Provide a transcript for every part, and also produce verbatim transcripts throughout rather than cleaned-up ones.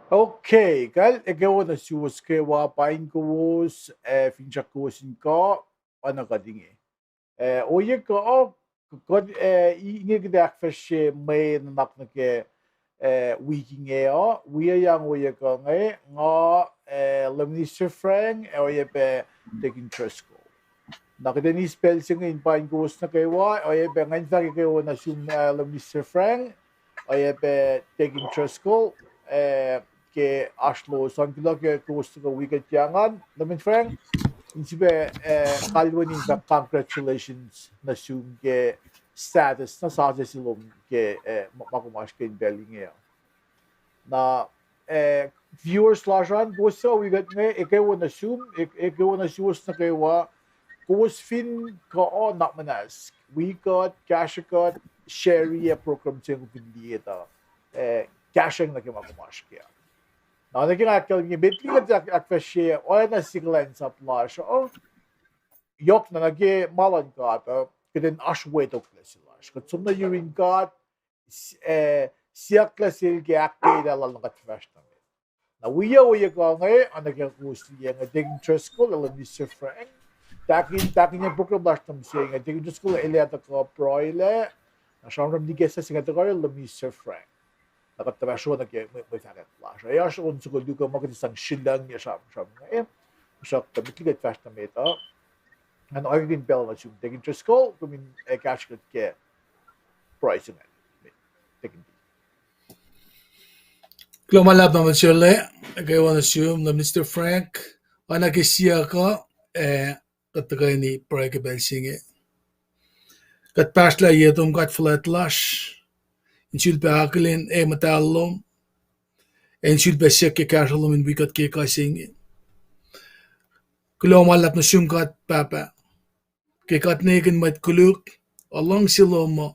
Okay, kal ekuh wo nuh suwos kwewa, paing kowos, eh, finsrak kowos in kuh, oacna kuht inge. Eh, ohiyac kuh, kuht, eh, inge kuht ahkfahsrye mwe nuhnak nuh ke, eh, wik inge uh, wi yang ohiyac kuh inge, nga, eh, Luhminister Frank, ac oacyacpac Deacon Driscoll. Na kuht in eis pacl se inge in paing kowos nuh kwewa, oacyacpac nga in fahk ekuh wo nuh sum, eh, Luhminister Frank, oacyacpac Deacon Driscoll, eh, ke oasr lowos an, kuloh ke kowos tuhkuh wi kuht yang an, Luhman Frank, in sifilpac, eh, kalweni in fahk congratulations nuh sum ke status na sasuc se lom ke, eh, ma, ma kom oasr ke in pacl inge uh. Na, eh, viewers lasr an, kowos suc wi kuht inge, ekuh wo nuh sum, ek-, ekuh wo nuh suwos nuh kwewa, kowos fin kuh, nuhnak muhnahs wi kuht, kahsruh kuht, share-i program se inge kom fin liye tuh, eh, kahsrweng nuh ke ma kom oasr kac. Na nuh ke nga ahkkahlwemye met liki kuht ahk-, ahkfahsrye oacna sie kuhlwacnsap lasr uh, yohk na nuh ke ma luhn God uh, kuht in oasr wetoklac se lasr. Kuht som nuh yurin God, s-, eh, siyuck lah sel ke ahkkweye lal nuh kuht fahsr nuh met. Na wi ohiyac kuh inge, oacna ke kowos liye inge, Deacon Driscoll, Luhminister Frank, tahkin, tahkin program lasr nuh mihsenge, Deacon Driscoll el ac tuhkuh pruhelac, na sramsram in ikacslah se inge tuhkuh Luhminister Frank. Na kuht tuhfahsr nuh ke mwe, mwe fahkwack lasr uh. Ac oasr on soko luhk uh ma kuht sang srihlacng ya sramsram inge. Tuhsruhktuh met liki kuht fahsr nuh met uh, ngan oacyacpac pacl nuh sum Deacon Driscoll, kom in, eh, kahsrwe kuht ke pruhe se inge. Deacon D. Kuloh ma luhlahp Tamuhlwel Serla, ekuh wo nuh sum Luhminister Frank, oacna ke siyuck uh, eh, kuht tuhkweni pruhe ke pacl se inge. Kuht pahsrlah ye tom God fuhlwact lasr, in sulpac akihlen e muhtahl lom, ac in sulpac siyuck ke kahsruh lom in wi kuht ke ekuh se inge. Kuloh ma luhlahp nuh sum God Pahpah, ke kuht nwe kihn mwet koluk, a luhngse lom uh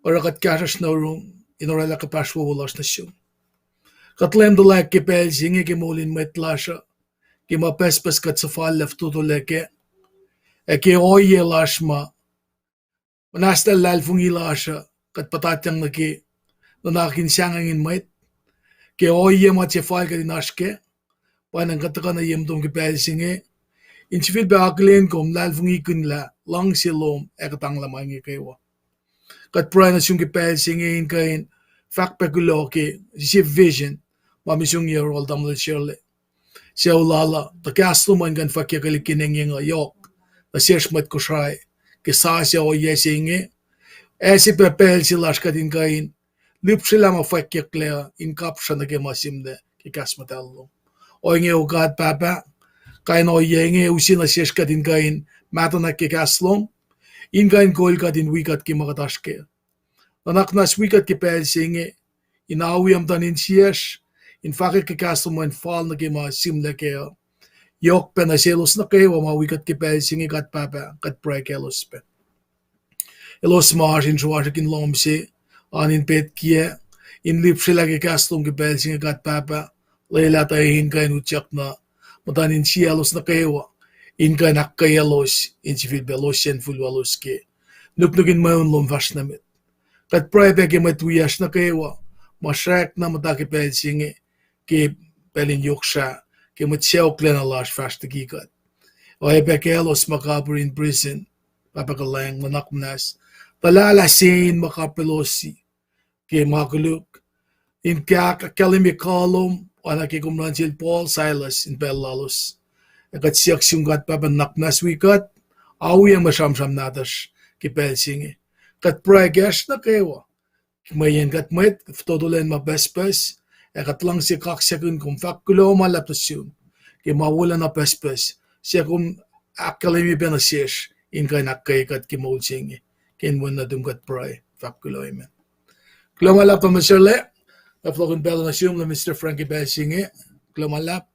oruh kuht kahsruhsr nuh yurum in orwaclah kuhpahsr wowo lasr nuh sum. Kuht leum tuhlac ke pacl se inge ke moul in mwet lasr uh, ke ma pucspucs kuht suhfallac fototolac kac, ac ke ohiyac lasr ma muhnahslah luhlahlfongi lasr uh kuht puhtatyang nuh ke, nuhnak in sahngweng in mwet, ke ohiyac ma se fal kuht in oasr kac, pwacnwacng kuht tuhkuh nuh ye muhtom ke pacl se inge, in sifilpac akihlen kom, luhlahlfongi kihn lah luhngse lom ac kuhtanglah ma inge kwewa. Kuht pruhe nuh sum ke pacl se inge in kuh in fahk pac kuloh ke sie vision ma mihsenge yohrohl Tamuhlwel Serla, sucu lal uh, tuh kahs lom an kuh in fwackyucklac ke engyeng uh yohk nuh sesr mwet Kosrae ke sasuc ohiyac se inge, ac sie pac pacl se lasr kuht in kuh in lihpsrelah ma fwackyucklac uh in kapsra nuh ke ma sihmlac ke kahs muhtahl lom. Ohinge, O God Pahpah, kain ohiyac inge use nuh sesr kuht in kuh in mahtuhnak ke kahs lom, in kuh in kol kuht in wi kuht ke ma kuht oasr kac. Nuhnak muhnahs wi kuht ke pacl se inge, in awi muhtuhn insiyacsr, in fahkwack ke kahs lom an fal nuh ke ma sihmlac kac uh, yohk pac nuh selos nuh kwewa ma wi kuht ke pacl se inge, God Pahpah, kuht pruhe kaclos pac. Elos ma oasr in sruasrihk in lohm se, oan in petkiyac, in lihpsrelah ke kahs lom ke pacl se inge, God Pahpah, lwelah tuh in kuh in utyak na muhtuhn insiyaclos nuh kwewa, in kuh in ahkkweyaclos in sifilpac losyacn fihl lalos ke nuknuk in mweun lom fahsr nuh met. Kuht pruhe pac ke mwet wiyacsr nuh kwewa ma srackna muhta ke pacl se inge, ke pacl in yohk srah, ke mwet sacohklacna lasr fahsr liki kuht. Oacyacpac kaclos ma kapir in prison, Pahpah kuhlwacng, nuhnak muhnahs, tuhlalah se in ma kapir elos ke ma koluk, in ahkkahlwemye kuh lom oacna ke kom luhngse sel Paul, Silas in pacl lalos. Ac kuht siyuck sum, God Pahpah, nuhnak muhnahs wi kuht, awi mwe sramsram nahtuhsr ke pacl se inge. Kuht pruhe kacsr nuh kwewa, mweyen kuht mwet fototo lacn ma pucspucs, ac kuht luhngse kaksakihn kom, fahk kuloh ma luhlahp nuh sum ke ma wolacna pucspucs se kom ahkkahlwemye pac nuh sesr in kuh in ahkkweye kuht ke moul se inge. Ke inen wen nuhtum kuht pruhe, fahk kuloh, amen. Kuloh ma luhlahp Tamuhlwel Serla, ac fohlohkihn pacl nuh sum Luhminister Frank ke pacl se inge. Kuloh ma luhlahp.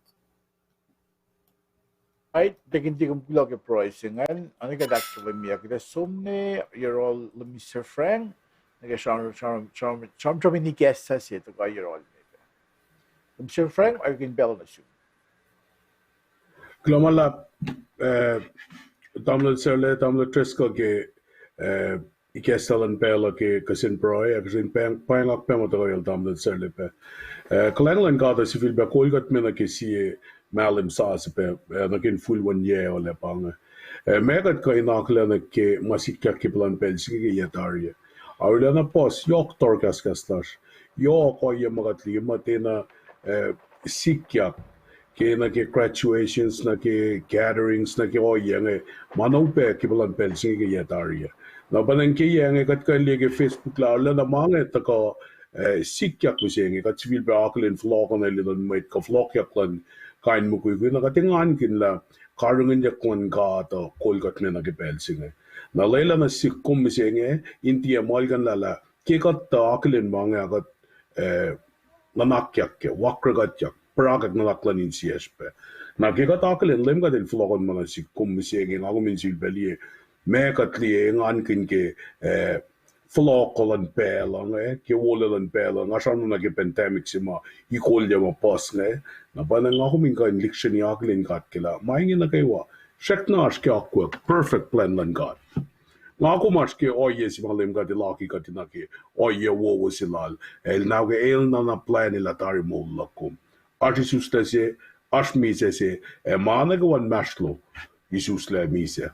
Ai, Deacon D, kom kuloh ke pruhe se ingacn, ac kuht ahkkahlwemye kuht ac som nuh yohrohl Luhminister Frank nuh ke sram, sram, sram, sramsram in ikacslah se tuhkuh yohrohl me pac. Luhminister Frank, oacyacpac pacl nuh sum. Kuloh ma luhlahp, eh, Tamuhlwel Serla, Tamuhlwel Driscoll ke, eh, ikacslah luhn pacl uh ke kihsen pruhe, ac kihsen pang-, pangak pac ma tuhkuh el tamuhlwel Sarlepac. Eh, kuhlwacng luhn God uh sifilpac kol kuht me nuh ke sie mahlwem sasuc pac, eh, nuh ke infulwen yac uh lah pa inge. Eh, ma kuht kuh in akihlen nuh ke ma sikyak ke puhlan pacl se inge ke yac tari uh. Arulacna puhs, yohk tohrkahskahs lasr. Yohk ohiyac ma kuht liye muhtwacta, eh, sikyak ke nuh ke graduations, nuh ke gatherings, nuh ke ohiyac inge, ma na upac ke puhlan pacl se inge ke yac tari uh. Na pa ingacn ke yac inge kuht kuh in liye ke Facebook lah arulacna ma inge tuhkuh, eh, sikyak mihsenge, kuht sifilpac akihlen fohlohkohnacl luhn mwet kuh fohlohkyak luhn kain mukwikwi, na kuht engankihn lah karihngihnyuck luhn God uh kol kuht me nuh ke pacl se inge. Na lwelah na sik kom mihsenge, in tiac muhlkuhnlah lah ke kuht tuh akihlen ma inge ah kuht, eh, nuhnakyak ke, wakrekuhtyak, purakak nuhnak luhn insiyacsr pac. Na ke kuht akihlen, Leum God El fohlohkohnma na sik kom mihsenge, nga kom in sifilpac liye ma kuht liye, engankihn ke, eh, fohlohk luhn pacl uh inge, ke wolac luhn pacl uh, nga sramsram nuh ke pandemic se ma ikolyac ma puhs inge, na pa na nga kom in kuh in lihksreni akihlen God ke lah ma inge nuh kwewa, srackna oasr ke akwuck, perfect plan luhn God. Nga kom oasr ke ohiyac se ma Leum God El aki kuht nuh ke ohiyac wowo se Lal. El na ke El na na plan El ac tari moul luhk kom. Oasr isuslac se, oasr misac se, ac ma nuh kwewa inmahsrlon isuslac misac.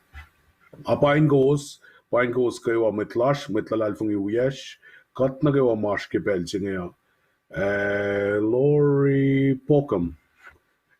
A pain kowos, pain kowos kwewa mwet lasr, mwet luhlahlfongi wiyacsr, kuht nuh kwewa ma oasr ke pacl se inge uh. Eh, Lori Pokem.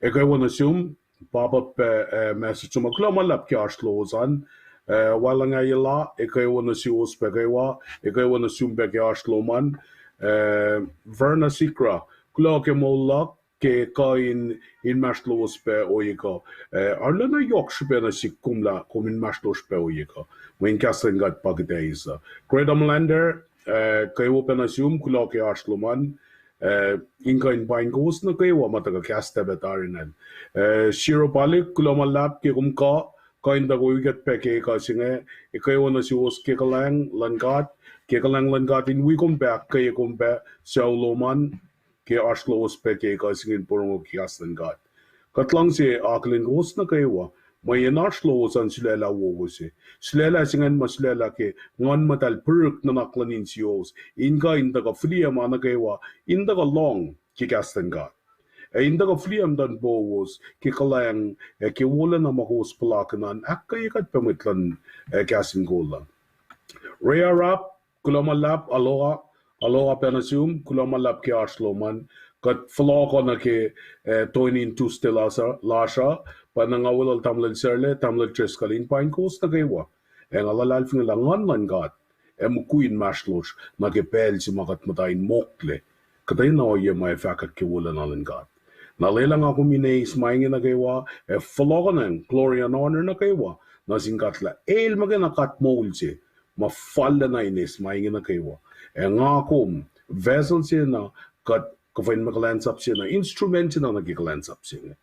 Ekuh wo nuh sum, pop up, eh, eh, message sum, kuloh ma luhlahp ke oasr lowos an, eh, Walangayela, ekuh wo nuh suwos pac kwewa, ekuh wo nuh sum pac ke oasr lom an, eh, Verna Sikra, kuloh ke moul luhk, ke kuh in, inmahsrlowos pac ohiyac kuh. Eh, arulacna yohk srihpac nuh sik kom lah kom inmahsrlosr pac ohiyac kuh. Mweyen kahs luhn God pa kuht eis uh. Greta Melander, eh, kwewa pac nuh sum, kuloh ke oasr lom an, eh, in kuh in pain kowos nuh kwewa ma tuhkuh kahs tah pac tari ingacn. Eh, Shiro Palik, kuloh ma luhlahp ke kom kuh, kuh in tuhkuh wi kuht pac ke ekuh se inge, ekuh wo nuh suwos ke kuhlwacng luhn God, ke kuhlwacng luhn God in wi kom pac, ahkkweye kom pac, sucu lom an, ke oasr lowos pac ke ekuh se inge in porongo ke kahs luhn God. Kuht luhngse akihlen kowos nuh kwewa, mweyen oasr lowos an sulaclah wowo se. Sulaclah se ingacn ma sulaclah ke Nguhn Muhtahl pihrihk nuhnak luhn insiyowos, in kuh in tuhkuh fihliyac ma nuh kwewa, in tuhkuh lohng ke kahs luhn God. Ac in tuhkuh fihliyac muhtuhn powos ke kuhlwacng, ac ke wolacna ma kowos puhlakihn an, ahkkweye kuht pac mwet luhn, ac kahs in kol uh. Ray Arap, kuloh ma luhlahp, aloha, aloha pac nuh sum, kuloh ma luhlahp ke oasr lom an, kuht fohlohkoh nuh ke, eh, toeni in Tuesday lasr uh, lasr uh, pa na nga weluhl tamuhlwel Sarla, tamuhlwel Driscoll, in pain kowos nuh kwewa. Ac nga luhlahlfongi lah Nguhn luhn God ac mukwi inmahsrlosr nuh ke pacl se ma kuht muhta in mokle kuhtwena ohiyac ma ac fahkwack ke wolacna luhn God. Na lwelah nga kom in eis ma inge nuh kwewa, ac fohlohkohnacng glory and honor nuh kwewa nuh sin God lah El muhkwena God moul se ma fallacna in eis ma inge nuh kwewa. Ac nga kom vessel se na kuht kuhfa in mwe kuhlwacnsap se na, instrument se na nuh ke kuhlwacnsap se inge.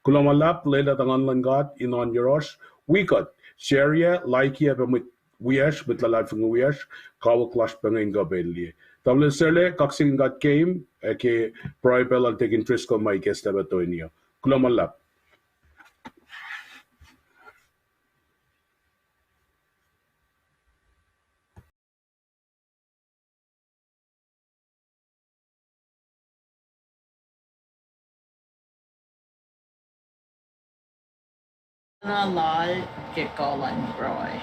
Kuloh ma luhlahp, lwelah tuh Nguhn luhn God in oan yohrohsr, wi kuht, share-yac, like-yac pac mwet wiyacsr, mwet luhlahlfongi wiyacsr, kawuck lasr pac inge in kuh pac in liye. Tamuhlwel Sarla, kaksakihn God keim, ac ke pruhe pacl lal Deacon Driscoll ma ikacslah pac toeni uh. Kuloh ma luhlahp. Na lal ke kuh luhn pruhe.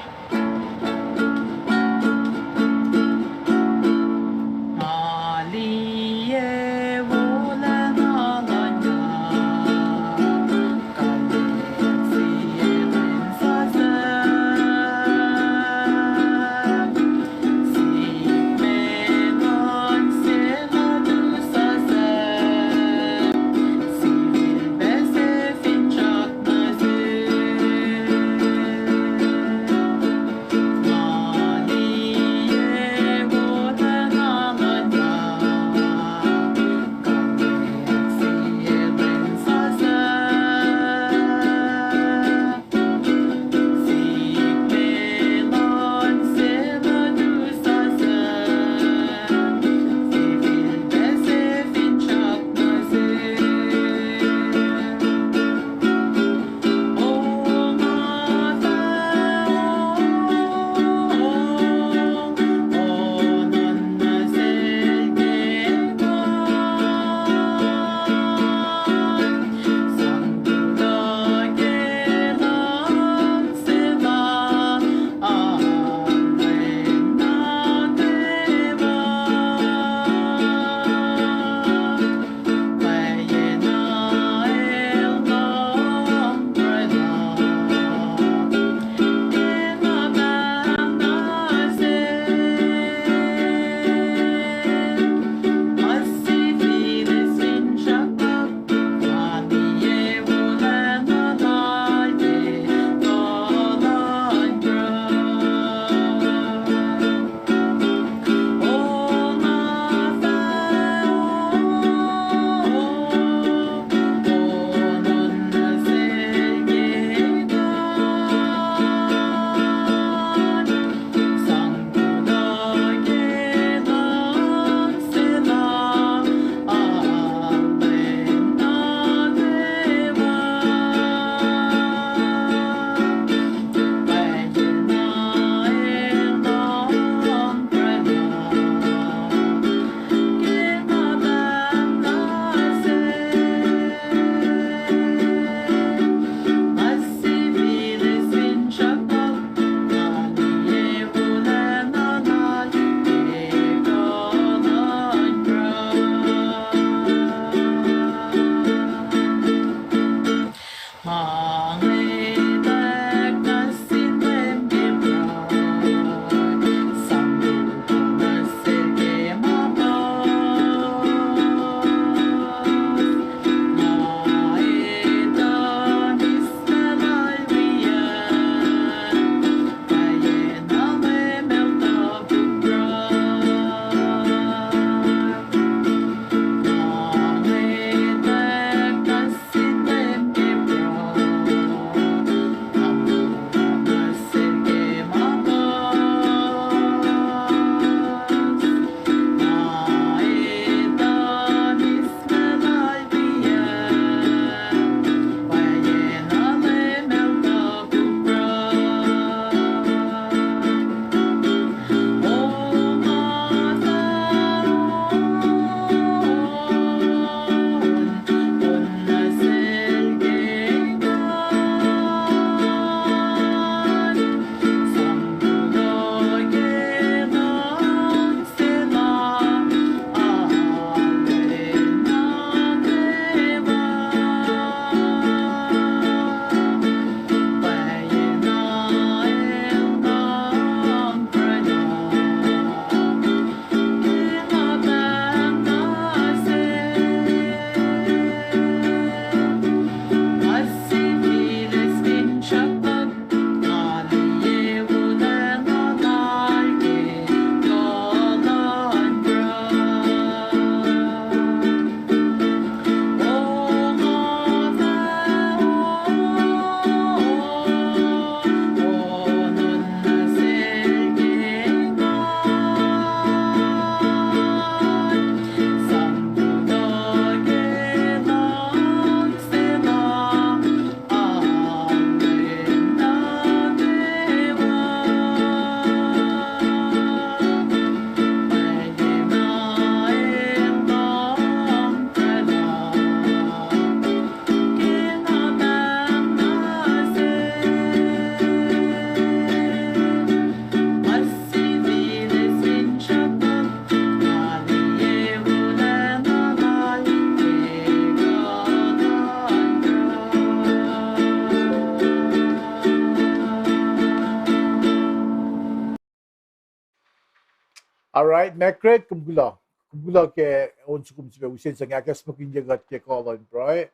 All right, Margaret, kom kuloh. Kom kuloh ke on soko kom sifilpac use sang ahkacsmakihnye kuht ke kuh luhn pruhe.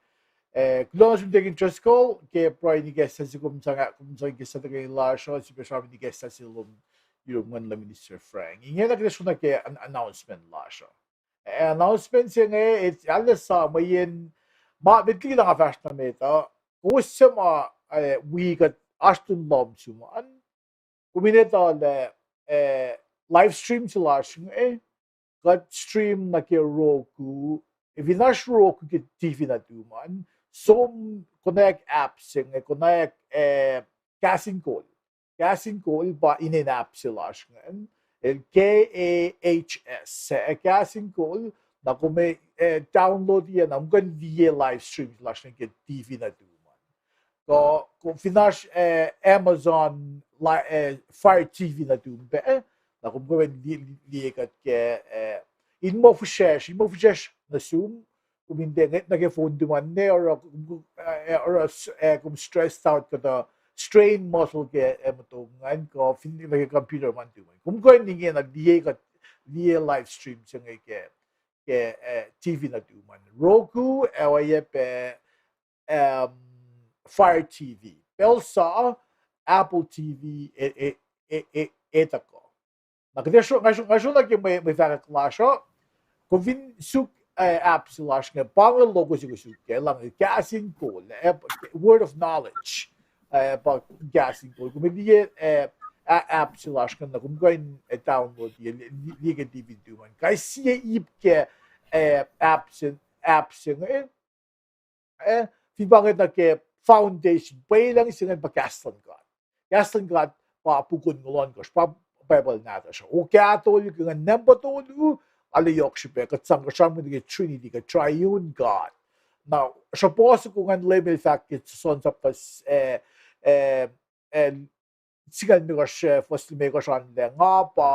Eh, kuloh nuh sum Deacon Driscoll ke pruhe in ikacslah se kom sang, kom sang ikacslah tuhkweni lasr uh, sifilpac sramsram in ikacslah se lom yurum nguhn luhn Minister Frank. Ingena kuht ac som nuh ke an-, announcement lasr uh. Eh, announcement se inge, eh, arlac sa mweyen ma met liki nga fahsr nuh met uh, kowos suc ma, eh, wi kuht oasr lun lohm sum an, kom in etuh lah, eh, live stream se lasr inge, kuht stream nuh ke Roku, eh, fin oasr Roku ke T V nuhtum an, som konwacack app se inge, konwacack, eh, Kahs in Kol. Kahs in Kol pa inen app se lasr ingacn. El K A H S, eh, Kahs in Kol, na kom, eh, download-i na kom kuh in liye live stream lasr inge ke T V nuhtum an. Kuh, kuh fin oasr, eh, Amazon li-, eh, Fire T V nuhtum pac, eh, na kom kuh in li-, li-, liye kuht ke, eh, in muh fihsracsr, in muh fihsracsr nuh sum, kom in tiac ngwet nuh ke phone tum an, ne oruh, eh, oruh, eh, kom stressed out kuhtuh strain muscle ke, eh, muhtom ingacn, kuh fin nuh ke computer ma nuhtum an. Kom kuh in ingena liye kuht, liye live stream se inge ke, ke, eh, T V nuhtum an. Roku, eh, oacyacpac, um, Fire T V. Pacl sa, Apple T V, e, e, e, e, e tuhkuh. Na kuht ac sro-, nga sro-, nga sro nuh ke mwe, mwe fahkwack lasr uh, kom fin suk, eh, app se lasr inge, pa inge logo se kom suk kac, lah inge Kahs in Kol, eh, Word of Knowledge, eh, pa Kahs in Kol. Kom liye, eh, a-, app se lasr inge, na kom kuh in, eh, download-i, li-, li-, liye ke T V nuhtum an. Kais sie ip ke, eh, app se, app se inge, eh, fin pa inge nuh ke foundation, pwelucng se ingacn pa kahs luhn God. Kahs luhn God pa puk onngoul ohnkohsr, pa Bible nahtuhsr. O Kahtol, ke ingacn nampa tolu, arlac yohk srihpac, kuht sang kuh sramsram ke Trinity, kuh Triune God. Na, srihpac soko ingacn Leum El fahk ke John sapta, eh, eh, eh, singucul limekohsr, eh, fuhs limekohsr an lah, nga pa,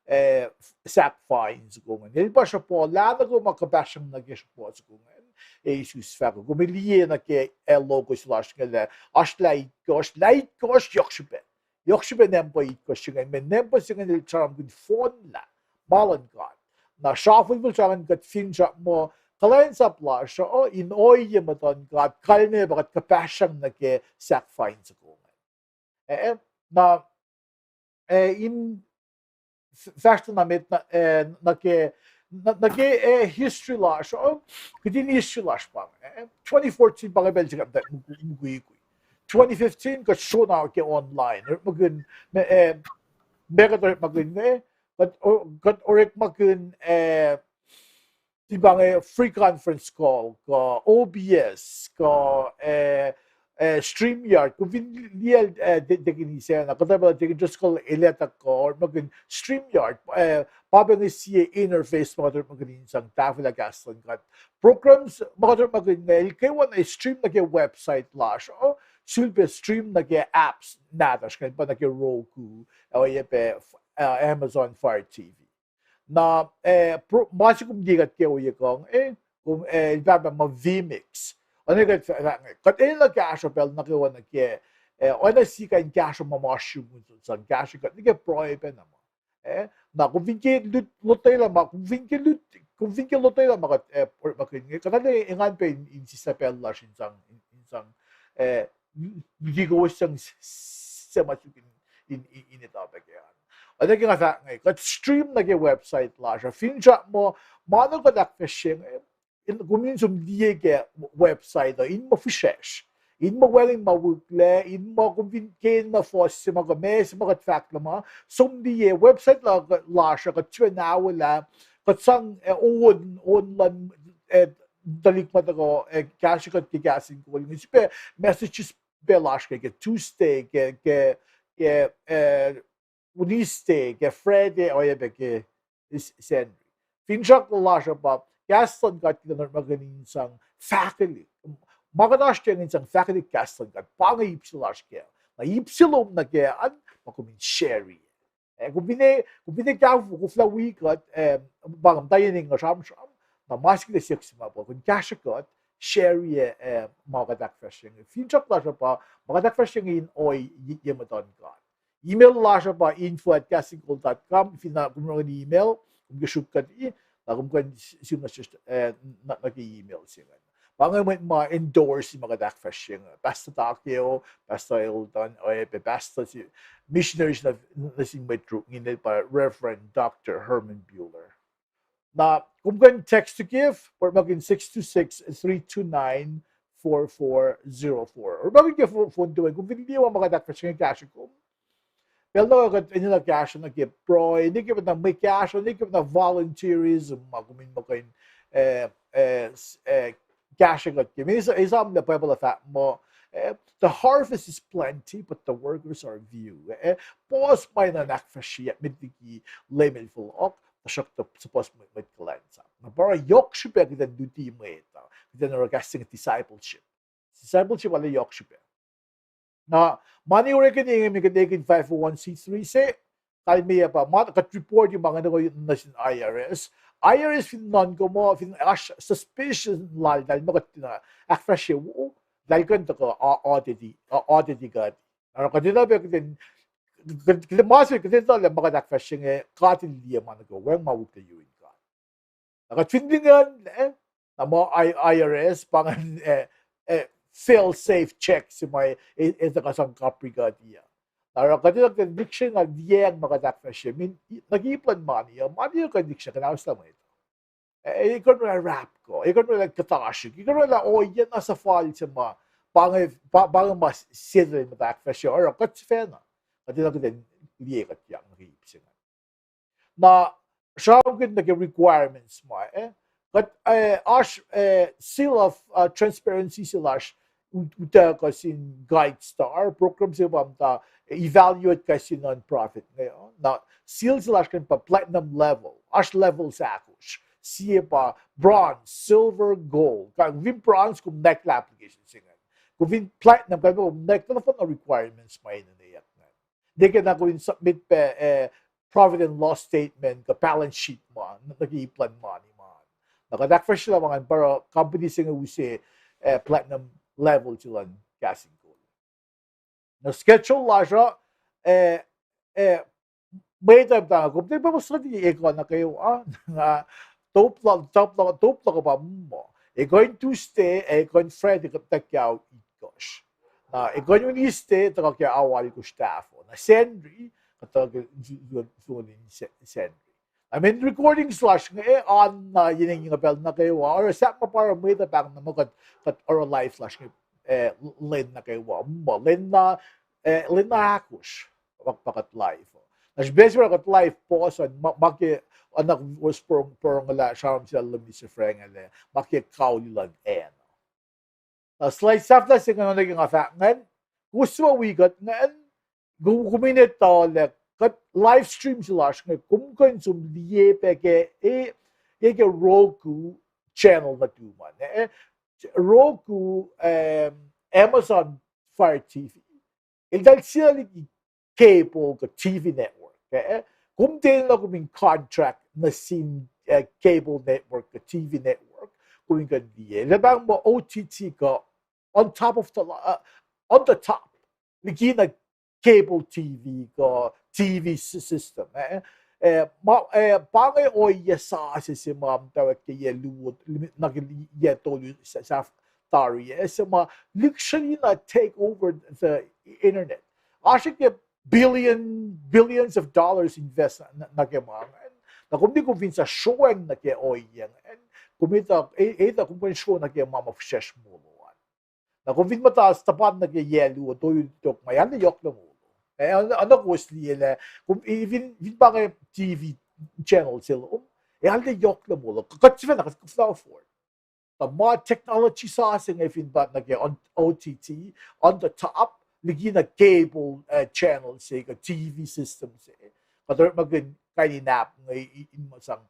eh, sahk fain soko ingacn. El pa srihpac, lah nuh ke ma kuhpahsryang nuh ke srihpac soko ingacn. Eh, isus fahk, kom liye nuh ke, eh, logo se lasr inge lah, oasr lah itkohsr, lah itkohsr yohk srihpac. Yohk srihpac nampa itkohsr se ingacn, mweyen nampa se ingacn el sramsramkihn fohnlah ma luhn God. Na srafulful srangin kuht finsrak muh kuhlwacnsap lasr uh in ohiyac muhtuhn God, kalmac pa kuht kuhpahsryang nuh ke sahk fain soko ingacn. Eh, na, eh, in f-, fahsr na met na, eh, nuh ke, nuh, nuh ke, eh, history lasr uh, kihtin history lasr pa inge, eh, twenty fourteen pa inge pacl se kuht muh-, mukwikwi. Twenty fifteen kuht sona ke online, orekmakihn, me, eh, ma kuht orekmakihn inge, kuht, o-, kuht orekmakihn, eh, fin pa inge free conference call, kuh O B S, kuh, eh, eh, StreamYard, kom fin liye, eh, te-, tekini sacna, kuhtuh pacl tekini just call eleta kuh orekmakihn StreamYard, eh, pa pa inge sie interface ma kuht orekmakihn in sang tahfwelah kahs luhn God. Programs ma kuht orekmakihn inge, el kwewa na stream nuh ke website lasr uh, sulpac stream nuh ke apps nahtuhsr, kuh pa nuh ke Roku, oacyacpac, eh, Amazon Fire T V. Na, eh, pro-, ma se kom liye kuht ke ohiyac kuh inge, eh, kom, eh, el pahpah ma vMix. Oacna kuht fah-, fahk inge, kuht enenuh kahsruh pacl nuh kwewa nuh ke, eh, oacna sie kain kahsruh ma mushroom, sang kahsruh kuht nuh ke pruhe pacna ma. Eh, na kom fin ke lut lotwelah ma, kom fin ke lut, kom fin ke lotwelah ma kuht, eh, orekmakihn inge, kuht arlac engan pac in, in sislah pacl lasr in sang, in, in sang, eh, liki kowos sang s-, s-, se ma suk in, in, in, in etuh pac ke an. Oacna ke nga fahk inge, kuht stream nuh ke website lasr uh, finsrak muh, ma na kuht ahkfahsrye inge, in, kom in som liye ke website uh, in muh fihsracsr, in muh wacngihn ma wihklac, in muh kom fin kena fuhs se ma kuh meac se ma kuht fahk lah ma, som liye website la-, lasr uh, kuht sifacna aolah, kuht sang, eh, on, on luhn, eh, tuhlihk ma tuhkuh, eh, kahsrwe kuht ke Kahs in Kol inge, sifilpac messages pac lasr ke, ke Tuesday, ke, ke, ke, eh, Wednesday, ke Friday, oacyacpac ke Sacnri. Finsrak lasr uh pa, kahs luhn God kuht orekmakihn in sang fahkwelihk. Ma kuht oasr ke in sang fahkwelihk kahs luhn God, pa inge ip se lasr kac. Na ip se lom nuh kac an, ma kom in share. Eh, kom fin, kom fin kahfofo, koflah wi kuht, eh, pa kom tayeni nga sramsram, na ma sikyak se ma pa kom kahsrwe kuht, share, eh, ma kuht ahkfahsrye inge. Finsrak lasr uh pa, ma kuht ahkfahsrye inge in ohiyac muhtuhn God. Email lasr uh pa info at castingcall dot com, finne kom oruh email, kom ke sruhk kuht, na kom kuh in sihm nuh sesr, eh, nuh, nuh ke email se ingacn. Pa inge mwet ma endorse ma kuht ahkfahsrye inge. Pastor Takeo, Pastor Eldon, oacyacpac pastor se, missionary se nuh, nuh sin mwet Ruk ingacn pa Reverend Doctor Herman Buehler. Na kom kuh in text to give, orekmakihn six two six, three two nine, four four zero four. Orekmakihn ke fo-, phone tumacn, kom fin liye ma kuht ahkfahsrye inge kahsruh kom. Pacl nuh kuht enenuh kahsruh nuh ke pruhe, ne ke pacna mwe kahsruh, ne ke pacna volunteerism ma kom in muh kuh in, eh, eh, s-, eh, kahsruh kuht ke. Mweyen esam lah Bible uh fahk muh, eh, the harvest is plenty, but the workers are few. Eh, puhs ma enenuh in ahkfahsrye met liki Leum El fohlohk, tuhsruhktuh suhpuhs mwet, mwet kuhlwacnsap. Na pa oruh yohk srihpac kuht in luti mwet uh, kuht in oruh kahs se inge discipleship. Discipleship arlac yohk srihpac. Na mani orekeni inge, mwe kuht ekihn five oh one c three se, kalmeyac pa ma kuht report ma inge nuh sin I R S. I R S fin nuhnkuh muh fin oasr suspicion laltahl muh kuht tiacna ahkfahsrye wo, eltahl kuh in tuhkuh audit-i, audit-i kuht. Na oruh kuht etuh pac kuht in, kuht, kuht ma se kuht etuh lah ma kuht ahkfahsrye inge God El liye ma nuh kwewa, wacngihn ma wik tuh yurin God. Na kuht fin lingacn, eh, na muh I-, I R S pa ingacn, eh, eh, fail safe check se ma, eh, eh, tuhkuh sang kapri kuht uh. Na oruh kuht etuh kuht in lihksreni na liyacacng ma kuht ahkfahsrye, min, nuh ke ip luhn mani uh, mani uh kuh in lihksreni kuh in ahkos lah mwet. Eh, eh, kuh in orwaclah rapkuh, eh, kuh in orwaclah kuhtasrihk, eh, kuh in orwaclah ohiyac na suhfal se ma, pa inge, pa, pa inge ma settle muhta ahkfahsrye, oruh kuht sifacna kuht etuh kuht in liye kuht yak nuh ke ip se inge. Na sramsramkihn nuh ke requirements ma, eh, kuht, eh, oasr, eh, seal of, uh, transparency se lasr, ut-, utuckuh sin GuideStar program se pa muhta, eh, evaluate kuh sin non-profit inge, uh, na seal se lasr kuh in pa platinum level, oasr levels ahkosr. Sie pa bronze, silver, gold. Kuh fin bronze kom nwacklah application se ingacn. Kom fin platinum, kuh kom nwacklah nohfohn na requirements ma enenweyuck ingacn. Ne ke na kom in submit pac, eh, profit and loss statement kuh balance sheet ma nuh ke ip luhn mani ma. Na kuht ahkfahsryelah ma ingacn pa oruh company se inge use, eh, platinum level se luhn Casting Call. Na schedule lasr uh, eh, eh, mwet uh pa, kom tiac pa study ekuh nuh kwewa, ah, top luhk, top luhk, top luhk pa muh. Ekuh in Tuesday, ekuh in Friday, kuht tuhkuh ke ao itkohsr. Na ekuh in Wednesday, tuhkuh ke ao alkosr tahfuh. Na Sacnri, kuht tuhkuh ke, ke, ke Sacnri. I mean, recordings lasr inge, eh, on, uh, yen inge pacl nuh kwewa. Oruh sahp ma pa oruh mwet uh pahng na muh kuht, kuht oruh live lasr inge, eh, lwen nuh kwewa. Muh, lwen na, eh, lwen na ahkosr. Pa, pa kuht live. Na srihpac se ma kuht live puhs an, ma, ma ke, oacna kowos porongo, porongolah sramsram se lal Mister Frank ah, ma ke kauli luhn acn. Na slide sahflah se ingacn, oacna ke nga fahk ingacn, kowos suc wi kuht ingacn, kom, kom in etuh lah kuht live stream se lasr inge, kom kuh in som liye pac ke, eh, ke, ke Roku channel nuhtum an, eh, Roku, um, Amazon Fire T V. Eltahl sie liki cable kuh T V network, eh? Kom tiacna kom in contract nuh sin, eh, cable network kuh T V network, kom in kuh in liye. Lah pahng muh O T T kuh on top of the, uh, on the top. Likina cable T V kuh T V sy-, system, eh? Eh, ma, eh, pa inge ohiyac sasuc se ma muhtwacwacack ke yac luo, nuh ke yac tolu sa-, sahf tari, eh, se ma lihksreni na take over the internet. Oasr ke billion, billions of dollars invest nuh, nuh ke ma ingacn. Na kom fin, kom fin suc sroacng nuh ke ohiyac ingacn, kom etuh, e-, etuh kom kuh in sro nuh ke ma ma fihsracsr molo an. Na kom fin muhta tuhpan nuh ke yac luo tolu tok ma, arlac yohk lah molo. Eh, oacna, oacna kowos liye lah, kom, eh, fin, fin pa inge T V channel se lom, eh, arlac yohk lah molo. Kuht sifacna, kuht, kuht cannot afford. Tuh ma technology sasuc inge fin pa nuh ke on O T T, on the top, likina cable, eh, channel se, kuh T V system se. Kuht orekmakihn kain in app inge, i-, in ma sang,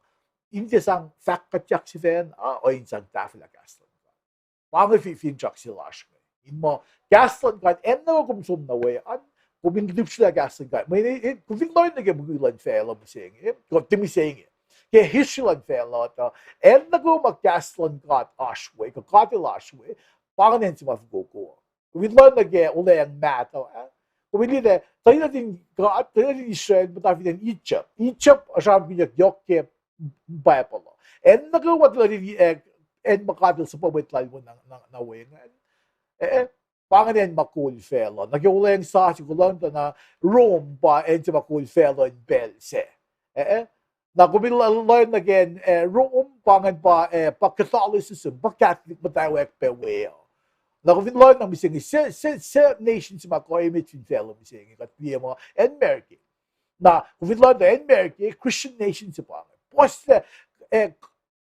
in tiac sang fahk kuhtyak sifacna, ah, o in sang tahfwelah kahs luhn God. Pa inge fi-, finsrak se lasr inge. In muh kahs luhn God, acn nuh kom som nuh we an, kom in lihpsrelah kahs luhn God. Mweyen, eh, kom fin lohng nuh ke mukul luhn facluh mihsenge, eh, kom tiac mihsenge. Ke history luhn facluh uh, acn nuh kwewa ma kahs luhn God oasr we, kuh God El oasr we, pa ingacn acn se ma fokoko. Kom fin lohng nuh ke olweacng mahtuh, eh, Kom liye lah tuhlihk nuhtin God, tuhlihk nuhtin Israel, muhta fin acn Egypt. Egypt, sramsramkihnyuck yohk ke Bible uh. Acn nuh kwewa tuhlihk nuhtin, eh, acn ma God El suhpwacr mwet lal uh na, na, na we ingacn. Eh, pa ingacn acn ma kol facluh. Nuh ke Wuhlweacng Sasuc, kuloh nuh tuh na Rome pa acn se ma kol facluh in pacl sac. Eh, na kom fin lo-, lohacng nuh ke acn, eh, Rome, pa ingacn pa, eh, pa Catholicism, pa Catholic muhtwacwacack pac we uh. Na kom fin lohacng nuh mihsenge, se, se, se nation se ma kuh emet fin facluh mihsenge, kuht liye muh acn America. Na kom fin lohacng nuh acn America, Christian nation se pa ingacn. Puhslac, eh,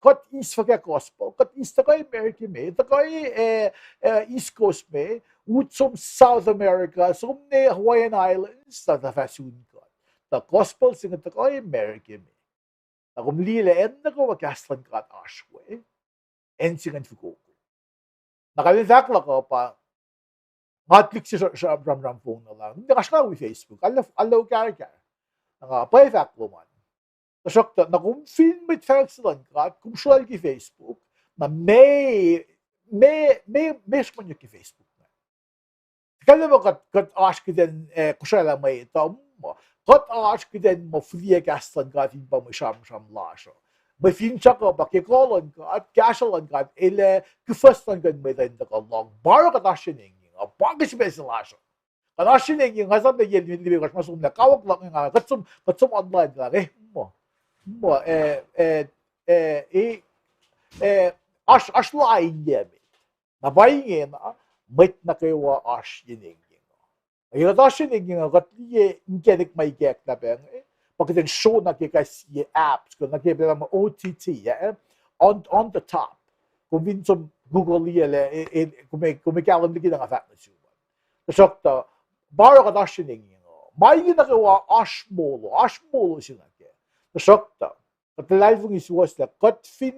kuht eis fuhkah gospel, kuht eis tuhkuh America me, tuhkuh, eh, eh, East Coast me, ut som South America, som nuh Hawaiian Islands, tuh, tuh fah sun kuht. Tuh gospel se inge tuhkuh America me. Na kom liye lah acn nuh kwewa kahs luhn God oasr we, acn se ingacn fokoko. Na kalmac fahk luhk uh pa, nga tuhlihk se sra-, sra-, sramsram phone uh lah, nga srna wi Facebook, alu, alu kahrkahr. Na nga pwacye fahk lom an. Tuhsruhktuh, na kom fin mwet fahk se luhn God, kom srolal ke Facebook, na me, me, me, me sromonyuck ke Facebook na. Kalmac muh kuht, kuht oasr kuht in, eh, kosraclah mwet uh, muh kuht oasr kuht in muh fihliyac kahs luhn God in pa mwe sramsram lasr uh. Mwe finsrak uh pa ke kuh luhn God, kahsruh luhn God, el ac kuhfuhs luhn God mwet uh in tuhkuh lohng. Pa oruh kuht oasr yen engyeng uh, pa ke srihpac se lasr uh. Kuht oasr yen engyeng uh, nga sap na yel limekohsr ma somlah, kawuck luhk nga, kuht som, kuht som online lah, eh, muh, muh, eh, eh, eh, eh, eh, oasr, oasr lain yac met. Na pa ingena, mwet nuh kwewa oasr yen engyeng uh. Ac kuht oasr yen engyeng uh, kuht liye inkacnek ma ikacklah pac inge, pa kuht in sro na ke kais sie apps, kuh na ke pacl ma O T T, eh, on, on the top. Kom fin som Google-iyac lah, eh, eh, kom, kom kahlwem liki na nga fahk nuh sum an. Tuhsruhktuh, pa oruh kuht oasr yen engyeng uh. Ma inge nuh kwewa oasr molo, oasr molo se nuh kac. Tuhsruhktuh, kuht luhlahlfongi suwohs lah kuht fin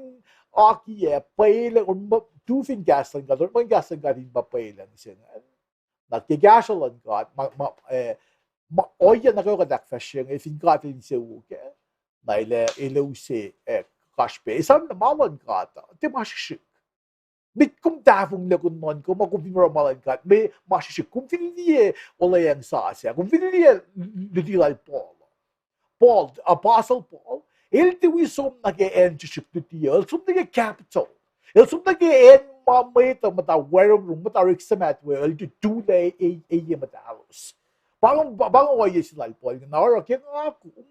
akiyac pwacye, tu fin kahs luhn God, orekmakihn kahs luhn God in pa pwacye se ingacn. Na ke kahsruh luhn God, ma, ma, eh, ma, ohiyac nuh kwewa kuht ahkfahsrye inge, fin God El insewowo kac, na El ac, El ac use, eh, kasrpac. Esam na ma luhn God uh tiac ma srihsrihk. Met kom tahfonglac kom nuhnkuh muh kom fin oruh ma luhn God, mwe ma srihsrihk. Kom fin liye Wuhlweacng Sasuc, kom fin liye luti lal Paul. Paul, Apostle Paul, el tiac wi som nuh ke acn srihsrihk luti uh, el som nuh ke capital. El som nuh ke acn ma mwet uh muhta wacrongrong, muhta oreklac suhmaht we, el tuh tulac e-, e-, eye muhtalos. Pa inge, pa, pa inge ohiyac se lal Paul, na oruh ke nga kom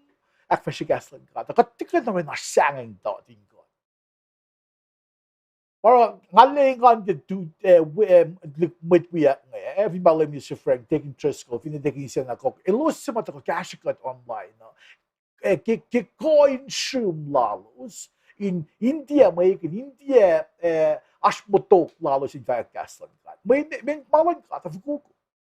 ahkfahsrye kahs luhn God, kuht tiac kuh in oasr sahngweng tuh in kuh. Pa oruh nga liye engan ke tu, eh, wi-, eh, mwet wiyuck inge, eh, fin ma Leum Yeshua Frank, Deacon Driscoll, finne Deacon Sena Kok, elos suc ma tuhkuh kahsrwe kuht online uh, eh, ke, ke kuh in sruhm lalos, in India, mweyen India, eh, oasr motok lalos in fahk kahs luhn God. Mweyen, mweyen ma luhn God uh fokoko.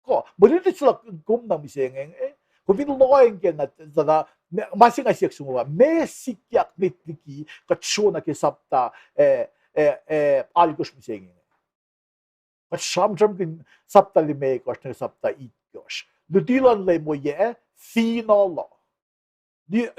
Kuh, mwe lutlut se luhk kom nuh mihsenge, eh? Kom fin lohacng ke na, na, na, ma se nga siyuck sum uh, meac sikyak met liki kuht sro nuh ke sapta, eh, eh, eh, alkosr mihsenge. Kuht sramsramkihn sapta limekohsr nuh ke sapta itkohsr. Luti luhn Leum oyac? Finohl uh.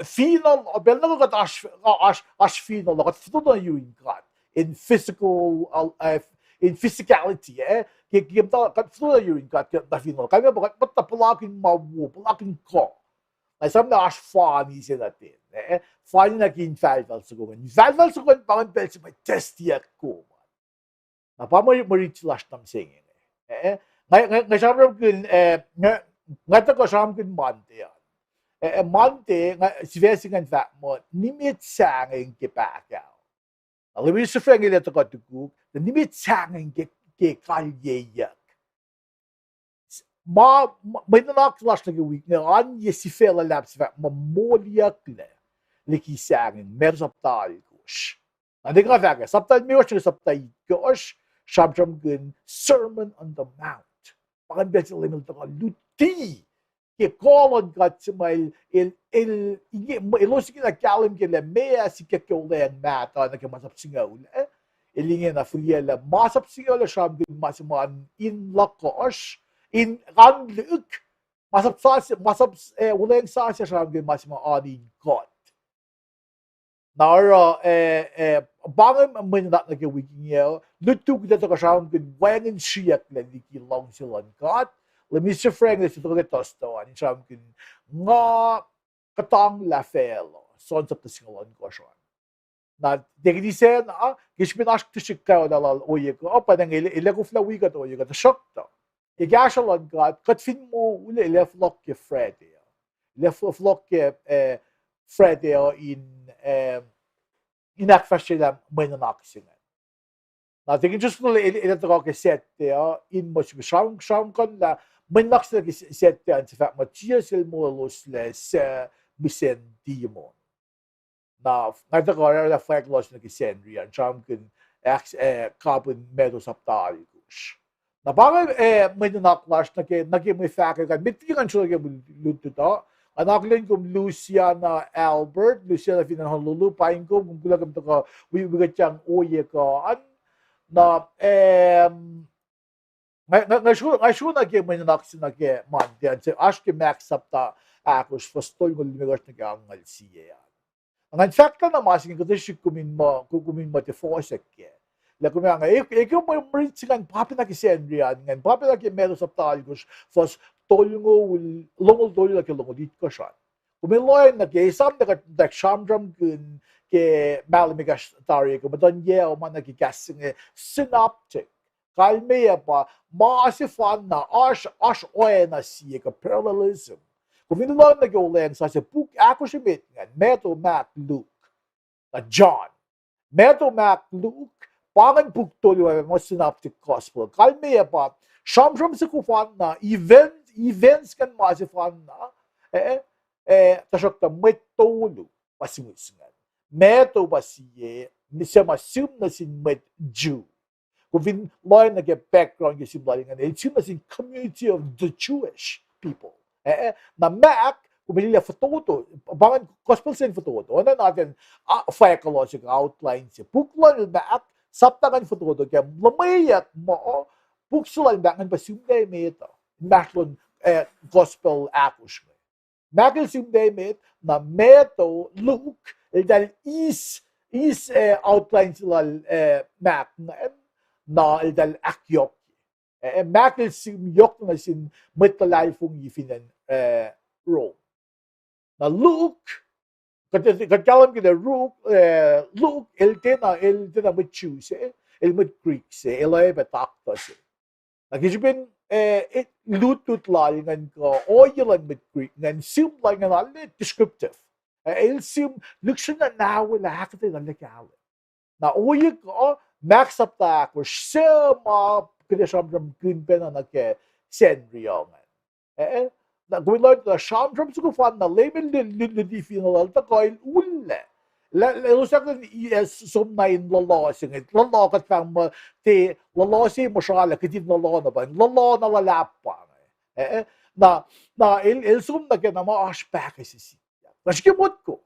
Finohl uh, pacl nuh kwewa kuht oasr, oasr, oasr finohl uh, kuht fototo nuh yurin God in physical, uh, in physicality, eh? Ke, ke, kuht fototo nuh yurin God ke na finohl. Kalmac pa kuht muhta puhlakihn ma wo, puhlakihn kuh. Na esam na oasr fani se nuh ten, eh? Fani na ke infahlfahl soko ingacn. Infahlfahl soko ingacn pa ingacn pacl se ma testiyuck kom. Na pa mwe, mwe rit se lasr nuh mihsenge. Eh, nga, nga, nga sramsramkihn, eh, nga, nga tuhkuh sramsramkihn Monday an. Eh, eh, Monday, nga, sifac se ingacn fahk muh, nimet sahngweng ke pahkah. Na Leum Yeshua Frank el ac tuhkuh tukuk, nimet sahngweng ke, ke kalyeyuck. Ma, ma, mwe nuhnak lasr nuh ke wik inge, oan ye sifac luhlahp se fahk muh moliyucklac liki sahngweng, Matthew sapta alkosr. Na tiac nga fahk ah, sapta limekohsr nuh ke sapta itkohsr, sramsramkihn Sermon on the Mount. Pa ingacn pacl se Leum el tuhkuh luti ke kuh luhn God se ma el, el, el, inge, elos ingena kahlwem ke lah meac sikyak ke olweacng mahtuh nuh ke masap singucul, eh? El ingena fihliyac masap singucul ah sramsramkihn ma se ma in luhkohsr, in oan lihk, masap sasuc, masap, eh, olweacng sasuc sramsramkihn ma se ma oan in kuht. Na oruh, eh, eh, pa inge mwe nuhnak nuh ke wik inge uh, lutlut kuht ac tuhkuh sramsramkihn wacngihn sriyucklac liki luhngse luhn God, Leum Mister Frank el se tuhkuh ke Thursday an, in sramsramkihn, nga kuhtanglah facluh, John sapta singucul ohnkohsr an. Na, tekini sacna, ke srihpen oasr kihtin srihk kaolah lal ohiyac kuh, pa nang el, el ac koflah wi kuht ohiyac kuh, tuhsruhktuh ke kahsruh luhn God, kuht fin moul, el ac fohlohk ke Friday uh. El ac fo-, fohlohk ke, eh, Friday uh in, eh, in ahkfahsryelah mwe nuhnak se ingacn. Na tekini srihsrihk el, el ac tuhkuh ke Saturday uh in muh srihk sram, sramsramkihn lah mwe nuhnak se ke Saturday an se fahk muh Jisus el moul elos lah suc mihsen demon. Na nga tuhkuh oraclah fahk lalos nuh ke Sacnri an, sramsramkihn, ac, eh, kapihn Matthew sapta alkosr. Na pa inge, eh, mwe nuhnak lasr nuh ke, nuh ke mwe fahkwack an, met liki ngan sruok ke mwe lutlut uh, nga akihlen kom Luciana Albert, Luciana fin acn Honolulu, paing kom, kom kuloh kom tuhkuh wi, wi kuht yang ohiyac kuh an. Na, eh, nga, nga, nga sruok, nga sruok nuh ke mwe nuhnak se nuh ke Monday an, se oasr ke Mark sapta ahkosr, fuhs tolngoul limekohsr nuh ke angngaul sie an. Ngan fahk na ma se inge kuhtuh srihk kom in muh, kom in muh tiac fohsack kac. Lah kom ac, e, e, kom mwe rit se ingacn pa pacna ke Sacnri an ingacn, pa pacna ke Matthew sapta alkosr, fuhs tolngoul, longoul tolu nuh ke longoul itkohsr an. Kom ac lohacng nuh ke, esam na kuht, kuht sramsramkihn ke mahlwem ekahsr tari kuh muhtuhn yac uh ma nuh ke kahs se inge synoptic. Kalmeyac pa ma sefanna, oasr, oasr oacna sie kuh parallelism. Kom fin lohacng nuh ke Olweacng Sasuc, puk ahkosr emet ingacn, Matthew, Mark, Luke, na John. Matthew, Mark, Luke, pa ingacn puk tolu ac muh synoptic gospel. Kalmeyac pa sramsram sefanna, event, events ingacn ma sefanna, eh, eh, tuhsruhktuh mwet tolu pa simihs ingacn. Matthew pa sie, suc ma sihm nuh sin mwet Jew. Kom fin lohacng nuh ke background ke sihm lal ingacn, el sihm nuh sin community of the Jewish people. Eh, eh, na Mark, kom liye lah fototo, pa ingacn gospel se in fototo. Oacna atacn, ah, fahk lalos ke outline se. Puk lal Mark, sapta ingacn fototo ke luhmweyuck muh, puk se lal Mark ingacn pa sihm na emet uh inmahsrlon, eh, gospel ahkosr inge. Mark el sihm na emet, na Matthew, Luke, eltahl eis, eis, eh, outline se lal, eh, Mark ingacn, na eltahl ahkyohkye. Eh, Mark el sihm yohk nuh sin mwet luhlahlfongi fin acn, eh, Rome. Na Luke, kuht, kuht kahlwem ke lah Luke, eh, Luke el tiacna, el tiacna mwet Jew se, el mwet Greek se, el oacyacpac doctor se. Na ke srihpen, eh, eh, lutlut lal ingacn kuh ohiyac luhn mwet Greek ingacn, sihm lal ingacn arlac descriptive. Eh, el sihm lihksreni na welah ahkuhtweyac na arlac kahlwem. Na ohiyac kuh, Mark sapta ahkosr, suc ma kuht ac sramsramkihn pacna nuh ke Sacnri uh ingacn. Eh, na kom in lohacng tuh sramsram sefanna Leum el lu-, lu-, luti fin lal tuhkuh el ullac. Lah, lah elos ahkuhtweyac, eh, s-, som na in luhluh se inge, luhluh kuht fahk muh, tiac luhluh se muhsralah, kuht in luhluh na pa, luhluh na luhlahp pa inge. Eh, na, na el, el som nuh ke na ma oasr pahkah se sikyak. Na srihke motko,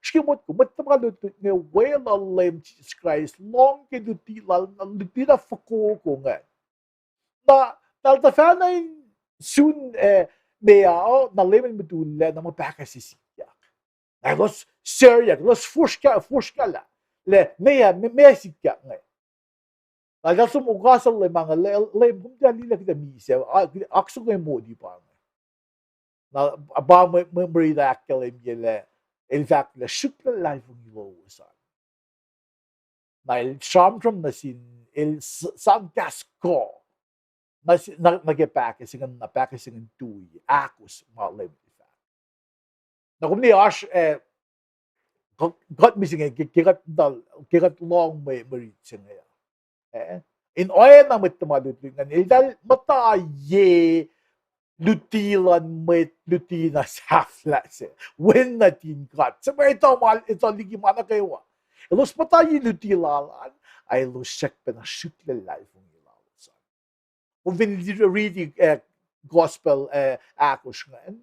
srihke motko, mwet tuhma lutlut inge weluhl Leum Jisus Kraist, lohng ke luti lal, na luti na fokoko ingacn. Na, na eltahl tuhfahna in sun, eh, meoa, na Leum el mutullac, na ma pahkah se sikyak. Na elos seryak, elos fosrka-, fosrkalah. Lah, meoa, me-, meoa sikyak inge. Na eltahl som okasal Leum, ma inge, Leum, Leum, kom tiac liye lah kuht ac misac, a, oak soko moli pa inge. Na pa mwe, mwe, mwe riti ahkkahlwemye lah, el fahk lah srihklac luhlahlfongi lowos an. Na el sramsram nuh sin, el s-, sang kahs kuh. Na si-, na, nuh ke pahkah se ingacn, na pahkah se ingacn tui, ahkos ma Leum el fahk. Na kom liye oasr, eh, kuh-, kuht mihsenge, ke, ke kuht, ke kuht lohng mwe, mwe riti se inge. Eh? In oacna mwet tuhma lutlut ingacn, eltahl muhta ye luti luhn mwet luti na sahflah se. Wen nuhtin God. Suc ma etuh ma, etuh liki ma nuh kwewa. Elos muhta ye luti lal an, a elos srackpacna srihklac luhlahlfongi lalos an. Kom fin riti, eh, gospel, eh, ahkosr ingacn,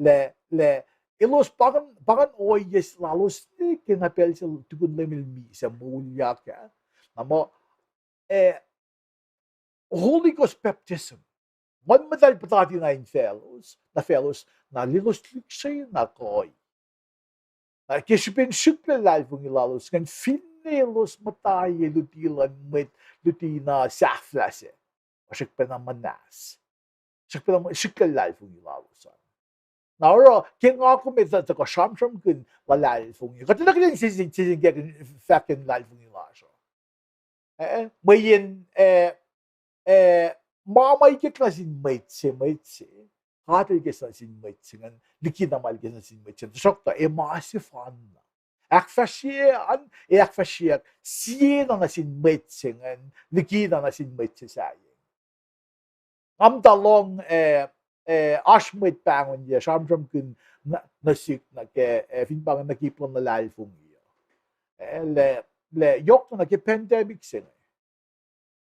lah, lah, elos pa ingacn, pa ingacn ohiyac lalos, eh, ke na pacl se tukun Leum el misac moulyak ah. Na muh, eh, Holy Ghost baptism. Nguhn Muhtahl puhtati na in faclos, na faclos, na lilos lihksreni na kuhi. Na ke srihpen srihklac luhlahlfongi lalos, ingacn finne elos muhta ye luti luhn mwet luti na sahflah se, ma srackpacna muhnahs. Srihk-, srihklac luhlahlfongi lalos an. Na oruh ke nga kom etuh tuhkuh sramsramkihn luhlahlfongi, kuht enenuh kuht in sising, sising ke fahk ke luhlahlfongi lasr uh. Eh, mweyen, eh, eh, ma ma ikacklah nuh sin mwet se, mwet se, God El ikacklah nuh sin mwet se ingacn, likina ma El ikacklah nuh sin mwet se. Tuhsruhktuh, e ma sefanna. Ahkfahsrye an, e ahkfahsryeyuck siena nuh sin mwet se ingacn, likina nuh sin mwet se sahyac. Nga muhta lohng, eh, eh, oasr mwet pahngonyuc sramsramkihn nuh, nuh sihk nuh ke, eh, fin pa inge nuh ke ip luhn luhlahlfongi uh. Eh, lah, lah yohk na nuh ke pandemic se inge,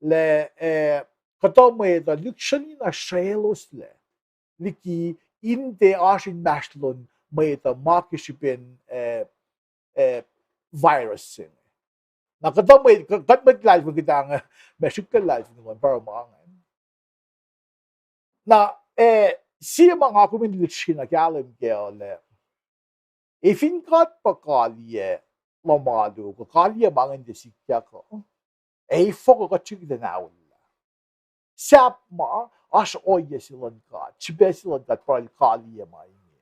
lah, eh, kuhtuh mwet uh lihksreni na srwacloslac liki in tiac oasr inmahsrlon mwet uh ma ke srihpen, eh, eh, virus se inge. Na kuhtuh mwet, kuht mwet luhlahlfongi kuht ange, ma srihklac luhlahlfongi lom pa oruh ma ingacn. Na, eh, sie ma nga kom in lihksreni kahlwem kac uh lah, e fin God pa kaliyac luhn alu, kuh kaliyac ma ingacn tiac sikyak uh, ac efuh kuh kuht srihke in aollah? Sahp ma, oasr ohiyac se luhn God, srihpac se luhn God pa El kaliyac ma inge.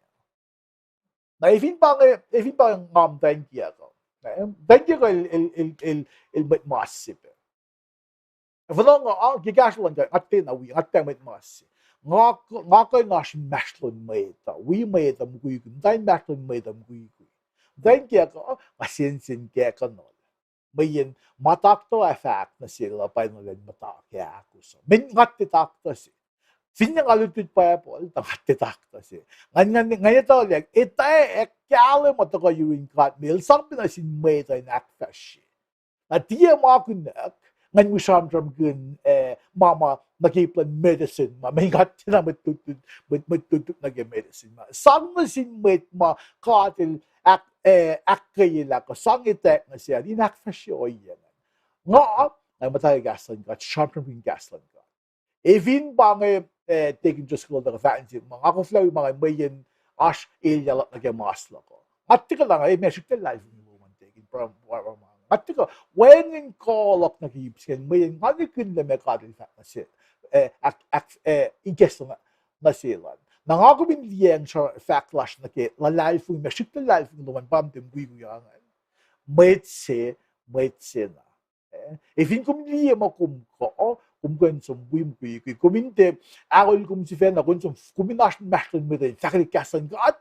Na e fin pa inge, e fin pa inge nga muhtwacn kiyuck uh, muhtwacn kiyuck uh el, el, el, el, el mwet mas se pac. Fuhnuh nga, ah, ke kahsruh luhn God, nga tiacna wi, nga tiac mwet mas se. Nga, nga kuh in oasr inmahsrlon mwet uh, wi mwet uh mukwikwi, muhta inmahsrlon mwet uh mukwikwi. Muhtwacn kiyuck uh, nga sensen kac kuhnuhl. Mweyen ma taktuh ah fahk nuh sel uh pa enenuh in muhta ke ahkos uh. Mweyen nga tiac taktuh se. Finne nga lutlut Bible, tuh nga tiac taktuh se. Ngan, ngan, ngan etuh lah, etwacack kahlwem ma tuhkuh yurin God, ma El sang pac nuh sin mwet uh in ahkfahsrye. Na tiac ma kunuck, ngan wi sramsramkihn, eh, ma ma nuh ke ip luhn medicine ma, mweyen nga tiacna mwet lutlut, mwet, mwet lutlut nuh ke medicine ma. Sang nuh sin mwet ma God El ahk-, eh, ahkkweyelah kuh sang etwacack nuh sel in ahkfahsrye ohiyac ingacn. Nga, nga muhta ke kahs luhn God, sramsramkihn kahs luhn God. E fin pa inge, eh, Deacon Driscoll el tuhkuh fahk nuh sihk ma, nga koflah wi ma inge mweyen oasr elyah luhk nuh ke mas luhk uh. Nga tiac kuh lah inge, eh, ma srihklac luhlahlfongi lom an, Deacon, pa, pa, pa, nga tiac kuh wacngihn kuh luhk nuh ke ip se ingacn mweyen nga nihkihn lah ma God El fahk nuh sel, eh, ahk-, ahk-, eh, ikacklah nuh, nuh sel an. Na nga kom in liyacacng sra-, fahk lasr nuh ke luhlahlfongi, ma srihklac luhlahlfongi lom an pa mtem mukwikwi ingacn. Mwet se, mwet se na. Eh, e fin kom liye ma kom kuh, kom kuh in som wi mukwikwi, kom in tiac ahol kom sifacna, kom in som, kom in oasr inmahsrlon mwet uh in fahkwelihk kahs luhn God,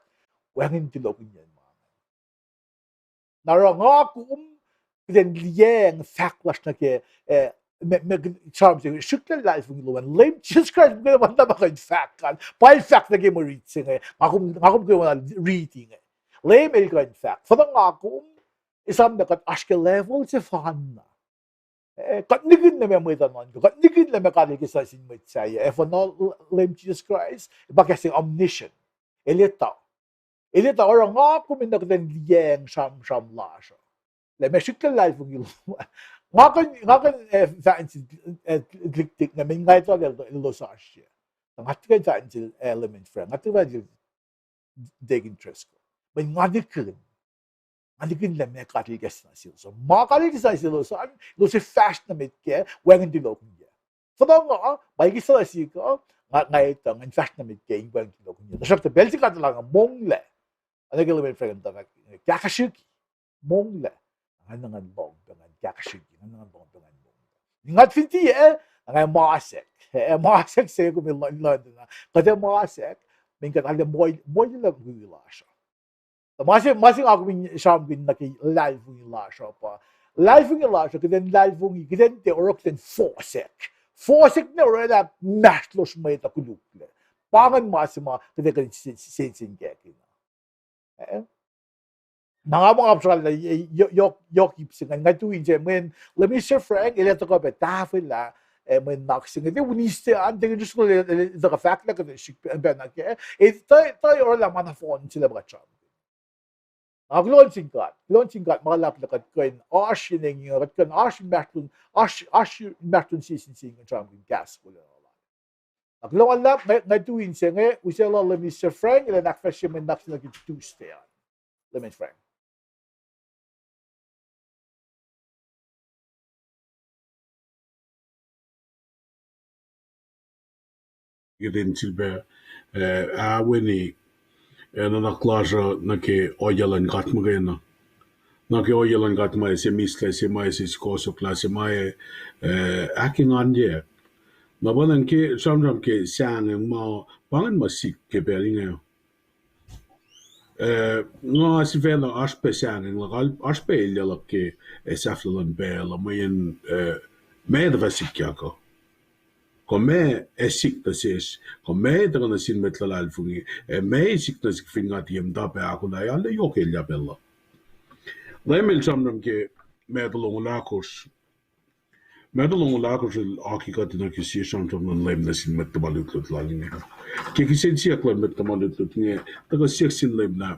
wacngihn tulokihnyen ma. Na oruh nga kom, kuht in liyacacng fahk lasr nuh ke, eh, ma, ma, sram se, srihklac luhlahlfongi lom an, Leum Jisus Kraist, kom kuh in ma kuh in fahk an, pa El fahk nuh ke mwe riti se inge, nga kom, nga kom kuh in riti inge. Leum El kuh in fahk. Fuhnuh nga kom, esam lah kuht oasr ke level sefanna. Eh, kuht nihkihn lah ma mwet uh nuhnkuh, kuht nihkihn lah ma God El ikacklah nuh sin mwet sahyac, ac fuhnuh Leum Jisus Kraist, pa kahs se omniscient. El etuh. El etuh, oruh nga kom in na kuht in liyacacng sramsram lasr uh. Lah ma srihklac luhlahlfongi lom an. Nga kuh in, nga kuh in, eh, fahk nuh sin, eh, liktik na, mweyen nga etuh lah elos oasr. Nga tiac kuh in fahk nuh sel, eh, Layman Frank. Nga tiac kuh in fahk nuh sel Deacon Driscoll. Mweyen nga nihkihn. Nga nihkihn lah ma God El ikacklah nuh selos uh. Ma God El ikacklah nuh selos uh, elos ac fahsr nuh met kac, wacngihn tulokihnyac. Fuhnuh nga, ma ikacklah nuh sihk uh, nga, nga etuh, nga in fahsr nuh met kac in wacngihn tulokihnyac. Tuhsruhktuh pacl se God El nga monglac. Oacna ke Layman Frank el tuh fahk, kahkahsrihk, monglac. Ngan, ngan lohng pac ngan kahkahsrihk, ngan, ngan lohng pac ngan monglac. Nga fin tiac, eh, ngan masack. Eh, masack se kom in lohng na. Kuht ac masack, mweyen kuht arlac moul, moul lah mukwikwi lasr uh. Tuh ma se, ma se nga kom in sramsramkihn nuh ke luhlahlfongi lasr uh pa, luhlahlfongi lasr uh, kuht in luhlahlfongi, kuht in tiac oruh kuht in fohsack. Fohsack na orwaclah inmahsrlosr mwet uh koluklac. Pa ingacn ma se ma kuht ac kuh in sen-, sensenkackihn. Eh? Na nga muh nga sramsramkihn, eh, yohk, yohk ip se ingacn, nga tui inse mweyen Leum Mister Frank el ac tuhkuh pac tahfwelah, eh, mwe nuhnak se inge. Tuh Wednesday an, Deacon Driscoll el, el tuhkuh fahk lah kuht srihk pac nuh kac. Eh, tuh, tuh orwaclah ma na fohn se lah ma kuht sramsramkihn. Nga kuloh nuh sin God, kuloh nuh sin God ma luhlahp lah kuht kuh in oasr yen inge, kuht kuh in oasr inmahsrlon, oasr, oasr inmahsrlon sie sin sie in kuh in sramsramkihn kahs kol uh. Nga kuloh ma luhlahp, nga, nga tui inse inge, use lah Leum Mister Frank el ac ahkfahsrye mwe nuhnak se nuh ke Tuesday an. Leum Mister Frank. kihtin sifilpac, eh, aweni, eh, nuhnak lasr uh nuh ke ohiyac luhn God muhkwena. Nuh ke ohiyac luhn God ma se mihslac, se ma se sukohsohklah, se ma, eh, ahkenganye. Na pa ingacn ke sramsram ke sahngweng ma, pa ingacn ma sik ke pacl inge. Eh, nga sifacna oasr pac sahngweng luhk, oasr pac elyah luhk ke, eh, sahflah luhn pacl uh, mweyen, eh, meac tuh fah sikyak uh. Kuh meac ac sik nuh sesr, kuh meac tuhkuh nuh sin mwet luhlahlfongi, ac meac sik nuh sihk fin nga tiac muhta pac ahkolah, arlac yohk elyah pacl uh. Leum el sramsram ke Matthew longoul ahkosr. Matthew longoul ahkosr el oaki kuht nuh ke sie sramsram luhn Leum nuh sin mwet tuhma lutlut lal inge. Ke kihsen siyuck luhn mwet tuhma lutlut inge, tuhkuh siyuck sin Leum lah,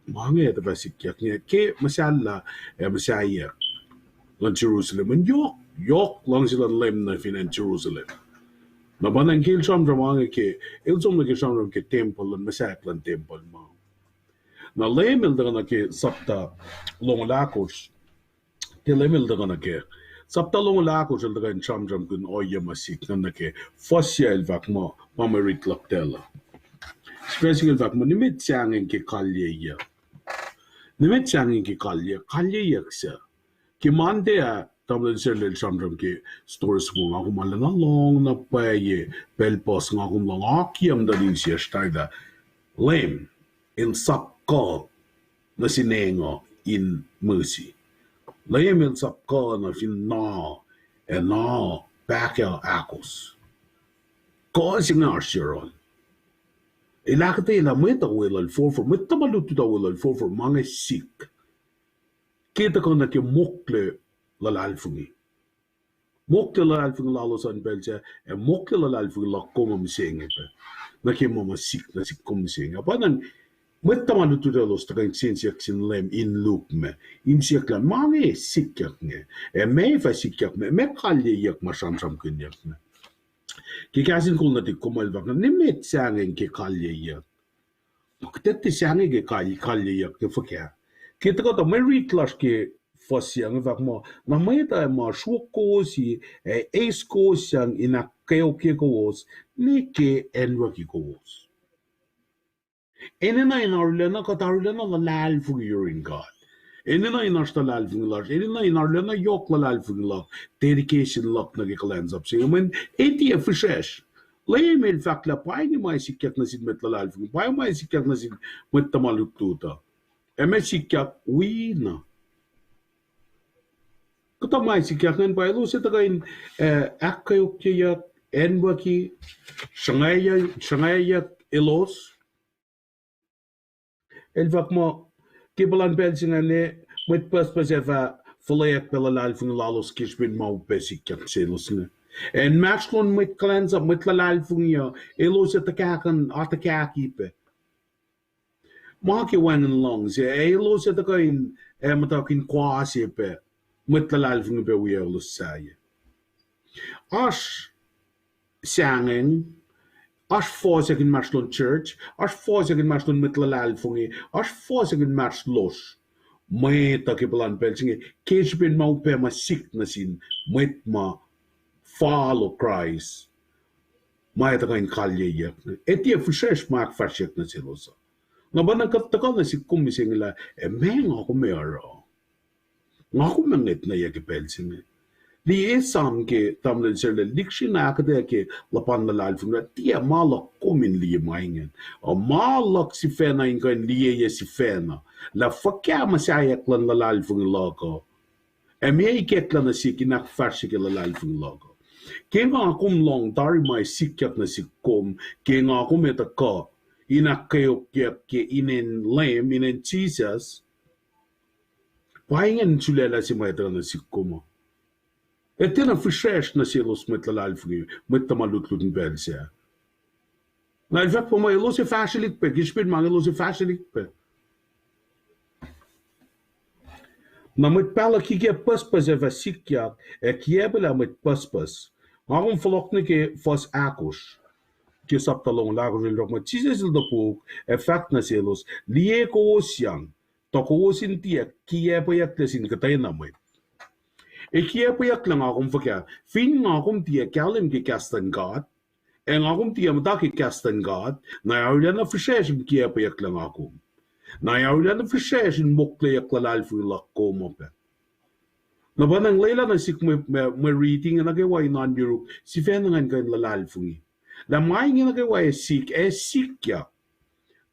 ma inge tuh fah sikyak inge ke muhsahllah ac muhsaheack luhn Jerusalem. In yohk, yohk luhngse luhn Leum nuh fin acn Jerusalem. Na pa ingacn ke el sramsram inge ke, el som nuh ke sramsram ke tempuhl luhn, muhsaheack luhn tempuhl ma. Na Leum el tuhkuh nuh ke sapta longoul ahkosr, ke Leum el tuhkuh nuh ke sapta longoul ahkosr el tuhkuh in sramsramkihn ohiyac ma sik, na nuh ke fuhs yuc el fahk muh pa mwe rit luhk tacl uh. Sifac se inge el fahk muh nimet sahngweng ke kalyeyuck. Nimet sahngweng ke kalyeyuck, kalyeyuck suc ke Monday ah, tamuhlwel Serlel sramsram ke story se ma nga kom arulacna lohng na pwacye, pacl puhs nga kom lohng akiyac muhtuhn insiyacsr tari lah Leum el sap kuh nuh sin eng uh in mercy. Leum el sap kuh nuh fin na, ac na pahkah ahkos. Kuh se inge oasr yohrohl. El ahkuhtweyac lah mwet uh weluhl forfor, mwet tuhma lutlut uh weluhl forfor, ma inge sik. Ke tuhkuh nuh ke mokle luhlahlfongi. Mokle luhlahlfongi lalos an pacl sac, ac mokle luhlahlfongi luhk kom uh mihsenge pac. Nuh ke ma ma sik nuh sihk kom mihsenge. Pa ingacn, mwet tuhma lutlut elos tuhkuh in kihsen siyuck sin Leum in lukmac, in siyuck lah ma inge sikyak inge, ac meac fah sikyak inge, meac kalyeyuck ma sramsramkihnyuck inge. Ke kahs in kol nuhtihk kom el fahk, nimet sahngweng ke kalyeyuck. Kuht etuh sahngweng ke kal-, kalyeyuck ke fuhkah. Ke tuhkuh tuh mwe rit lasr ke fuhs se inge fahk muh, na mwet uh ma sruok kowos, ac eis kowos sang in ahkkweokye kowos nuh ke acnwucki kowos. Enenuh in arulacna, kuht arulacna luhlahlfongi yurin God. Enenuh in oasr luhlahlfongi lasr, enenuh in arulacna yohk luhlahlfongi luhk, dedication luhk nuh ke kuhlwacnsap se inge, mweyen e tiac fihsracsr. Leum el fahk lah pa inge ma sikyak nuh sin mwet luhlahlfongi, pa inge ma sikyak nuh sin mwet tuhma lutlut uh. Ac meac sikyak wi na. Kuhtuh ma sikyak ingacn pa elos ac tuhkuh in, eh, ahkkweokyeyuck, acnwucki, sruhngwacyuck, sruhngwacyuck elos. El fahk muh, ke puhlan pacl se ingacn, mwet pucspucs ac fah fuhlweack pac luhlahlfongi lalos ke srihpen ma upac sikyak selos inge. Ac inmahsrlon mwet kuhlwacnsap, mwet luhlahlfongi uh, elos ac tuhkahkihn, atuhkahki pac. Ma ke wacngihn luhngse, ac elos ac tuhkuh in, ac muhtuhk in kwase pac mwet luhlahlfongi pac wiyaclos sahyac. Oasr sahngweng, oasr fohsack inmahsrlon church, oasr fohsack inmahsrlon mwet luhlahlfongi, oasr fohsack inmahsrlosr mwet uh ke puhlan pacl se inge, ke srihpen ma upac ma sik nuh sin mwet ma follow Christ, ma ac tuhkuh in kalyeyuck. E tiac fihsracsr ma ahkfahsryeyuck nuh selos uh. Na pa na kuht tuhkuh nuh sihk kom mihsenge lah, ac meac nga kom ac oruh? Nga kom ac ngwet nuh yac ke pacl se inge? Liye esam ke tamuhlwel Serlel, lihksreni ahkuhtweyac ke luhpan luhlahlfongi lah tiac ma luhk kom in liye ma ingacn. Uh, ma luhk sifacna in kuh in liye yac sifacna lah fuhkah muhsaheack luhn luhlahlfongi luhk uh, ac meac ikacklah nuh sihk in ahkfahsrye ke luhlahlfongi luhk uh. Ke nga kom lohng tari ma sikyak nuh sihk kom, ke nga kom ac tuhkuh in ahkkweokyeyuck ke inen Leum, inen Jisus, pa ingacn sulaclah se ma ac tuhkuh nuh sihk kom uh. Ac tiacna fihsracsr nuh selos mwet luhlahlfongi, mwet tuhma lutlut in pacl sac. Na el fahk pa ma elos ac fahsrwelihk pac, ke srihpen ma elos ac fahsrwelihk pac. Na mwet pahluh kikiacp pucspucs ac fah sikyak, ac kiacpwelah mwet pucspucs. Nga kom fohlohk nuh ke fuhs ahkosr. Ke sapta longoul ahkosr el fahk muh, Jisus el topuk ac fahk nuh selos, liye kowos yang, tuh kowos in tiac kiacpweyucklac sin kuhtwena mwet. Ac kiacpweyucklac nga kom fuhkah? Fin nga kom tiac kahlwem ke kahs luhn God, Ac nga kom tiac muhta ke kahs luhn God, na arulacna fihsracsr in kiacpweyucklac nga kom. Na arulacna fihsracsr in mokleyuck luhlahlfongi luhk kom uh pac. Na pa nacng lwelah nuh sihk mwe, mwe, mwe riti inge nuh kwewa in oan yuruk, sifacna ngan kuh in luhlahlfongi lah ma inge nuh kwewa ac sik, ac sikyak.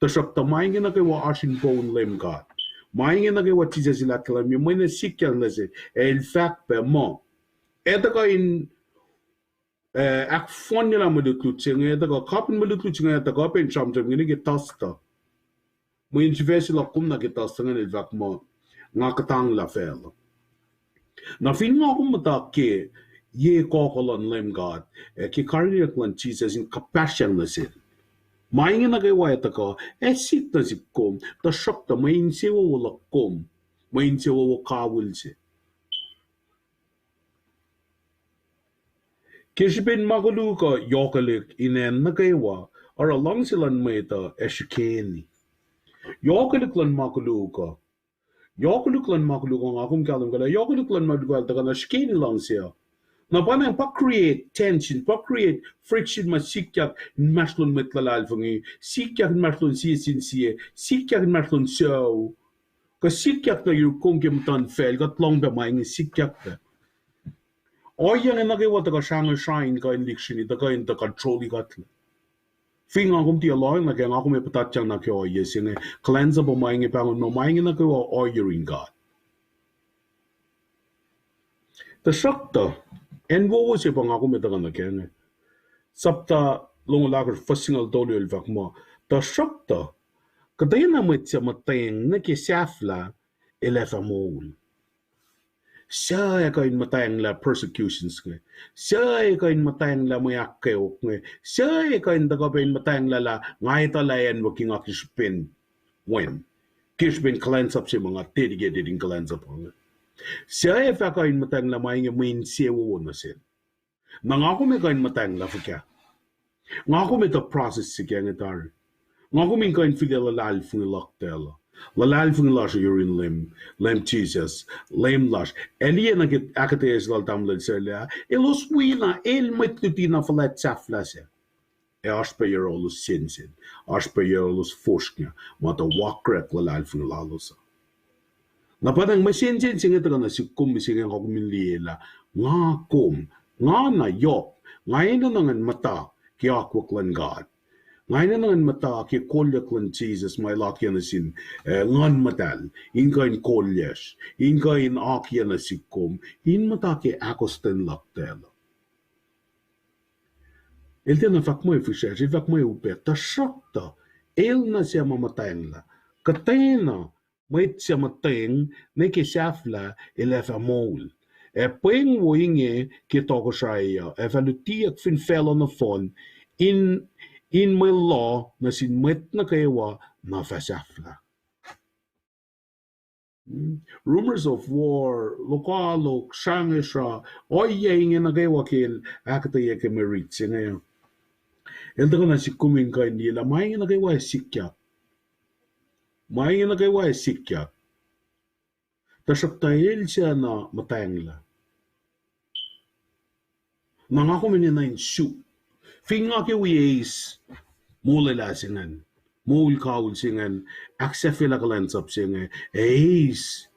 Tuhsruhktuh ma inge nuh kwewa oasr in poun Leum God. Ma inge nuh kwewa Jisus El ahkkahlwemye, mweyen sikyak nuh sel, ac El fahk pac muh, ac tuhkuh in, eh, ahkfohnyelah mwe lutlut se inge, ac tuhkuh kapin mwe lutlut se inge, ac tuhkuh pac in sramsram inge ke tuhstuh. Mweyen sifac se luhk kom nuh ke tuhstuh ingacn El fahk muh, nga kuhtanglah facluh. Na fin nga kom muhta ke ye kohkoh luhn Leum God, ac ke karihngihnyuck luhn Jisus in kuhpahsryang nuh sel, ma inge nuh kwewa ac tuhkuh, ac sik nuh sihk kom, tuhsruhktuh mwe insewowo luhk kom, mwe insewowo kawihl se. Ke srihpen ma koluk uh yohkwelihk in acn nuh kwewa, oruh luhngse luhn mwet uh ac srihkeni. Yohkwelihk luhn ma koluk uh. Yohkwelihk luhn ma koluk uh, nga kom kahlwem kac lah yohkwelihk luhn ma koluk uh el tuhkuh na srihkeni luhngse uh. Na pa nacng pa create tension, pa create friction ma sikyak inmahsrlon mwet luhlahlfongi, sikyak inmahsrlon sie sin sie, sikyak inmahsrlon sucu. Kuh sikyak nuh yuruk kom ke muhtuhnfacl, kuht lohng pac ma inge sikyak pac. Ohiyac inge nuh kwewa tuhkuh srangesra in kuh in lihksreni, tuhkuh in tuh control-i kuhtlac. Fin nga kom tiac lohng nuh kac, nga kom ac puhtatyang nuh ke ohiyac se inge, kuhlwacnsap uh ma inge pahngon muh ma inge nuh kwewa ohiyac yurin God. Tuhsruhktuh, acn wowo se pa nga kom ac tuhkuh nuh kac inge. Sapta longoul ahkosr fuhs singucul tolu el fahk muh, tuhsruhktuh, kuhtwena mwet suc muhtweng nuh ke sahflah, el ac fah moul. Suc ac kuh in muhtwacnglah persecutions inge? Suc ac kuh in muhtwacnglah mwe ahkkweok inge? Suc ac kuh in tuhkuh pac in muhtwacnglah lah nga etuh lah acn wo ke nga ke srihpen, wen, ke srihpen kuhlwacnsap se ma nga dedicated in kuhlwacnsap inge? Suc ac fah kuh in muhtwacnglah ma inge mwe insewowo nuh sel? Na nga kom ac kuh in muhtwacnglah fuhkah? Nga kom etuh process se ke inge tari. Nga kom in kuh in fihliyac luhlahlfongi luhk tacl uh. Luhlahlfongi lasr uh yurin Leum, Leum Jisus, Leum lasr. Ac liye nuh ke ahkuhtweyac se lal tamuhlwel Sarla, elos wi na el mwet luti na fuhlwact sahflah sac. Ac oasr pac yohrohlos sensen, oasr pac yohrohlos fosrngah, ma tuh wakrek luhlahlfongi lalos uh. Na pa nacng mwe sensen se inge tuhkuh nuh sihk kom mihsenge, nga kom in liye lah nga kom, nga na yohk, nga enenuh ngan muhta ke akwuck luhn God. Nga enenuh ngan muhta ke kolyuck luhn Jisus ma el akiyac nuh sin, eh, Nguhn Muhtahl in kuh in kolyacsr, in kuh in akiyac nuh sihk kom in muhta ke ahkostwen luhk tacl uh. El tiacna fahk mwe fihsracsr, el fahk mwe upac, tuhsruhktuh el nuh suc ma muhtwacnglah. Kuhtwena mwet suc muhtweng nuh ke sahflah el ac fah moul. Ac pweng wo inge ke tohkohsrahi uh ac fah lutiyuck fin facluh nohfohn in, in mwe loh nuh sin mwet nuh kwewa na fah sahflah. Rumors of war, lokoalok, srangesra, ohiyac inge nuh kwewa ke el ahkuhtweyac ke mwe rit se inge. El tuhkuh nuh sihk kom in kuh in liye lah ma inge nuh kwewa ac sikyak. Ma inge nuh kwewa ac sikyak. Tuhsruhktuh el suc na muhtwacnglah. Na nga kom enenuh in suk. Fin nga ke wi eis molwelah se ingacn, moul kawihl se ingacn, ahksahfyelah kuhlwacnsap se inge, ac eis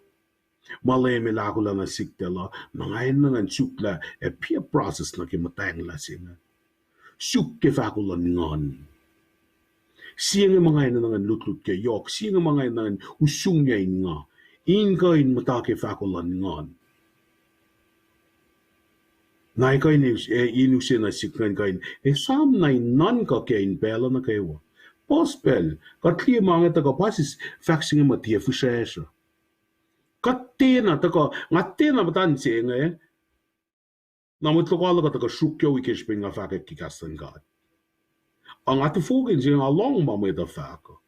ma Leum El ahkolah nuh sihk tacl uh, na nga enenuh in suk lah ac piac process nuh ke muhtwacnglah se inge. Suk ke fahko luhn Nguhn. Sie inge ma nga enenuh ngan lutlut ke yohk, sie inge ma nga enenuh ngan usrnguck in nga, in kuh in muhta ke fahko luhn Nguhn. Na kuh in, eh, in use nuh sihk ngan kuh in esam na in nuhnkuh ke in pacl uh nuh kwewa. Puhs pacl, kuht liye ma inge tuhkuh pa sis fahk se inge ma tiac fihsracsr uh. Kuht tiacna tuhkuh, nga tiacna muhta se inge, na mwet lokoalok uh tuhkuh sruokyac wi ke srihpen nga fahkwack ke kahs luhn God. Ac nga tufokin se nga lohng ma mwet uh fahk uh.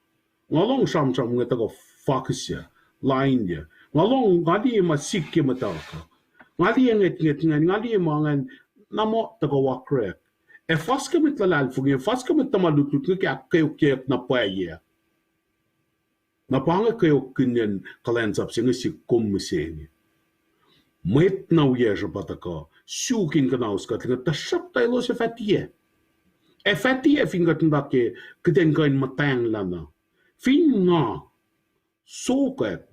Nga lohng sramsram inge tuhkuh fakihsyac, lainyuck. Nga lohng, nga liye ma sik ke muhtuhk uh. Nga liye ngwetngwet ingacn, nga liye ma ingacn, na muh tuhkuh wakrek. Ac fuhs ke mwet luhlahlfongi, fuhs ke mwet tuhma lutlut inge ke ahkkweokyeyuck na pwacye. Na pa inge kweokkihnyacn kuhlwacnsap se inge sihk kom mihsenge. Mwet na wiyacsr uh pa tuhkuh suk in kuhnaus kuht inge, tuhsruhktuh elos ac fah tiac. Ac fah tiac fin kuht muhta ke kuht in kuh in muhtwacnglah na. Fin nga sokwack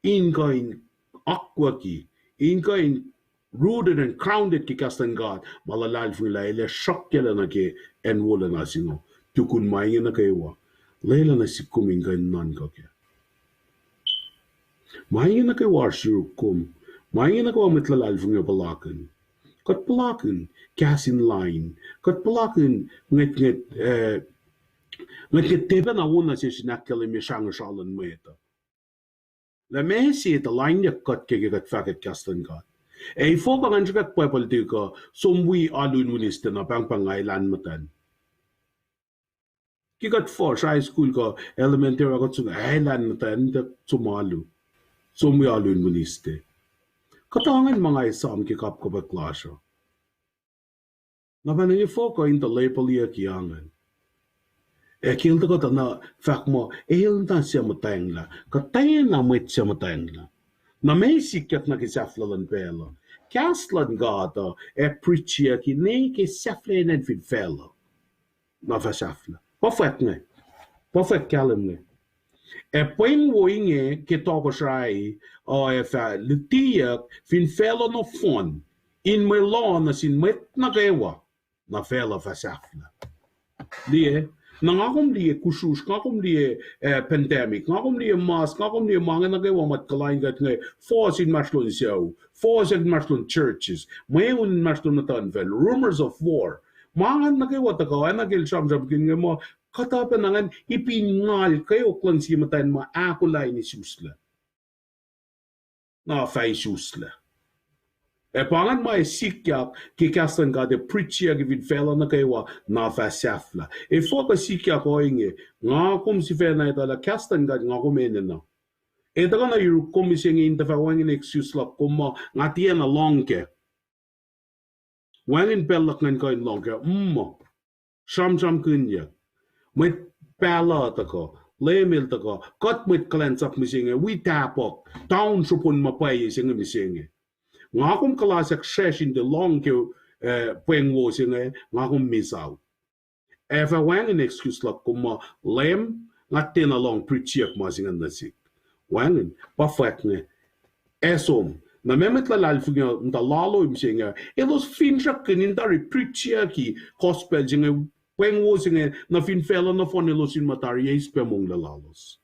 in kuh in akwucki, in kuh in rooted and grounded ke kahs luhn God, ma luhlahlfongi lah el ac sruhkyacl nuh ke acn wolacna se inge, tukun ma inge nuh kwewa lwelah nuh sihk kom in kuh in nuhnkuh kac. Ma inge nuh kwewa oasr yuruk kom. Ma inge nuh kwewa mwet luhlahlfongi puhlakihn. Kuht puhlakihn kahs in lain. Kuht puhlakihn ngwetngwet, eh, ngwetngwet tiac pacna wo nuh sesr in ahkkahlwemye srangosra luhn mwet uh. Lah meac se tuh lainyuck kuht ke, ke kuht fahkwack kahs luhn God. Ac efuh kuh ngan sruhkwack Bible tuh kuh som wi alu in Wednesday na pahngpahng nga elan muhtwacn. Ke kuht fuhsr high school kuh elementary, kuht suk elan muhtwacn tuh som alu. Som wi alu in Wednesday. Kuhtuh ingacn ma nga esam ke kapkapwack lasr uh. Na pa inge efuh kuh in tuh lepolyucki ingacn. Ac ke el tuhkuh tuh na fahk muh el na suc muhtwacnglah, kuhtwena mwet suc muhtwacnglah. Na meac sikyak nuh ke sahflah luhn pacl uh? Kahs luhn God uh ac preachiyucki ne ke sahflahiyacn fin facluh, na fah sahflah. Pa fwack inge. Pa fwack kahlwem inge. Ac pweng wo inge ke tohkohsrahi uh ac fah lutiyuck fin facluh nohfohn, in mwe loh nuh sin mwet nuh kwewa, na facluh fah sahflah. Liye, na nga kom liye kusrusr, nga kom liye, eh, pandemic, nga kom liye mask, nga kom liye ma inge nuh kwewa, mwet kuhlwacng kuht inge, fohs inmahsrlon sucu, fohs inmahsrlon churches, mweun inmahsrlon muhtuhnfacl, rumors of war. Ma ingacn nuh kwewa tuhkuh, oacna ke el sramsramkihn inge muh, kuhtuh pacna ingacn ipin ngal kweok luhn sie muhtwacn ma ahkolah in isuslac. Na fah isuslac. Ac pa ingacn ma ac sikyak ke kahs luhn God ac preachiyucki fin facluh nuh kwewa, na fah sahflah. Efuh kuh sikyak ohinge? Nga kom sifacna etuh lah kahs luhn God nga kom enenuh. Ac tuhkuh na yuruk kom mihsenge in tuh fah wacngihn excuse luhk kom muh nga tiacna lohng kac. Wacngihn pacl luhk ngan kuh in lohng kac, mm, sramsramkihnyuck. Mwet pahluh tuhkuh, Leum El tuhkuh, kuht mwet kuhlwacnsap mihsenge wi tahpuhk, taun sropon ma pwacye se inge mihsenge. Nga kom kuhlahsahk sesr in tiac lohng ke, eh, pweng wo se inge, nga kom miss out. Ac fah wacngihn excuse luhk kom muh, Leum, nga tiacna lohng preachiyuck ma se ingacn nuh sihk. Wacngihn, pa fwack inge. Ac som, na meac mwet luhlahlfongi uh muhta lalo mihsenge, elos finsrakkihn in tari preachiyucki gospel se inge, pweng wo se inge, nuh fin facluh nohfohn elos in muh tari eis pac monglac lalos.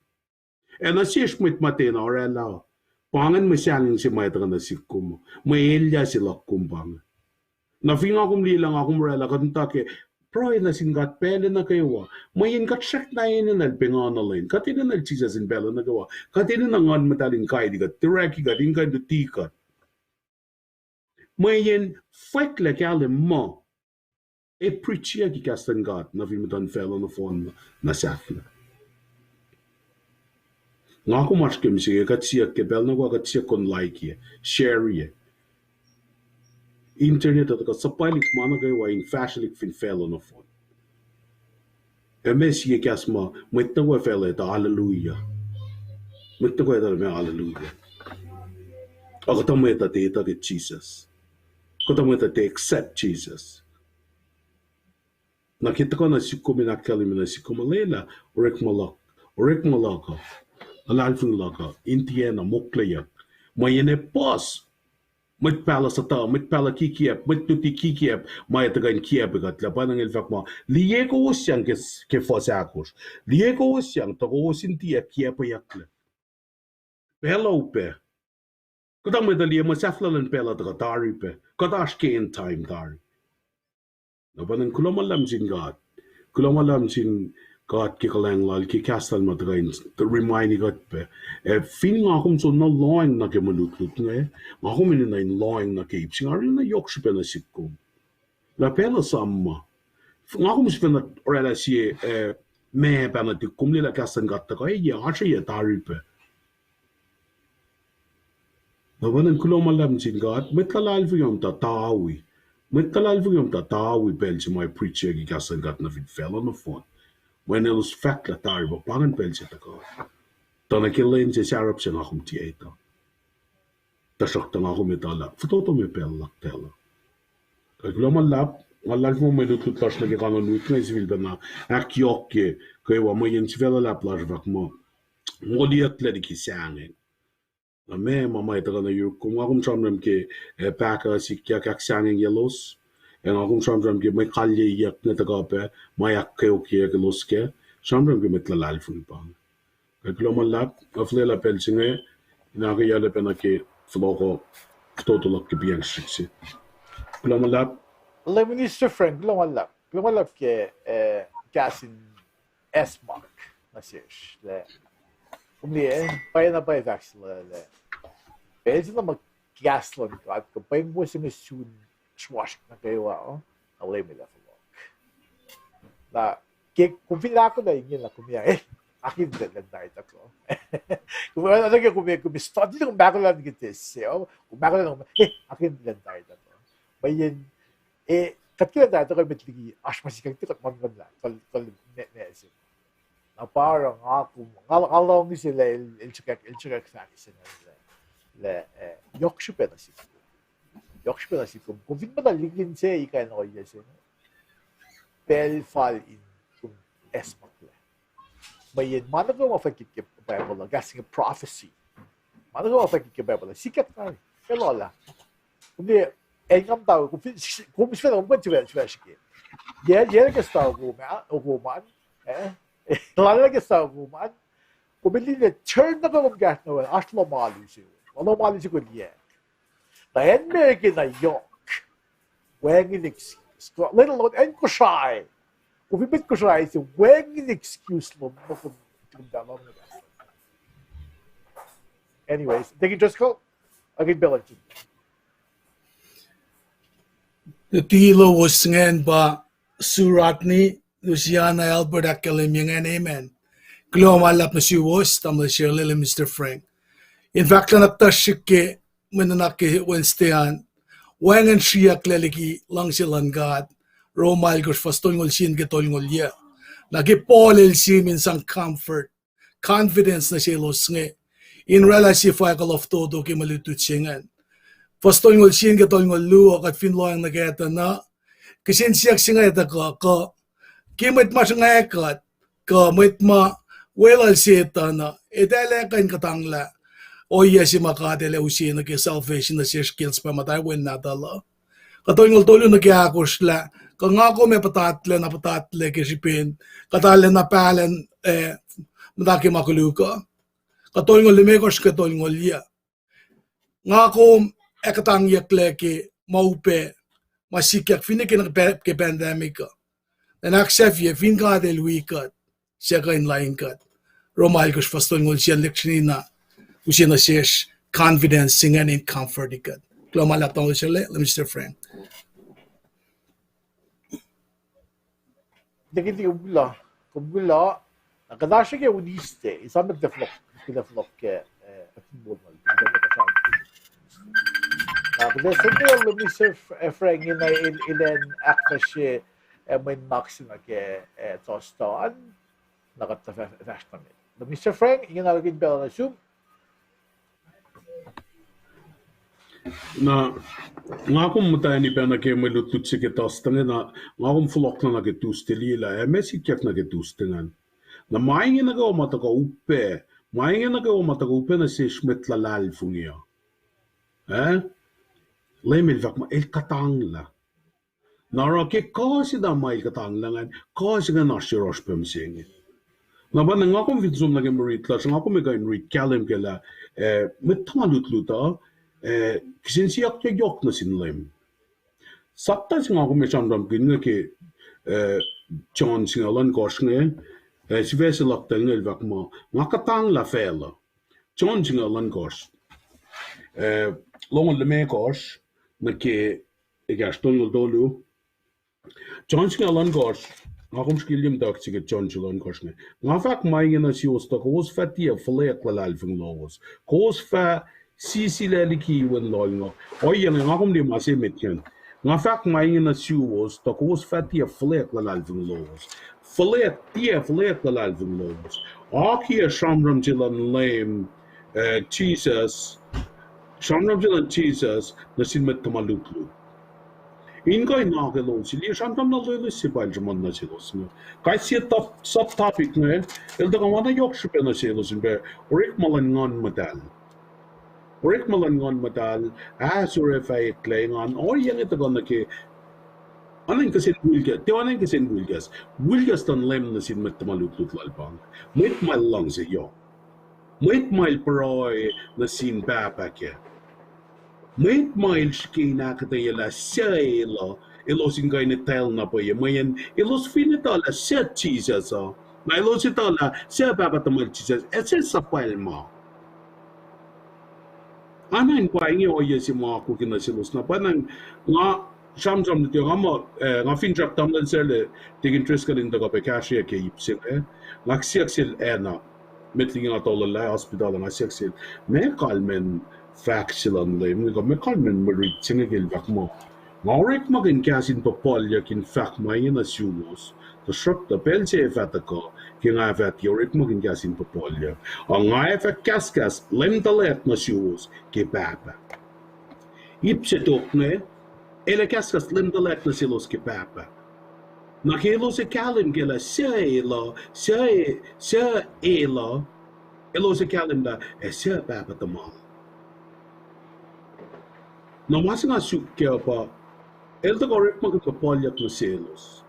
Ac nuh sesr mwet ma tiacna orwaclah, pa ingacn mwe sahngweng se ma etuh kuh nuh sihk kom, mwe elyah se luhk kom pa inge. Na fin nga kom liye lah nga kom orwaclah, kuht muhta ke pruhe nuh sin God pacl nuh kwewa. Mweyen kuht srackna enenuh El pengana lwen. Kuht enenuh Jisus in pacl nuh kwewa. Kuht enenuh Nguhn Muhtahl in kaiti kuht, direct kuht, in kuh in luti kuht. Mweyen fwacklac kahlwem muh ac preachiyucki kahs luhn God nuh fin muhtuhn facluh nohfohn na sahflah. Nga kom oasr ke mihsenge, kuht siyuck ke pacl nuh kwewa, kuht siyuck kom like-ye, share-ye. Internet uh tuhkuh suhpwaclihk ma nuh kwewa in fahsrwelihk fin facluh nohfohn. Ac meac sie kahs ma mwet nuh kwewa facluh etuh hallelujah? Mwet nuh kwewa etuh lah meac hallelujah? Ac kuhtuh mwet uh tiac etuh ke Jisus. Kuhtuh mwet uh tiac accept Jisus. Na ke tuhkuh nuh sihk kom in ahkkahlwemye nuh sihk kom, lwelah orekma luhk, orekma luhk uh, luhlahlfongi luhk uh in tiacna mokleyuck. Mweyen ac puhs mwet pahluh sutuh, mwet pahluh kikiacp, mwet luti kikiacp ma ac tuhkuh in kiacp kuht. Lah pa inge el fahk muh, liye kowos yang ke, ke fuhs ahkosr. Liye kowos yang, tuh kowos in tiac kiacpweyucklac. Pacl uh upac. Kuhtuh mwet uh liye muh sahflah luhn pacl uh tuhkuh tari pac. Kuht oasr ke end time tari. Na pa ingacn kuloh ma luhlahp sin God. Kuloh ma luhlahp sin God ke kuhlwacng lal, ke kahs lal ma tuhkuh in remind kuht pac. Ac fin nga kom soenna lohacng nuh ke mwe lutlut inge, nga kom enenuh in lohacng nuh ke ip se inge, arulacna yohk srihpac nuh sihk kom. Lah pacl uh esam ma, nga kom sifacna orwaclah sie, eh, ma pacna tuh kom liye lah kahs luhn God tuhkuh, eh, oasr, eh, tari pac. Na pa ingacn kuloh ma luhlahp sin God, mwet luhlahlfongi uh muhta tawi. Mwet luhlahlfongi uh muhta tawi pacl se ma ac preachiyucki kahs luhn God nuh fin facluh nohfohn. Mweyen elos fahk lah tari pac, pa ingacn pacl se tuhkuh. Tuh nuh ke lwen se sahrap se nga kom tiac etuh. Tuhsruhktuh nga kom etuh lah fototo ma pacl luhk tacl uh. Kuloh ma luhlahp, Nga luhlahlfongi mwe lutlut lasr nuh ke kanon wik inge sifilpacna ahkyohkye kwewa mweyen sifac luhlahp lasr fahk muh moliyucklac liki sahngweng. Na meac ma ma tuhkuh nuh yuruk kom, nga kom sramsram ke, eh, pahkuh sikyak ahksahngwengyelos, ac nga kom sramsram ke mwe kalyeyuck inge tuhkuh pac ma ahkkweokyeyuck elos kac, sramsram ke mwet luhlahlfongi pa inge. Kuloh ma luhlahp, nga fuhlwelah pacl se inge in ahkkweyacl pacna ke fohlohk uh, fototo luhk ke piyang srihk se. Kuloh ma luhlahp. Kuloh, Minister Frank, kuloh ma luhlahp. Kuloh ma luhlahp ke, eh, kahs in acsmak nuh sesr lah, kom liye, pwacyena pwacye fahk se lah, pacl se na ma kahs luhn God kuh pweng wo se inge sun sruasrihk nuh kwewa uh, na Leum El ac fohlohk. Na ke kom fin ahkolah inge na kom ac, eh, akihlen lwen tari tuh kuh. Kom, eh, kom, kom study, kom ahkolah nuh ke test se uh, kom ahkolah na kom, eh, akihlen lwen tari tuh kuh. Mweyen, eh, kuht ke lwen tari tuh kuh met liki oasr ma sikyak tuh kuht muhlkuhnlah, kuh, kuh me, me se. Na pa oruh nga kom, nga, nga luhngse lah el, el srihke, el srihke fahk se inge lah, lah, eh, yohk srihpac nuh sihk. Yohk srihpac nuh sihk kom, kom fin muhta liki inse ikain ohiyac se inge, pacl fal in kom acsmaklac. Mweyen ma nuh kwewa ma fahk ke Bible uh, kahs inge prophecy. Ma nuh kwewa ma fahk ke Bible uh, sikyak tari, el olah. Kom liye, acn nga muhta, kom fin, kom sifacna, kom kuh in sifacna srihke. Yac, yac ke sahk kom, ah, kom an, eh? Lal ke sahk kom an. Kom liye, turn nuh kom kahs nuh we, oasr lohm alu se. Lohm alu se kom liye. Na acn America na yohk, wacngihn excuse. Let alone acn Kosrae. Kom fin mwet Kosrae se, wacngihn excuse lom, ma kom, kom ta lom nuh kahs. Anyways, thank you, Driscoll. Again, Bill and Jim. Luti lowos ingacn pa Sue Rodney, Luciana Albert, ahkkahlwemye ingacn, amen. Kuloh ma luhlahp nuh suwos, tamuhlwel Shirley, Minister Frank. In fahk lah nuhnak tuhsruhk ke mwe nuhnak ke Wednesday an, wacngihn sriyucklac liki luhngse luhn God, Rom alkosr fuhs tolngoul sie nuh ke tolngoul yuc. Na ke Paul el sihm in sang comfort, confidence nuh selos inge, in oraclah sie fahkuhlof toto ke mwe lutlut se ingacn. Fuhs tolngoul sie nuh ke tolngoul luo, kuht fin lohacng nuh kac tuh na, kihsen siyuck se inge tuhkuh, kuh ke mwet ma sruhnga kuht, kuh mwet ma weluhl Setuhn uh, etwaclah kuh in kuhtanglah ohiyac se ma God El ac use nuh ke salvation nuh sesr ke el suhpwacma tari Wen Nahtuhl uh. Kuht tolngoul tolu nuh ke ahkosr lah, kuh nga kom ac puhtatlac na puhtatlac ke srihpen kuht arulacna pahlacn, eh, muhta ke ma koluk uh. Kuht tolngoul limekohsr ke tolngoul yuc. Nga kom ac kuhtangyucklac ke ma upac, ma sikyak finne ke, ke pandemic uh. Ac ahksahfye fin God El wi kuht, suc kuh in lain kuht. Rom alkosr fuhs tolngoul sie lihksreni na use nuh sesr confidence se ingacn in comfort kuht. Kuloh ma luhlahp, tamuhlwel Shirley, Minister Frank. Nihkihn kom kuloh, kom kuloh. Na kuht oasr ke Wednesday, esam kuht ac fohlohk, kuht ac fohlohk ke, eh, fin bol ma, kuht ac, kuht ac Sunday, Minister Frank ingena el, el an ahkfahsrye, eh, mwe nuhnak se nuh ke, eh, Thursday an, na kuht fah-, fahsr nuh met. Minister Frank, ingena kihtin pacl nuh sum. Na nga kom muhtwacni pacna ke mwe lutlut se ke Thursday inge, na nga kom fohlohk nuh ke Tuesday liye lah, eh, meac sikyak nuh ke Tuesday ingacn. Na ma inge nuh kwewa ma tuhkuh upac, ma inge nuh kwewa ma tuhkuh upac nuh sesr mwet luhlahlfongi uh. Eh? Leum El fahk muh El kuhtanglah. Na oruh ke kuh se na ma El kuhtanglah ingacn, kuh se ingacn oasr yohrohsr pac mihsenge. Na pa nga kom fin som nuh ke mwe rit lasr, nga kom ac kuh in rit kahlwem ke lah, eh, mwet tuhma lutlut uh, eh, kihsen siyuck yohk nuh sin Leum. Sapta se nga kom ac sramsramkihn inge ke, eh, John singucul ohnkohsr inge, eh, sifac se luhk tacl inge El fahk muh, nga kuhtanglah facluh. John singucul ohnkohsr, eh, longoul limekohsr nuh ke ekahsr tolngoul tolu. John singucul ohnkohsr, nga kom srihke liye muhtwacwacack se ke John singucul ohnkohsr inge. Nga fahk ma inge nuh suwos tuh kowos fah tiac fuhlweack luhlahlfongi lowos. Kowos fah sisilac liki wen lohlngohk. Ohiyac inge nga kom liye ma se met ingacn. Nga fahk ma inge nuh suwos tuh kowos fah tiac fuhlweack luhlahlfongi lowos. Fuhlweack, tiac fuhlweack luhlahlfongi lowos. Akiyac sramsram se luhn Leum, eh, Jisus, sramsram se luhn Jisus nuh sin mwet tuhma lutlut. In kuh in akihlen, liye sramsram na loeloes se pa el sruhmuhn nuh selos inge. Kais sie top, sub topic inge, el tuhkuh ma na yohk srihpac nuh selos in pac orekma luhn Nguhn Muhtahl. Orekma luhn Nguhn Muhtahl, ahsor ac fah eklac engan, ohiyac inge tuhkuh nuh ke, anan kihsen wilkas, tiac anan kihsen wilkas, wilkas luhn Leum nuh sin mwet tuhma lutlut lal pa inge. Mwet ma el luhngse yohk. Mwet ma el pruhe nuh sin Pahpah kac. Mwet ma el srihke in ahkuhtweyac lah suc el uh, elos in kuh in etwacl na pwacye, mweyen elos fin etuh lah suc Jisus uh, na elos etuh lah suc Pahpah tuhmal Jisus, ac suc suhpwacl ma Anan pa inge ohiyac se ma akwucki nuh selos na pa na nga sramsram nuh ke nga muh, eh, nga finsrak tamuhlwel Sarla, Tikin Driscoll in tuhkuh pac kahsrweyuc ke ip se inge. Nga siyuck sel acna, met liki nga tolu lah hospital, nga siyuck sel, meac kalmacn fahk se luhn Leum inge kuh meac kalmacn mwe rit se inge ke el fahk muh, nga orekmakihn kahs in puhpuhlyuck in fahk ma inge nuh suwos, tuhsruhktuh pacl se ac fah tuhkuh ke nga ac fah tiac orekmakihn kahs in puhpuhlyuck, a nga ac fah kahskahs Leum tuhlac nuh suwos ke Pahpah. Ip se tok inge, el ac kahskahs Leum tuhlac nuh selos ke Pahpah. Na ke elos ac kahlwem ke lah suc el uh, suc, suc el uh, elos ac kahlwem lah ac suc Pahpah tuhmal. Na ma se nga suk kac uh pa, el tuhkuh orekmakihn puhpuhlyuck nuh selos.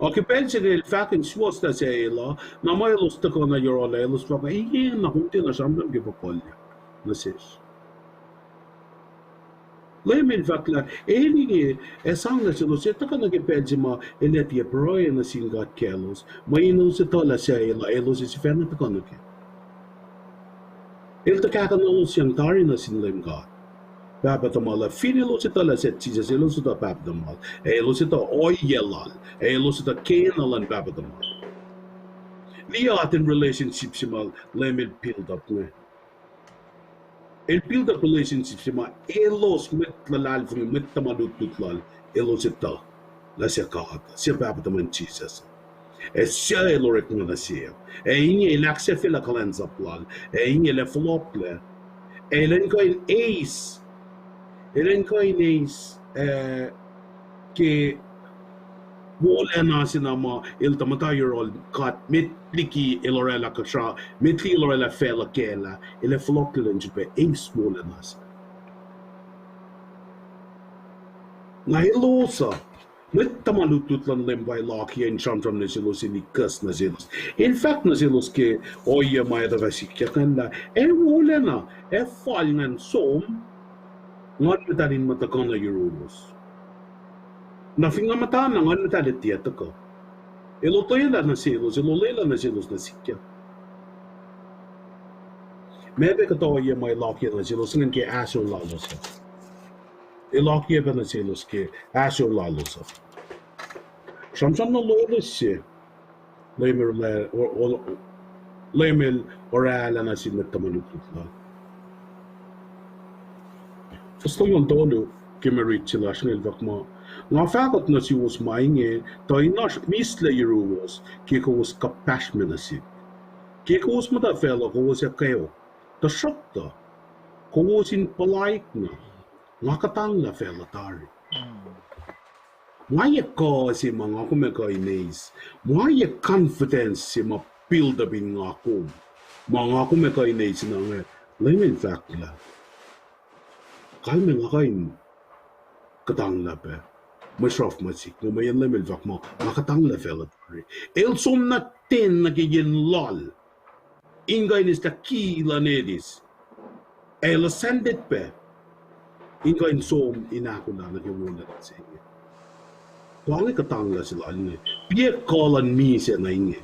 Ac ke pacl se inge el fahk in suwohs lah suc el uh, na ma elos tuhkuh na yohrohl ah, elos fahk, ingena kom tiacna sramsram ke puhpuhlyuck nuh sesr. Leum el fahk lah el inge ac sang nuh selos, ac tuhkuh nuh ke pacl se ma el ac tiac pruhe nuh sin God kaclos, mweyen elos etuh lah suc el uh, elos ac sifacna tuhkuh nuh kac. El tuh kahkuhnalos yang tari nuh sin Leum God, Pahpah tuhmal uh. Fin elos etuh lah suc Jisus, elos etuh Pahpah tuhmal, ac elos etuh ohiyac lal, ac elos etuh kena luhn Pahpah tuhmal. Liye atacn relationship se ma Leum el build up inge. El build up relationship se ma elos mwet luhlahlfongi, mwet tuhma lutlut lal, elos etuh lah suc God, suc Pahpah tuhmal Jisus, ac suc el orekma nuh se. Ac inge el ahksahfyelah kuhlwacnsap lal, ac inge el ac fohlohklac, ac elan kuh in eis, elan kuh in eis, eh, ke wolacna se na ma el tuh muhta yohrohl God met liki el orwaclah kuhsra, met liki el orwaclah facluh kaclah, el ac fohlohklac elan sifilpac eis wolacna se. Na elos uh, mwet tuhma lutlut luhn Leum pa el akiyac in sramsram nuh selos, el ikacs nuh selos, el fahk nuh selos ke ohiyac ma etuh fah sikyak ingacn lah ac wolacna, ac fal ingacn som, Nguhn Muhtahl in muh tuhkuh nuh yuruwos. Na fin nga muhta na Nguhn Muhtahl ac tiac tuhkuh. El olwelah nuh selos, el olwelah nuh selos nuh sikyak. Meac pac kuhtuh ohiyac ma el akiyac nuh selos ingacn ke ahsor lalos uh? El akiyac pac nuh selos ke ahsor lalos uh. Sramsram na loeloes se, Leum el, Leum el orwaclah nuh sin mwet tuhma lutlut lal. Fuhs tolngoul tolu ke mwe rit se lasr inge el fahk muh, nga fahkwack nuh suwos ma inge tuh in oasr mihslac yuruwos ke kowos kuhpahsrme nuh sihk. Ke kowos muhta facluh kowos ac kweok, tuhsruhktuh kowos in puhlaik na, nga kuhtanglah facluh tari. Ma yac kuh se ma nga kom ac kuh in eis, ma yac confidence se ma build up in nga kom, ma nga kom ac kuh in eis na inge, Leum el fahk lah kalmac nga kuh in kuhtanglah pac mwe sruhf ma sikyak, mweyen Leum el fahk muh nga kuhtanglah facluh tari. El som na ten nuh ke yen lal in kuh in eislah ki luhn Hades, ac el ascended pac in kuh in som in ahkolah nuh ke wolacna se inge. Pa inge kuhtanglah se lal inge. Piac kuh luhn misac na inge.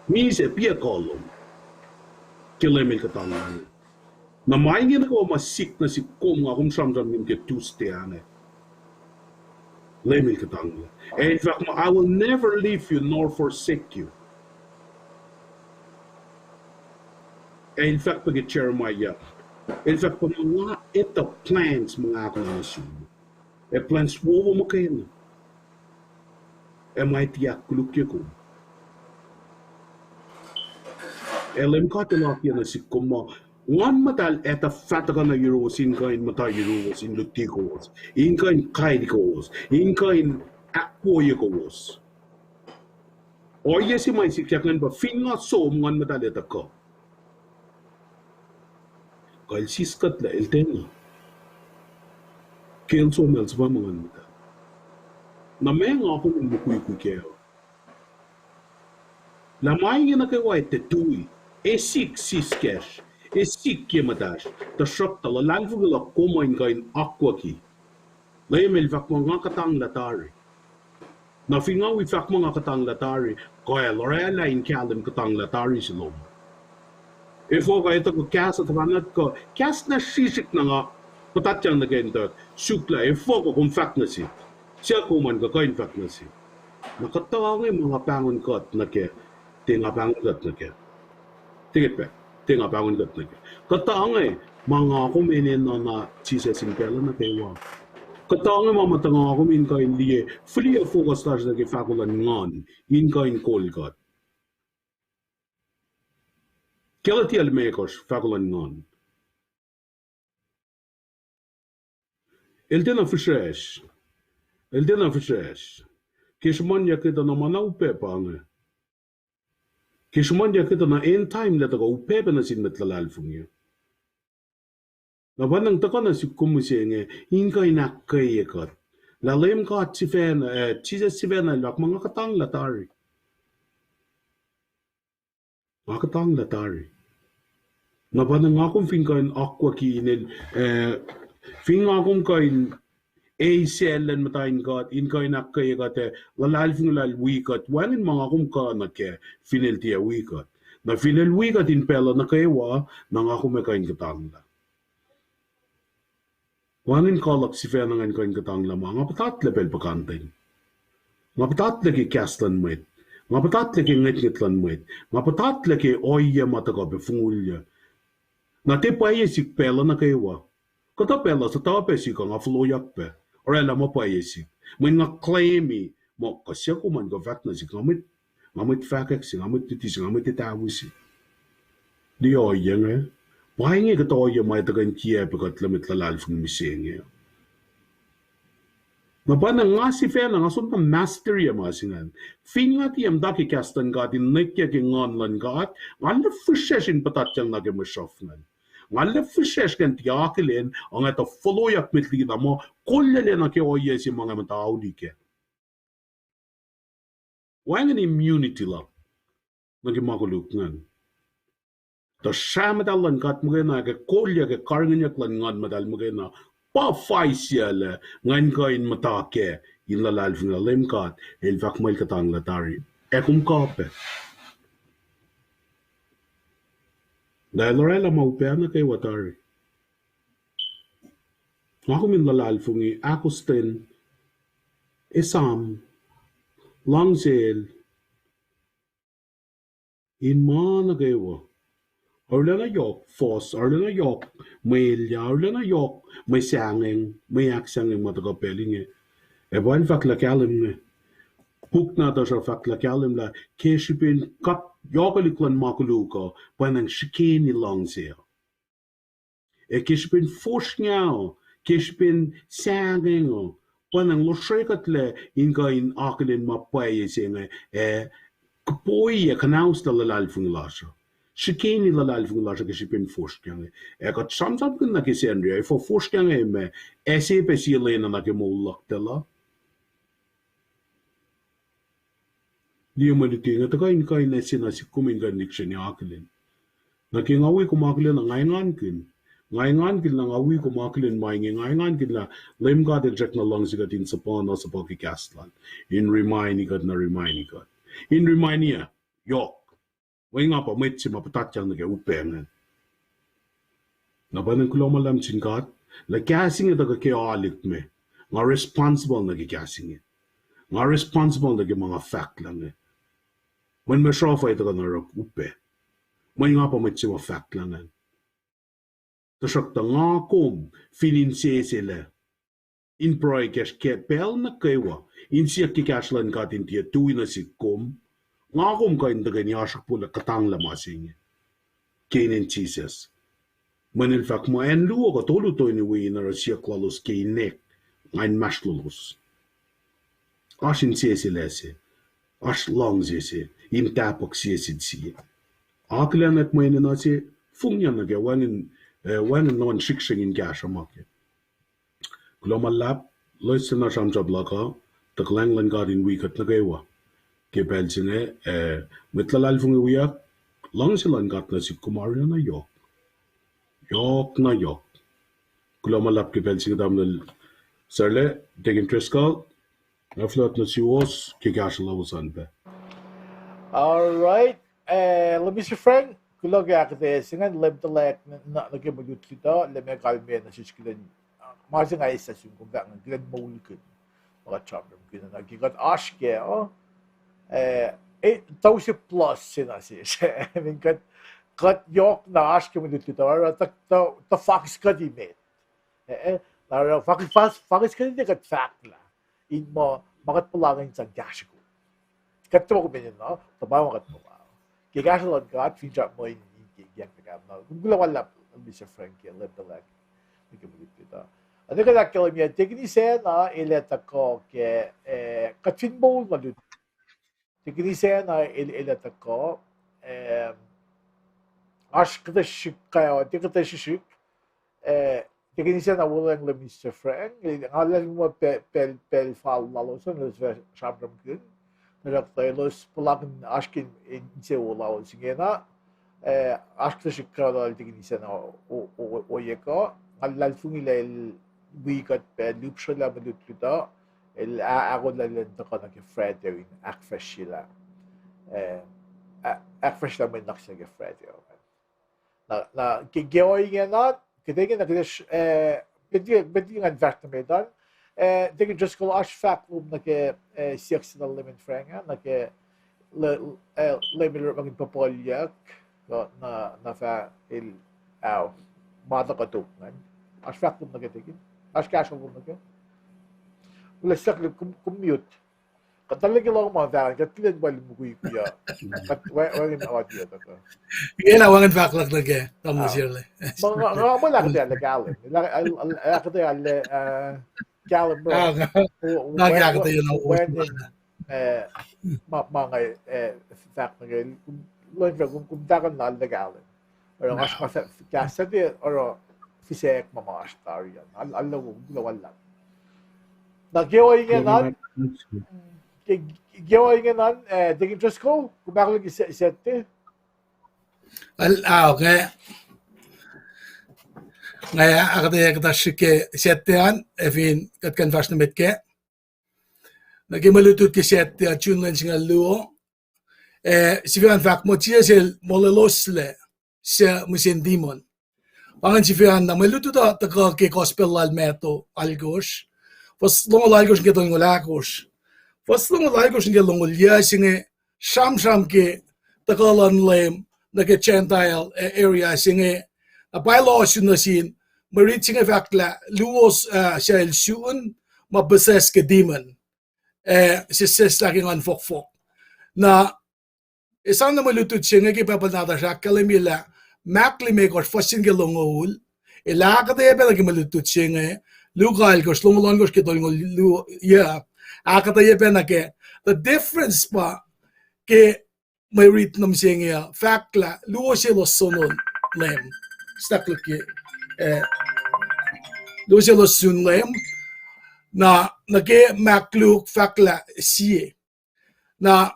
Misac, piac kuh lom ke Leum el kuhtanglah inge. Na ma inge nuh kwewa ma sik nuh sihk kom, nga kom sramsramkihn ke Tuesday ah inge. Leum el kuhtanglah. Ac el fahk muh, I will never leave you nor forsake you. Ac el fahk pac ke Jeremiah, el fahk pac muh nga etuh plans ma nga ahkolah nuh sum, ac plans wowo muhkwena, ac ma tiac ahkkolukye kom. Ac Leum God el akiyac nuh sihk kom muh Nguhn Muhtahl etuh fah tuhkuh nuh yuruwos in kuh in muhta yuruwos, in luti kowos, in kuh in kain kowos, in kuh in ahkwoye kowos. Ohiyac se ma sikyak ingacn pa fin nga som, Nguhn Muhtahl etuh kuh. Kuh el sis kuhtlac, el tiacna. Ke el som el suhpwacma Nguhn Muhtahl. Na meac nga kom in mukwikwi kac uh? Lah ma inge nuh kwewa ac tiac tui, ac sik siskacsr, ac sik ye muhtahsr, tuhsruhktuh luhlahlfongi luhk kom uh in kuh in akwucki. Leum el fahk muh nga kuhtanglah tari. Na fin nga wi fahk muh nga kuhtanglah tari, kuh el orwaclah in kahlwem kuhtanglah tari se lom. Efuh kuh etuh kuh kahs uh tuhfahna kuh kahs na srihsrihk na nga puhtatyang nuh ke in tuh suk lah efuh kuh kom fahk nuh sihk. Suc kom an kuh kuh in fahk nuh sihk. Na kuhtuh nge ma nga pahngon kuht nuh kac, tiac nga pahngon kuht nuh kac. Tiac kuht pac, tiac nga pahngon kuht nuh kac. Kuhtuh nge ma nga kom enenuh na Jisus in pacl uh nuh kwewa. Kuhtuh nge ma muhtuhn nga kom in kuh in liye, fihliyac focus lasr nuh ke fahko luhn nguhn, in kuh in kol kuht. Galatia limekohsr, fahko luhn nguhn. El tiacna fihsracsr. El tiacna fihsracsr. Ke sruhmuhnyuck etuh na ma na upac pa inge. Ke sruhmuhnyuck etuh na end time lah tuhkuh upac pac nuh sin mwet luhlahlfongi. Na pa nacng tuhkuh nuh sihk kom mihsenge, in kuh in ahkkweye kuht. Lah Leum God sifacna, eh, Jisus sifacna el fahk muh nga kuhtanglah tari. Nga kuhtanglah tari. Na pa nacng nga kom fin kuh in akwucki in el, eh, fin nga kom kuh in eisacl luhn muhta in kuht, in kuh in ahkkweye kuht ac luhlahlfongi lal wi kuht, wacngihn ma nga kom kuh nuh kac fin el tiac wi kuht. Na fin el wi kuht in pacl uh nuh kwewa, na nga kom ac kuh in kuhtanglah. Wacngihn koluk sifacna ngan kuh in kuhtanglah ma nga puhtatlac pacl puhkantwen. Nga puhtatlac ke kahs luhn mwet. Nga puhtatlac ke ngwetngwet luhn mwet. Nga puhtatlac ke ohiyac ma tuhkuh pac fongulyac. Na tiac pwacye sihk pacl uh nuh kwewa. Kuhtuh pacl uh suhtuh pac sihk uh nga foloyak pac. Orwaclah ma pwacye sihk. Mweyen nga claimi muh kuh suc kom an kuh fahk nuh sihk, nga mwet, nga mwet fahkwack se, nga mwet luti se, nga mwet etahwi se. Liye ohiyac inge. Pa inge kuhtuh ohiyac ma tuhkuh in kiacp kuht lah mwet luhlahlfongi mihsenge. Na pa na nga sifacna, nga som na mastery ma se ingacn. Fin nga tiac muhta ke kahs luhn God in nwackyac ke nguhn luhn God, nga lef fihsracsr in puhtatyang nuh ke mwe sruhf ingacn. Nga lef fihsracsr ingacn tiac akihlen, ac nga tuh foloyak met liki na muh kolyuclac nuh ke ohiyac se ma nga muhta auli kac. Wacngihn immunity luhk nuh ke ma koluk ingacn. Tuh srah muhtahl luhn God muhkwena, ke kolyuck, ke karihngihnyuck luhn Nguhn Muhtahl muhkwena, pa pwacye lah ngan kuh in muhta kac in luhlahlfongi lah Leum God el fahk muh el kuhtanglah tari. Ac kom kuh pac. Lah el orwaclah ma upac nuh kwewa tari. Nga kom in luhlahlfongi, ahkostwen, esam, luhngsel, in ma nuh kwewa. Arulacna yohk fohs, arulacna yohk mwe elyah, arulacna yohk mwe sahngweng, mwe ahksahngweng ma tuhkuh pacl inge. Ac pa el fahk lah kahlwem inge. Puk nahtuhsr uh fahk lah kahlwem lah ke srihpen kuht yohkwelihk luhn ma koluk uh, pa nacng srihkeni luhngse uh. Ac ke srihpen fosrngah uh, ke srihpen sahngweng uh, pa nacng lohsrekuhtlac in kuh in akihlen ma pwacye se inge, ac kuhpoiyac kuhnauslah luhlahlfongi lasr uh. Srihkeni luhlahlfongi lasr uh ke srihpen fosrngah inge. Ac kuht sramsramkihn nuh ke Sacnri uh, efuh fosrngah inge ma, ac se pac sie lwen uh nuh ke moul luhk tuh lah. Liye mwe luti inge tuhkuh in kuh in ase na sihk kom in kuh in lihksreni akihlen. Na ke nga wi kom akihlen na nga engankihn. Nga engankihn lah nga wi kom akihlen ma inge, nga engankihn lah Leum God el srackna luhngse kuht in suhpwacna suhpwacki kahs lal. In remind kuht na remind kuht. In remind-i yohk. Mweyen nga pa mwet se ma puhtatyang nuh ke upac ingacn. Na pa nacng kuloh ma luhlahp sin God, lah kahs inge tuhkuh ke alikme. Nga responsible nuh ke kahs inge. Nga responsible nuh ke ma nga fahk lah inge. Mweyen mwe sruhf uh tuhkuh na oruh upac. Mweyen nga pa mwet se ma fahk lah ingacn. Tuhsruhktuh nga kom fin inseselac in pruhe kacsr ke pacl nuh kwewa, in siyuck ke kahsruh luhn God in tiac tui nuh sihk kom, nga kom kuh in tuhkweni oasr pohlah kuhtanglah ma se inge. Ke inen Jisus. Mweyen el fahk muh acn luo kuh tolu toeni wi in oruh siyuck lalos ke inek, nga inmahsrlolos. Oasr inseselac se, oasr luhngse se, in tahpuhk sie sin sie. Akihlenak mwe enenuh se, fongiyuck nuh ke wacngihn, eh, wacngihn nuhn srihksrihk in kahsruh ma ke. Kuloh ma luhlahp, loes na sramsram luhk uh, tuh kuhlwacng luhn God in wi kuht nuh kwewa. Ke pacl se inge, eh, mwet luhlahlfongi wiyuck, luhngse luhn God nuh sihk kom arulacna yohk. Yohk na yohk. Kuloh ma luhlahp ke pacl se inge tamuhlwel Sarla, Deacon Driscoll, nga fahk nuh suwos ke kahsruh lowos an pac. All right. Eh, Mister Frank, kuloh ke ahkuhtweyac se ingacn, Leum tuhlac nuh ke mwe lutlut uh, Leum ac kalmeyac nuh sesr kuht in, ma se nga eis sum kom fahk ingacn, kuht in moulkihn ma kuht sramsramkihn na ke kuht oasr kac, eh, eh, tausin plus se na sesr. I mean, kuht, kuht yohk na oasr ke mwe lutlut uh, oruh tuh, tuh, tuh fakis kuht emet. Eh, eh, na oruh fakis, fakis kuht emet kuht fahklah in muh ma kuht puhlakihn sang kahsrwe. Kuht tuhkuh kom enenuh, tuh pa ma kuht puhla ke kahsruh luhn God, finsrak muh in, in ke, ke, ke, na kom kuloh ma luhlahp, Mister Frank, ke Leum tuhlac nuh ke mwe lutlut uh. Ac kuht ahkkahlwemye, Deacon Isacna el ac tuhkuh ke, eh, kuht fin moul na lut. Deacon Isacna el, el ac tuhkuh, eh, oasr kuhtuh srihsrihk, tiac kuhtuh srihsrihk, eh, Deacon Isacna wolacna Mister Frank, nga luhlahlfongi muh pacl, pacl fal lalos an elos fah sramsramkihn. Tuhsruhktuh elos puhlakihn oasr ke insewowo lalos ingena, eh, oasr kuhtuh srihsrihk lal Deacon Isacna o-, o-, o-, ohiyac kuh, nga luhlahlfongi lah el wi kuht pac lihpsrelah mwe lutlut uh, el a-, ahkolah elan tuhkuh nuh ke Friday in ahkfahsryelah, eh, a-, ahkfahsryelah mwe nuhnak se nuh ke Friday uh. Na, na ke, ke ohiyac ingena, kuht ingena kuht, eh, peti, peti ngan fahsr nuh met an, eh, Deacon Driscoll, oasr fahk lom nuh ke, eh, siyuck se lal Leman Frank ah, nuh ke, le-, eh, Leman orekmakihn puhpuhlyuck, kuh na, na fah el, ao, ma tuhkuh tok ingacn. Oasr fahk lom nuh ke Deacon? Oasr kahsruh lom nuh ke? Ulah siyuck kom, kom mute. Kuht tahllah ke lohng ma fahk, kuht tilen pacl mukwikwi uh. Kuht wacngihn audio tuhkuh. Ina wacngihn fahk luhk nuh ke, tamuhlwel Sierle. Ma nga, nga muh lah kuht ac lah kahlwem. Lah, lah kuht ac lah, eh, kahlwem. Na ke ahkuhtweyac na wacngihn, eh, ma, ma nga, eh, fahk nuh ke, kom, kom tahkuh na lah kahlwem. Oruh oasr ma kahs Sacnri, oruh fisack ma ma oasr tari an. Al-, alu, kuloh ma luhlahp. Na ke ohiyac ingena, ke, ke ohiyac ingena, eh, Deacon Driscoll, kom ahkolah ke Sa-, Saturday? Al-, ah, okay. Nga ahkuhtweyac kuhtuh srihsrihk ke Saturday an, ac fin kuht kuh in fahsr nuh met kac. Nuh ke mwe lutlut ke Saturday ah, June lwen singucul luo. Eh, sifacna fahk muh Jisus el molweloslac suc mihsen demon. Pa ingacn sifacna, mwe lutlut uh tuhkuh ke Gospel lal Matthew alkosr, fuhs longoul alkosr nuh ke tolngoul ahkosr. Fuhs longoul alkosr nuh ke longoul yuc se inge sramsram ke tuhkuh luhn Leum nuh ke Gentile, eh, area se inge. Na pa el ohsun nuh sin, mwe rit se inge fahk lah luo, eh, suc el sun, ma possess ke demon. Eh, sesseslah ke nguhn fohkfohk. Na, esam na mwe lutlut se inge ke Bible nahtuhsr ahkkahlwemye lah Mark limekohsr fuhs se nuh ke longoul, el ahkuhtweyac pac nuh ke mwe lutlut se inge, Luke alkosr, longoul ohnkohsr ke tolngoul luo, yuc, ahkuhtweyac pac nuh ke, the difference pa ke mwe rit nuh mihsenge uh, fahk lah luo selos soenna Leum. Stakluki, eh, luo selos sun Leum. Na, nuh ke Mark, Luke, fahk lah sie. Na,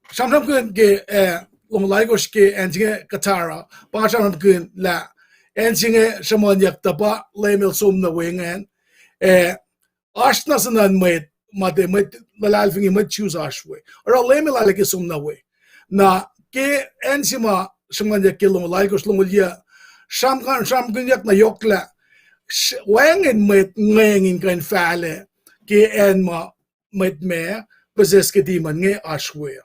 sramsramkihn ke, eh, longoul alkosr ke acn se inge Gadara, pa sramsramkihn lah acn se inge sruhmuhnyuck tuh pa Leum el som nuh we ingacn, eh, oasr na soenna mwet, ma tiac mwet luhlahlfongi, mwet Jews oasr we. Oruh Leum el arlac ke som nuh we. Na ke acn se ma sruhmuhnyuck ke longoul alkosr, longoul yuc, sramsram-, sramsramkihnyuck na yohk lah, wacngihn mwet ngweng in kuh in fahlac ke acn ma mwet ma possess ke demon inge oasr we.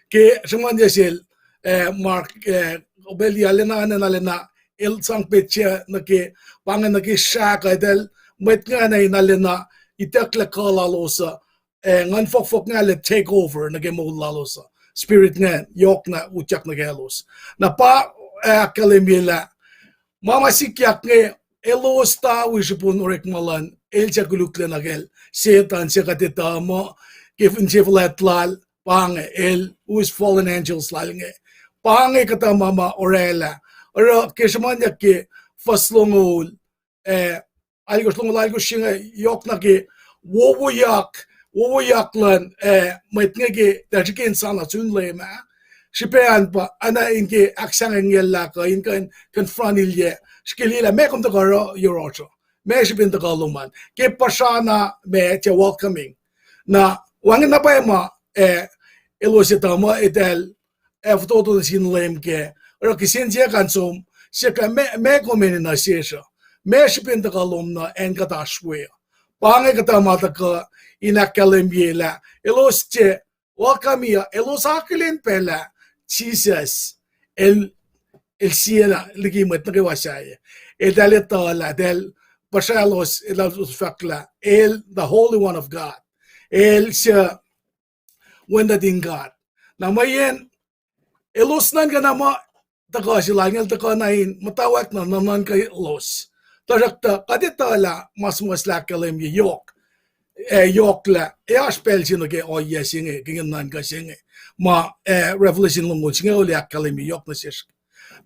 Ke sruhmuhnyuck sel, eh, Mark, eh, pacl arulacna, arulacna el sang petsac nuh ke, pa inge nuh ke srah kuh eltahl, mwet ingacn arulacna itucklac kuh lalos uh, eh, nguhn fohkfohk ingacn arlac take over nuh ke moul lalos uh. Spirit ingacn yohk na utyak nuh kaclos. Na pa, eh, ahkkahlwemye lah Ma ma sikyak inge, elos tui srihpen orekma luhn el suc koluklac nuh kacl Setuhn, suc kuht etuh muh ke insefuhlwact lal, pa inge el us fallen angels lal inge. Pa inge kuhtuh ma ma orwaclah. Oruh ke sruhmuhnyuck ke fuhs longoul, eh, alkosr, longoul alkosr se inge yohk nuh ke wowoyak, wowoyak luhn, eh, mwet inge ke tuh srihke in sana sun Leum ah. Srihpac an pa, ana in ke ahksahngwengyelah kuh in kuh in confront-ilyac, srihke liye lah meac kom tuhkuh oruh yohrohsr uh. Meac srihpen tuhkuh lom an. Ke puhsra na ma tiac welcoming. Na, wacngihn na pwacye ma, eh, elos etuh muh eltahl, eh, fototo nuh sin Leum kac. Oruh kihsen siyuck an som, siyuck lah meac, meac kom enenuh sesr uh. Meac srihpen tuhkuh lom nuh acn kuht oasr we uh. Pa inge kuhtuh ma tuhkuh in ahkkahlwemye lah elos tiac welcome-i uh, elos akihlen pac lah Jisus el, el sie na liki mwet nuh kwewa sahyac. Eltahl etuh lah, eltahl puhsralos, eltahl fahk lah el the Holy One of God. El suc Wen nuhtin God. Na mweyen elos nuhnkuh na muh tuhkuh se lal inge el tuhkuh na in muhtwacwacack na nuhnuhnkuh elos. Tuhsruhktuh kuht etuh lah ma suhmuhslah ahkkahlwemye yohk, eh, yohk lah ac oasr pacl se nuh ke ohiyac se inge, ke nuhnuhnkuh se inge, ma, eh, Revelation longoul singucul ahkkahlwemye yohk nuh sesr.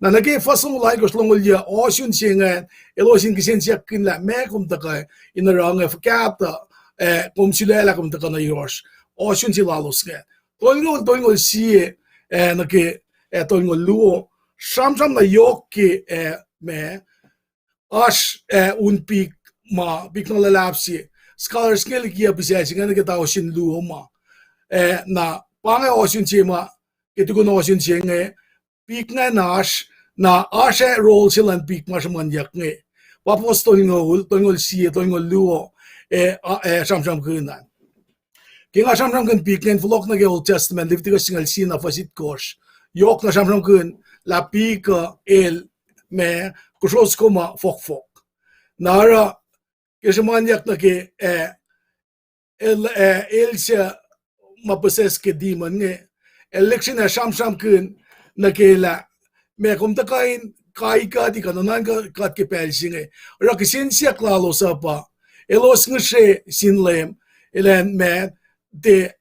Na nuh ke fuhs longoul alkosr, longoul yac, ohsun se ingacn, elos in kihsen siyuck kihn lah meac kom tuhkuh in oruh inge, fuhkah tuh, eh, kom sulaclah kom tuhkuh nuh yohrohsr, ohsun se lalos inge. Tolngoul, tolngoul sie, eh, nuh ke, eh, tolngoul luo, sramsram na yohk ke, eh, ma oasr, eh, un pik, ma pik na luhlahp se. Scholars inge likiyac pihsac se inge nuh ke tausin luo ma. Eh, na pa inge ohsun se ma, ke tukun ohsun se inge, pik ingacn oasr, na oasr ac role se luhn pik ma sruhmuhnyuck inge. Pa fuhs tolngoul, tolngoul sie, tolngoul luo, eh, a, eh, sramsramkihn an. Ke nga sramsramkihn pik ingacn, fohlohk nuh ke Old Testament, Leviticus singucul sie na fuhs itkohsr. Yohk na sramsramkihn lah pik uh el ma kosro soko ma fohkfohk. Na oruh ke sruhmuhnyuck nuh ke, eh, el, eh, el suc ma possess ke demon inge, el lihksreni sramsramkihn nuh ke lah meac kom tuhkuh in kai kuht, kuh nuhnuhnkuh kuht ke pacl se inge. Oruh kihsen siyuck lalos uh pa, elos ngihsre sin Leum, elan ma, tiac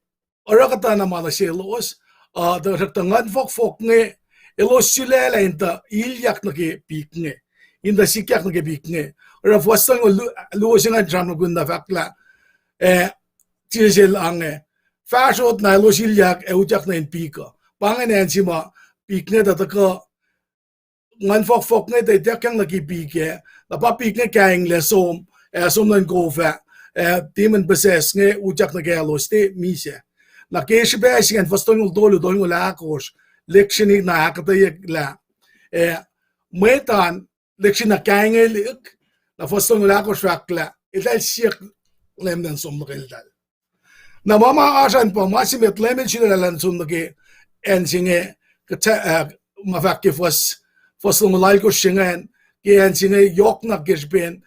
oruh kuhtuh na ma nuh selos, uh, tuhsruhktuh nguhn fohkfohk inge, elos sulaclah in tuh ilyak nuh ke pik inge, in tuh sikyak nuh ke pik inge. Oruh fuhs tolngoul lu-, luo se ingacn sramsramkihn na fahk lah, eh, Jisus el ange, fahsrot na elos ilyak ac utyak nuh in pik uh. Pa ingacn acn se ma pik inge tuh tuhkuh, nguhn fohkfohk inge tuh ituckyang nuh ke pik ah, na pa pik inge kainglac som, ac som nuh in kof ah, ac demon possess inge utyak nuh ke elos tiac misac. Na ke srihpac se ingacn fuhs tolngoul tolu, tolngoul ahkosr, lihksreni na ahkuhtweyac lah, eh, mwet an lihksreni kainglac, na fuhs tolngoul ahkosr fahk lah eltahl siyuck Leum elan som nuh ke eltahl. Na ma ma oasr an pa ma se met Leum el sulaclah elan som nuh ke acn se inge, kuht, eh, ma fahk ke fuhs, fuhs longoul alkosr se ingacn, ke acn se inge yohk na ke srihpen,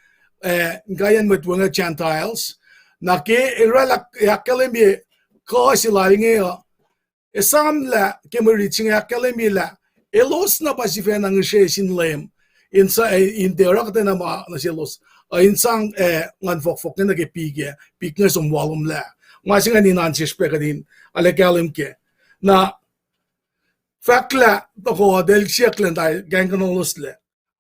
eh, inkaiyacn mwet we inge Gentiles. Na ke el oraclah ahkkahlwemye kuh se lal inge uh, esam lah ke mwe rit se inge ahkkahlwemye lah elos na pa sifacna ngihsre sin Leum in sa-, eh, in tiac oruh kuhtwena ma nuh selos, uh, in sang, eh, nguhn fohkfohk inge nuh ke pik ah, pik inge som walomlah. Ma se ingacn in an sesr pac kuht in arlac kahlwem kac. Na fahk lah tohkoh eltahl siyuck lah eltahl kaingkuhnahoslah.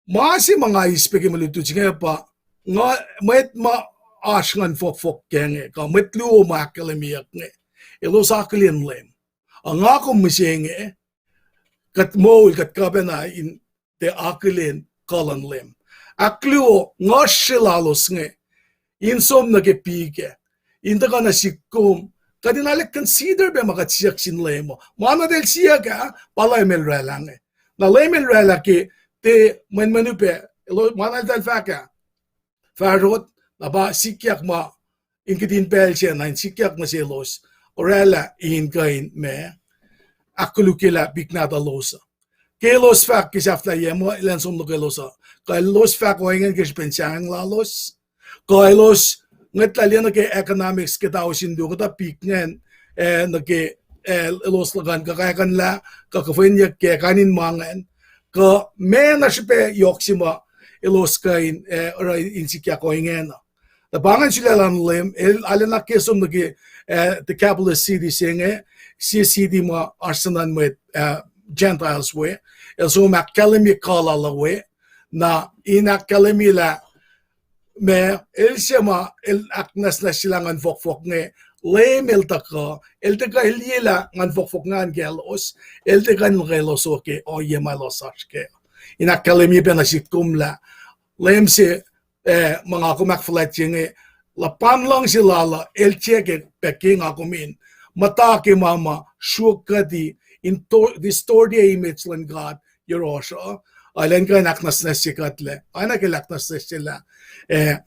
Ma se ma nga eis pac ke mwe lutlut se inge pa, nga, mwet ma oasr nguhn fohkfohk kac inge, kuh mwet luo ma ahkkahlwemyeyuck inge, elos akihlen Leum. Ac nga kom mihsenge, kuht moul, kuht kuh pacna in tiac akihlen kuh luhn Leum. Ahkluo, nguhsre lalos inge in som nuh ke pik ah, in tuhkuh nuh sihk kom, kuht in arlac consider pac ma kuht siyuck sin Leum uh. Ma na eltahl siyuck ah, pa Leum el oraclah inge. Na Leum el oraclah ke tiac mwenmwen upac, el, ma na eltahl fahk ah, fahsrot, na pa sikyak ma in kihtin pacl se na in sikyak nuh selos, oraclah in kuh in ma ahkkolukye lah pik nahtuhlos uh. Ke elos fahk ke sahflahiyac muh elan som nuh ke elos uh, kuh elos fahk ohinge ke srihpen sahngweng lalos, kuh elos ngwetlah liye nuh ke economics ke tausin luo kuhtuh pik ingacn, eh, nuh ke, eh, elos luhkuhn kuh kakuhnlah, kuh kuhfwenyuck kac kain in ma ingacn, kuh meac na srihpac yohk se ma elos kuh in, eh, oruh in sikyak ohinge na. Na pa ingacn sulaclah luhn Leum, el arulacna ke som nuh ke, eh, Decapolis city se inge, sie city ma oasr nuhn mwet, eh, Gentiles we, el som ahkkahlwemye kuh lal uh we, na in ahkkahlwemye lah ma el se ma el ahknwacsnwacsyelah nguhn fohkfohk inge, Leum el tuhkuh, el tuhkuh el liyelah nguhn fohkfohk ingacn kaclos, el tuhkuh in nuh kaclos ke ohiyac ma elos oasr kac. In ahkkahlwemye pac nuh sihk kom lah Leum se, eh, ma nga kom ahkfuhlwactye inge, luhpan luhngse lal uh, el tiac ke pac ke nga kom in muhta ke ma ma sruokkuhti in to-, distortye image luhn God yohrohsr uh, ac elan kuh in ahknwacsnwacsye kuhtlac. Oacna ke el ahknwacsnwacsyelah, eh,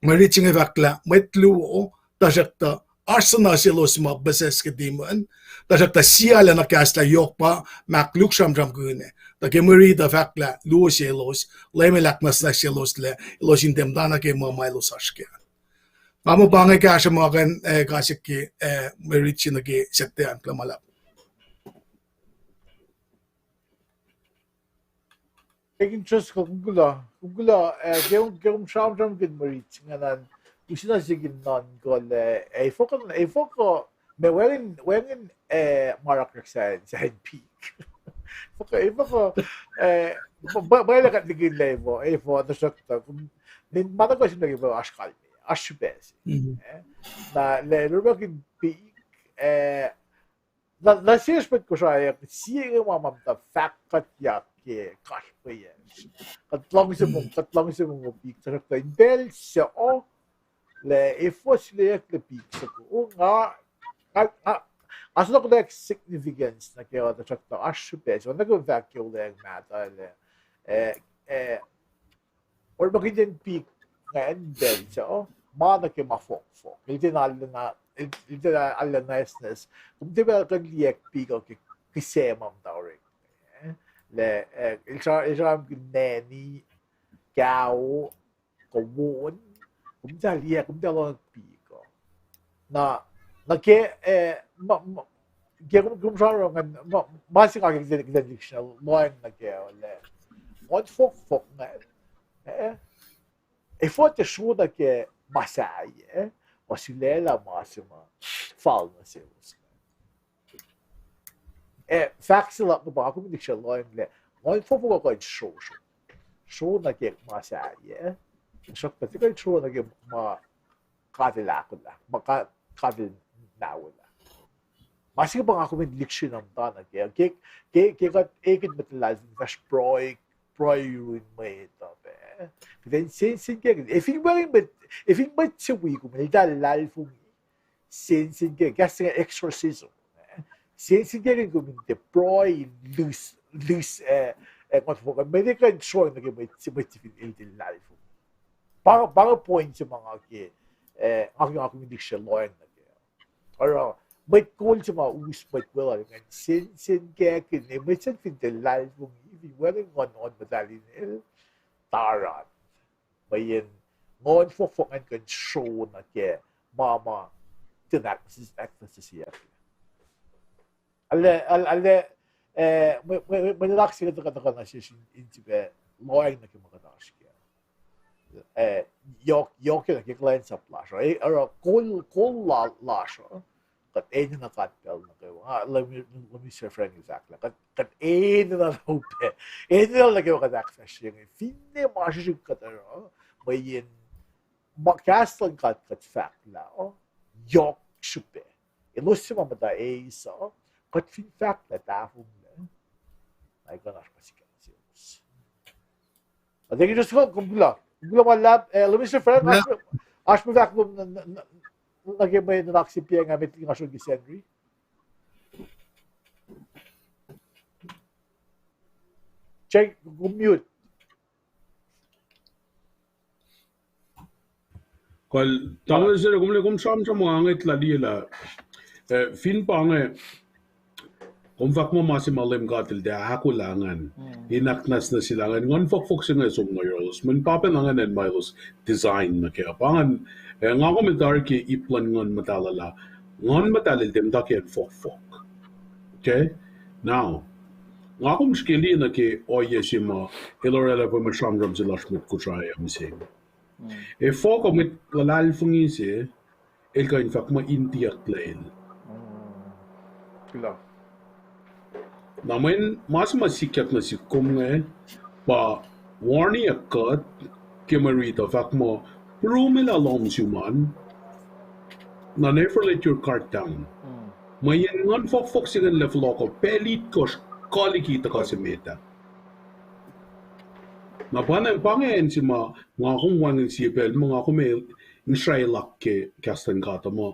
mwe rit se inge fahk lah mwet luo, tuhsruhktuh oasr suhna selos ma possess ke demon, tuhsruhktuh sie arulacna kahslah yohk pa ma ahkluk sramsramkihn ah. Tuh ke mwe rit uh fahk lah luo selos, Leum el ahknwacsnwacsyelos lah elos in tiac muhtana ke ma ma elos oasr kac. Nga muh pa inge kahsruh ma kuh in, eh, kahs ke, eh, mwe rit se nuh ke Saturday an, kuloh ma luhlahp. Deacon Driscoll, kom kuloh, kom kuloh, eh, ke, ke kom sramsramkihn mwe rit se ingacn, use na se ke nuhn kuh lah, eh, efuh kuh, efuh kuh, ma wacngihn, wacngihn, eh, ma orekmakihn sahp, sahp pik. Efuh kuh, efuh kuh, eh, ma, ma, ma el kuht likin lah efuh, efuh, tuhsruhktuh, kom, ma nuh kwewa sihmlac ke pa oasr kalmac, oasr srihpac se. Eh, na, lah el orekmakihn pik, eh, na, na sesr mwet Kosrae, sie inge ma ma muhta fahk kuhtyak ke kasrpweyac. Kuht luhngse mo, kuht luhngse mo pik, tuhsruhktuh in pacl suc, lah efuh suleyucklac pik soko, nga, nga, nga, nga soenna kuhtwek significance nuh ke, tuhsruhktuh oasr srihpac se, oacna ke fahk ke olweacng mahtuh lah, eh, eh, orekmakihnyacn pik ingacn pacl suc, ma nuh ke ma fohkfohk. El tiacna, el tiacna arulacna nwacsnwacs. Kom tiac pacl kuh in liyacack pik uh ke kihsac ma muhta orek. Lah, eh, el sra-, el sramsramkihn neni, kao, kuh won, kom tiac liyacack, kom tiac lohng pik uh. Na, na ke, eh, ma, ma, ke kom, kom sramsram ingacn, ma, ma se nga ke kuht in, kuht in liksreni lohacng nuh kac lah nguhn fohkfohk ingacn, eh, efuh tiac sro nuh ke ma sahyac, ma sulaclah ma se ma fal nuh selos. Eh, fahk se luhk pa nga kom in liksreni lohacng lah nguhn fohkfohk uh kuh in sro, sro, sro nuh ke ma sahyac, tuhsruhktuh tiac kuh in sro nuh ke ma God El ahkolah, ma God, God El nawelah. Ma se pa nga kom in liksreni muhta nuh ke, ke, ke, ke kuht ekihn mwet luhlahlfongi fahsr pruhe, pruhe yurin mwet uh pac. Kuht in sensenkackihn, efin wacngihn mwet, efin mwet se wi kom eltahl luhlahlfongi, sensenkackihn, kahs se inge exorcism. Sensenkackihn kom in tiac pruhe in loose, loose, eh, eh, nguhn fohkfohk, met kuh in sroang nuh ke mwet, mwet se fin eltahl luhlahlfongi. Pa, pa inge point se ma nga ke, eh, nga ke nga kom in liksreni lohacng nuh kac. Oruh, mwet kol se ma us mwet weluhl ingacn, sensenkackihn, eh, mwet se fin tiac luhlahlfongi, fin wacngihn nguhn, nguhn muhtahl in el, taran. Mweyen nguhn fohkfohk ingacn kuh in sro nuh ke ma ma tiac ahk-, ahknwacsnwacsyeyuck. Arlac, arlac, arlac, eh, mwe, mwe, mwe nuhnak se kuht tuhkuh, tuhkuh nuh sesr in, in sifilpac lohacng nuh ke ma kuht oasr kac. Eh, yohk, yohk nuh ke kuhlwacnsap lasr uh. Eh, oruh kol, kol la-, lasr uh. Kuht enenuh God pacl nuh kwewa. Ah, let me, let me say friendly fahk lah kuht, kuht enenuh na upac. Enenuh nuh kwewa kuht ahkfahsrye inge. Finne ma srihsrihk kuht oruh, mweyen ma kahs luhn God kuht fahk lah, yohk srihpac. Elos se ma muhta eis uh, kuht fin fahk lah tahfonglac, na ekuh in oasr ma sikyak selos. Thank you, just kom kuloh. Kom kuloh ma luhlahp, eh, let me say friend, oasr, oasr ma fahk lom nuh, nuh, nuh, nuh ke mwe nuhnak se piacng ah met liki nga srol ke Sacnri. Check, kom mute. Kal, tamuhlwel Sere, kom le kom sramsram ma nga ngwet lah liye lah, eh, fin pa inge, kom fahk muh ma se ma Leum God El tiac ahkolah ingacn, in ahknwacsnwacsyelah ingacn, nguhn fohkfohk se inge som nuh yohrohlos, mweyen pa pacna ingacn ma elos design nuh kac. Pa ingacn, eh, nga kom etuh ke ip luhn Nguhn Muhtahl uh lah, Nguhn Muhtahl El tiac muhta ke acn fohkfohk. Okay? Now, Nga kom srihke liye nuh ke ohiyac se ma el oraclah pac mwe sramsram se lasr mwet Kosrae uh mihsenge. Efuh kuh mwet luhlahlfongi se el kuh in fahk muh in tiac lel. Na mweyen ma se ma sikyak nuh sihk kom inge pa warning ac kuht ke mwe riti uh fahk muh, prumelah lohm sum an, na never let your guard down. Mweyen nguhn fohkfohk se ingacn lah fohlohkoh pacl itkohsr kuh liki tuhkuh se met ah. Na pa inge pa inge acn se ma nga kom wacngihn sie pacl ma nga kom ac insraelak ke kahs luhn God uh muh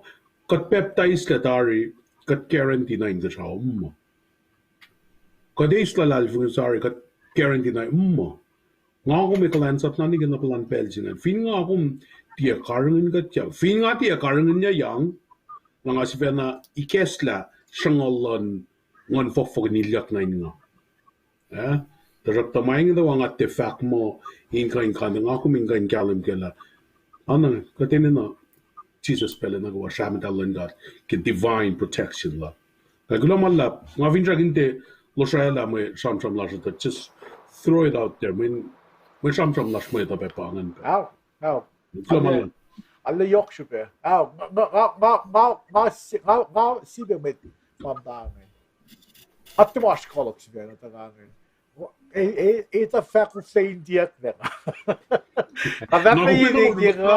kuht pacptaislac tari, kuht guarantee na inkuhsrao muh kuht eis luhlahlfongi tari, kuht guarantee na muh. Nga kom ac kuhlwacnsap na nuh ke na puhlan pacl se ingacn. Fin nga kom tiac karihngihn kuhtyang, fin nga tiac karihngihnyuck, na nga sifacna ikacslah sruhnguhl luhn nguhn fohkfohk in ilyak nuh in nga. Eh? Tuhsruhktuh ma inge tuh nga tiac fahk muh in kuh in kuh, nga kom in kuh in kahlwem kac lah, ana, kuht enenuh Jisus pacl nuh kwewa, srahmetal luhn God ke divine protection lal. Nga kuloh ma luhlahp, nga finsrak in tiac lohsrlah mwe sramsram lasr uh, just throw it out there. Mwe, mwe sramsram lasr mwet uh pac pa ingacn pac. Kuloh ma luhlahp. Arlac yohk srihpac. Nga, nga, nga, nga, nga, nga, nga, nga sifilpac mwet ma muhta inge. Nga tiac oasr koluk sifacna tuhkuh inge. E, e, e tuh fahk kom fin tiac lel. Nga fahk na in ke nga,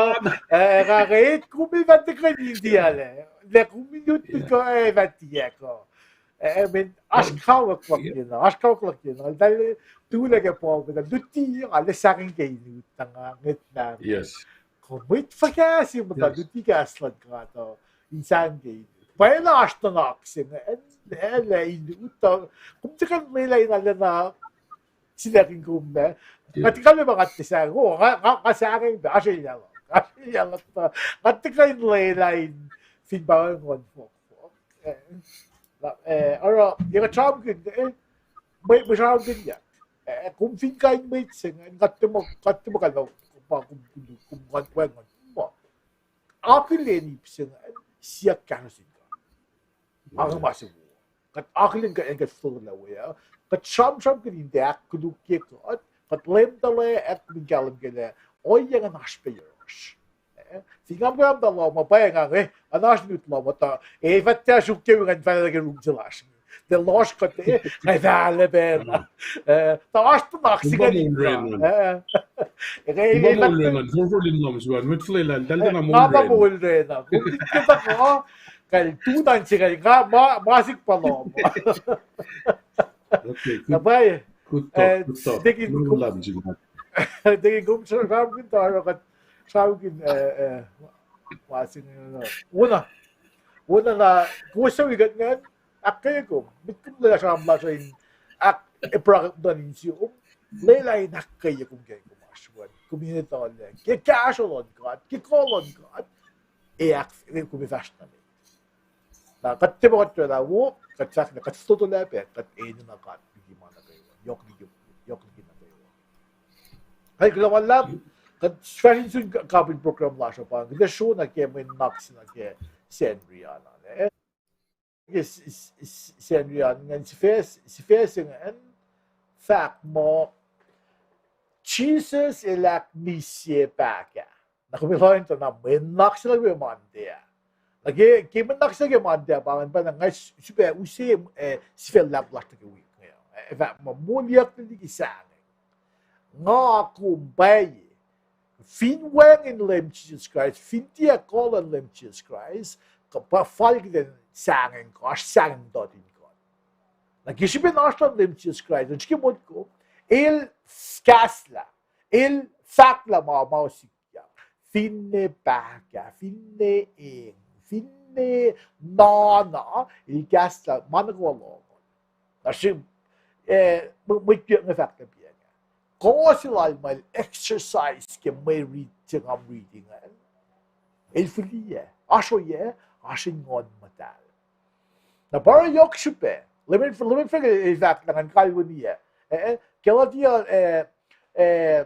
eh, nga, nga, e, kom ac fah tuhkuh in tiac lel. Lah kom in lut kuh, e, fah tiac kuh. E, e, men, oasr kawuck luhk na, oasr kawuck luhk na. Eltahl tuhlac ke Paul, eltahl luti, nga lah sahngweng ke in lut, na nga ngwetlah. Kom mwet fuhkah se muhta luti kahs luhn God uh in sahngweng ke in lut. Pwacye na oasr nuhnak se inge, e, lah in lut uh, kom tuhkuh in lwelah in arulacna silahkihn kom ah. Nga tiac kalmac pa nga tiac sahngweng, o, nga, nga, nga sahngweng pac, oasr elyah luhk, oasr elyah luhk pa. Nga tuhkuh in lwelah in fin pa nguhn fohkfohk. Eh, oruh, ya kuht sramsramkihn, eh, mwe, mwe sramsramkihnyuck. Eh, kom fin kain mwet se inge, nga tiac muh, nga tiac muh kalmac pa kom, kom, kom nguhn, wacngihn ma. Akihlen ip se inge, siyuck kahsruh sin God. Ange ma se wo. Kuht akihlen kuht, kuht fohlohklac we uh. Kuht sramsramkihn in tiac ahkkolukye kuht, kuht leum tuhlac, ac kom in kahlwem kac lah ohiyac ingacn oasr pac yohrohsr. Eh, fin nga muhkwena muhta lohm uh, pwacye nga, eh, oasr lut lohm uh, tuh, eh, fah tiac suk ke wi ngan fahlah ke rum se lasr. Tuh lohsr kuht, eh, nga fahlac pacna. Eh, tuh oasr nuhnak se inge, eh, nga pa moul racna, kom fin ke tuh kuh, kal tunan se inge, nga ma, ma sik pa lohm. Na pwacye, eh, tekin kom sramsramkihn tari, kuht sramsramkihn, eh, eh, ma se inge, eh, wona, wona na, kowos suc wi kuht ingacn, ahkkweye kom, met kom lwelah sramsram lasr uh in ahk, eh, pruhe nuh insiyom, lwelah in ahkkweye kom ke kom oasr wen, kom in etuh lah ke kahsruh luhn God, ke kuh luhn God, ac ahk, eh, kom ac fahsr nuh met. Na kuht tiac muh kuht oraclah wo, kuht fahk lah kuht fototo lah pac, kuht enenuh God liki ma nuh kwewa, yohk liki, yohk liki nuh kwewa. Ac kuloh ma luhlahp, kuht fahsr in sun kapin program lasr uh pa, kuht ac sro nuh ke mwe nuhnak se nuh ke Sacnri an, eh. Ke s-, s-, s-, Sacnri an ingacn, sifac, sifac se ingacn fahk muh Jisus el ahkmihsye pahkah. Na kom ac lohacng tuh na mwe nuhnak se nuh ke Monday ah. Na ke, ke mwe nuhnak se nuh ke Monday ah pa ingacn, pa na nga s-, sifilpac use, eh, sifac luhlahp lasr nuh ke wik inge. Eh, fahk muh moliyucklac liki sahngweng. Nga kom pwacye. Fin wacngihn Leum Jisus Kraist, fin tiac kuh luhn Leum Jisus Kraist, kuh pa falkihn sahngweng kuh, oasr sahngweng tot in kuht. Na ke srihpen oasr luhn Leum Jisus Kraist, srihke motko, el kahslah, el fahklah ma, ma sikyak, finne pahkah, finne eng, finne nana, el kahslah ma nuh kwewa lohng. Na srihk, eh, mwe, mwe, inge fahk nuh piac inge. Kuh se lal ma el exercise ke mwe rit se nga riti ingacn, el fihliyac, oasr ohiyac, oasr in Nguhn Muhtahl. Na pa oruh yohk srihpac, Leum el, Leum el fahk, el fahk lah ngan kalweni ah. Eh, eh, Galatia, eh, eh,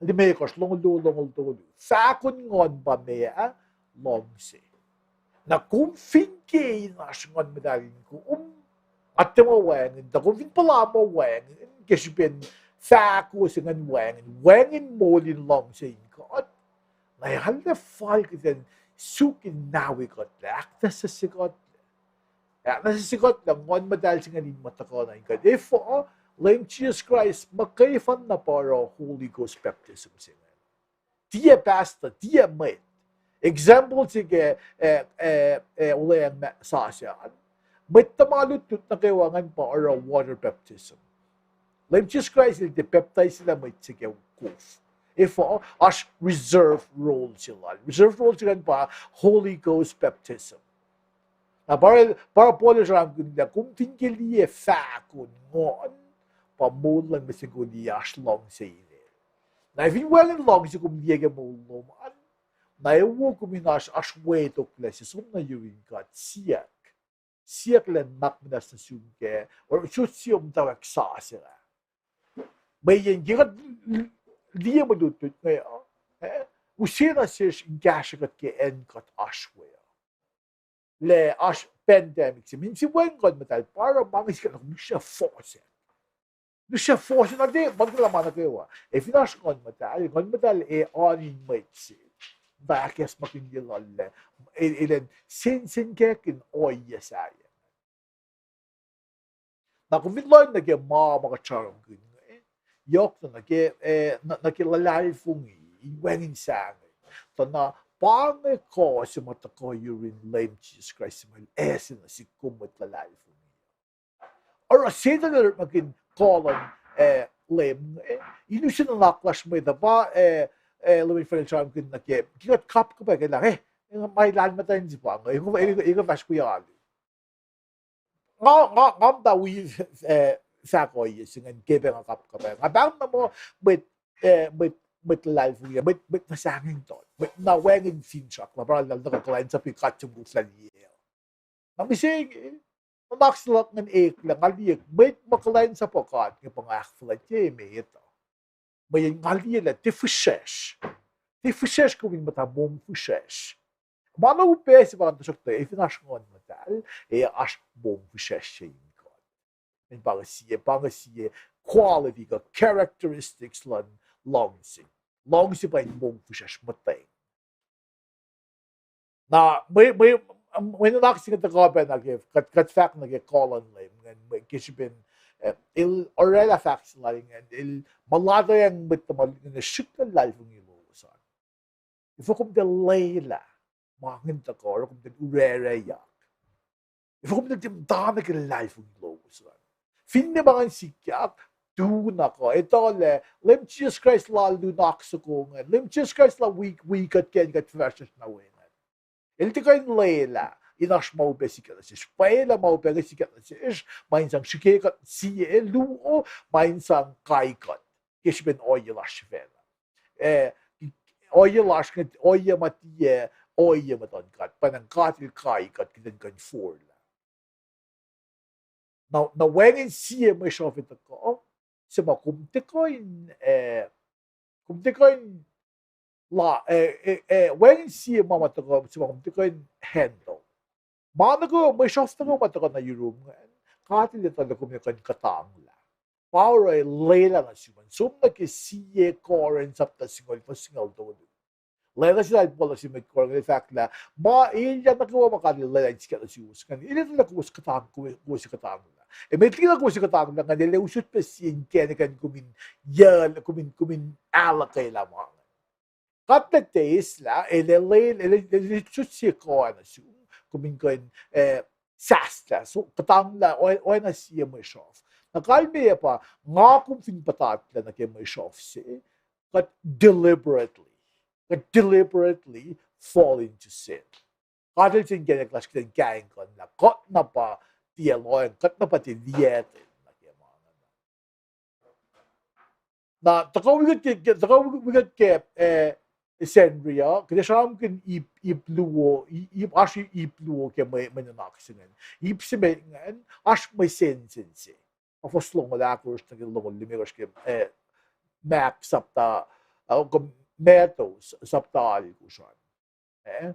limekohsr, longoul tolu, longoul tolu. Fahkon Nguhn pa meac? Luhngse. Na kom fin ke in oasr Nguhn Muhtahl in kom, Nga tiac muh wacngihn, tuh kom fin puhla muh wacngihn, ke srihpen fahko se ingacn wacngihn, wacngihn moul in luhngse in God, na arlac fal kuht in suk in nawi kuhtlac, ahknwacsnwacsye kuhtlac. Ahknwacsnwacsye kuhtlac Nguhn Muhtahl se ingacn in muh tuhkuh nuh in kuht. Efuh, Leum Jisus Kraist muhkwena pa oruh Holy Ghost baptism se ingacn. Tiac pastor, tiac mwet. Example se ke, eh, eh, eh, olweacng ma-, sasuc an. Mwet tuhma lutlut nuh kwewa ingacn pa oruh water baptism. Leum Jisus Kraist el tiac baptize lah mwet se ke kof. Efuh, oasr reserve role se lal. Reserve role se ingacn pa Holy Ghost baptism. Na pa, pa Paul el sramsramkihn lah kom fin ke liye fahko in Nguhn, pa moul luhn mwet se kol liye oasr luhngse inel. Na fin wacngihn luhngse kom liye ke moul lom an, na ewo kom in oasr, oasr wetoklac se som nuh yurin God, siyuck. Siyuck lah nuhnak muhnahs nuh sum kac, or sot sie muhtwacwacack sasuc ah. Mweyen ke kuht liye mwe lutlut inge, eh, use nuh sesr in kahsrwe kuht ke acn kuht oasr we uh. Lah oasr pandemic se, min se wacngihn Nguhn Muhtahl, pa oruh ma inge sikyak, lusra fohsack. Lusra fohsack, na tiac, ma nuh kwewa, ma nuh kwewa. Ac fin oasr Nguhn Muhtahl, Nguhn Muhtahl ac oan in mwet se, muhta ahkacsmakihnye lal lah, el, elan sensenkackihn ohiyac sahyac. Na kom fin lohng nuh ke ma ma kuht sramsramkihn inge, yohk na nuh ke, eh, nuh, nuh ke luhlahlfongi in wacngihn sahngweng. Tuh na pa inge kuh se ma tuhkuh yurin Leum Jisus Kraist se ma El ase nuh sihk kom mwet luhlahlfongi. Oruh Setan el orekmakihn kuh luhn, eh, Leum inge, in use nuhnak lasr mwet uh pa, eh, eh, Leum el fal sramsramkihn nuh ke, ke kuht kapkapwack lah, eh, ma lahlmwetmwet se pa inge, ekuh, ekuh fahsr wi alu. Nga, nga, nga muhta wi, eh, fahk ohiyac se ingacn ke pacl nga kapkapwack. Nga pahng na muh mwet, eh, mwet, mwet luhlahlfongi, mwet, mwet na sahngweng tol, mwet na wacngihn finsrak, na pa lal nuh ke kuhlwacnsap God se koflah liye. Na mihsenge, nuhnak se luhk ingacn eklac, nga liye mwet ma kuhlwacnsapuh God inge pa nga ahkfuhlwactye emet uh. Mweyen nga liye lah tiac fihsracsr. Tiac fihsracsr kom in muhta mongfihsracsr. Ma na upac se pa ngan tuhsruhktuh, ac fin oasr Nguhn Muhtahl, ac oasr mongfihsracsr se in God. In pa inge sie, pa inge sie quality kuh characteristics luhn luhngse. Luhngse pa in mongfihsracsr muhtweng. Na mwe, mwe, mwe nuhnak se inge tuhkuh pac nuh ke, kuht, kuht fahk nuh ke kuh luhn Leum ingacn, mwe, ke srihpen, eh, el orwaclah fahk se lal ingacn, el mulatacng mwet tuhma lutlut ingacn, srihk luhlahlfongi lowos an. Efuh kom tiac lwelah ma ingacn tuhkuh, oruh kom tiac orwacracyak? Efuh kom tiac tiac muhta nuh ke luhlahlfongi lowos an? Finne ma ingacn sikyak, tu na kuh etuh lah Leum Jisus Kraist lal luhn oak soko ingacn, Leum Jisus Kraist lal wi, wi kuht ke acn kuht fahsr na we ingacn. El tiac kuh in lwelah in oasr ma upac sikyak nuh sesr. Pwacye lah ma upac inge sikyak nuh sesr, ma in sang srihke kuht sie luo, ma in sang kai kuht ke srihpen ohiyac lasr sifacna. Eh, ohiyac lasr inge, ohiyac ma tiac ohiyac muhtuhn God, pa na God el kai kuht kuht in kuh in forlah. Na, na wacngihn sie mwe sruhf tuhkuh se ma kom tiac kuh in, eh, kom tiac kuh in la, eh, eh, eh, wacngihn sie ma ma tuhkuh se ma kom tiac kuh in handle. Ma nuh kwewa, mwe sruhf nuh kwewa ma tuhkuh nuh yurum ingacn, God el etuh lah kom in kuh in kuhtanglah. Pa oruh el lwelah nuh sum an, som nuh ke sie Korint sapta singucul, fuhs singucul tolu. Lwelah se lal Paul nuh sin mwet Korint, el fahk lah ma elyah nuh kwewa ma God el lwelah in sikyak nuh suwos ingacn, el etuh lah kowos kuhtang, kowos, kowos kuhtanglah. Ac met liki na kowos kuhtanglah ingacn, el ac usot pac sie inkacnek an kom in yacl, kom in, kom in ahluhkwelah ma ingacn. God el tiac eslah, el, el, el, el usot sie kuh nuh sum, kom in kuh in, eh, sahslah, so, kuhtanglah, oacna sie mwe sruhf. Na kalmeyac pa, nga kom fin puhtatlac nuh ke mwe sruhf se, kuht deliberately, kuht deliberately fall into sin. God el tiac inkacnek lasr kuht in kaingkuhnlah, kuht na pa tiac lohacng, kuht na pa tiac liyactwen nuh ke ma ingacn. Na tuhkuh wi kuht ke, ke, tuhkuh wi kuht ke, eh, Sacnri uh, kuht ac sramsramkihn ip, ip luo, i-, ip, oasr ip luo ke mwe, mwe nuhnak se ingacn. Ip se met ingacn, oasr mwe sensen se. Fuhs longoul ahkosr nuh ke longoul limekohsr ke, eh, Mark sapta, uh, kom Matthew sapta alkosr an. Eh,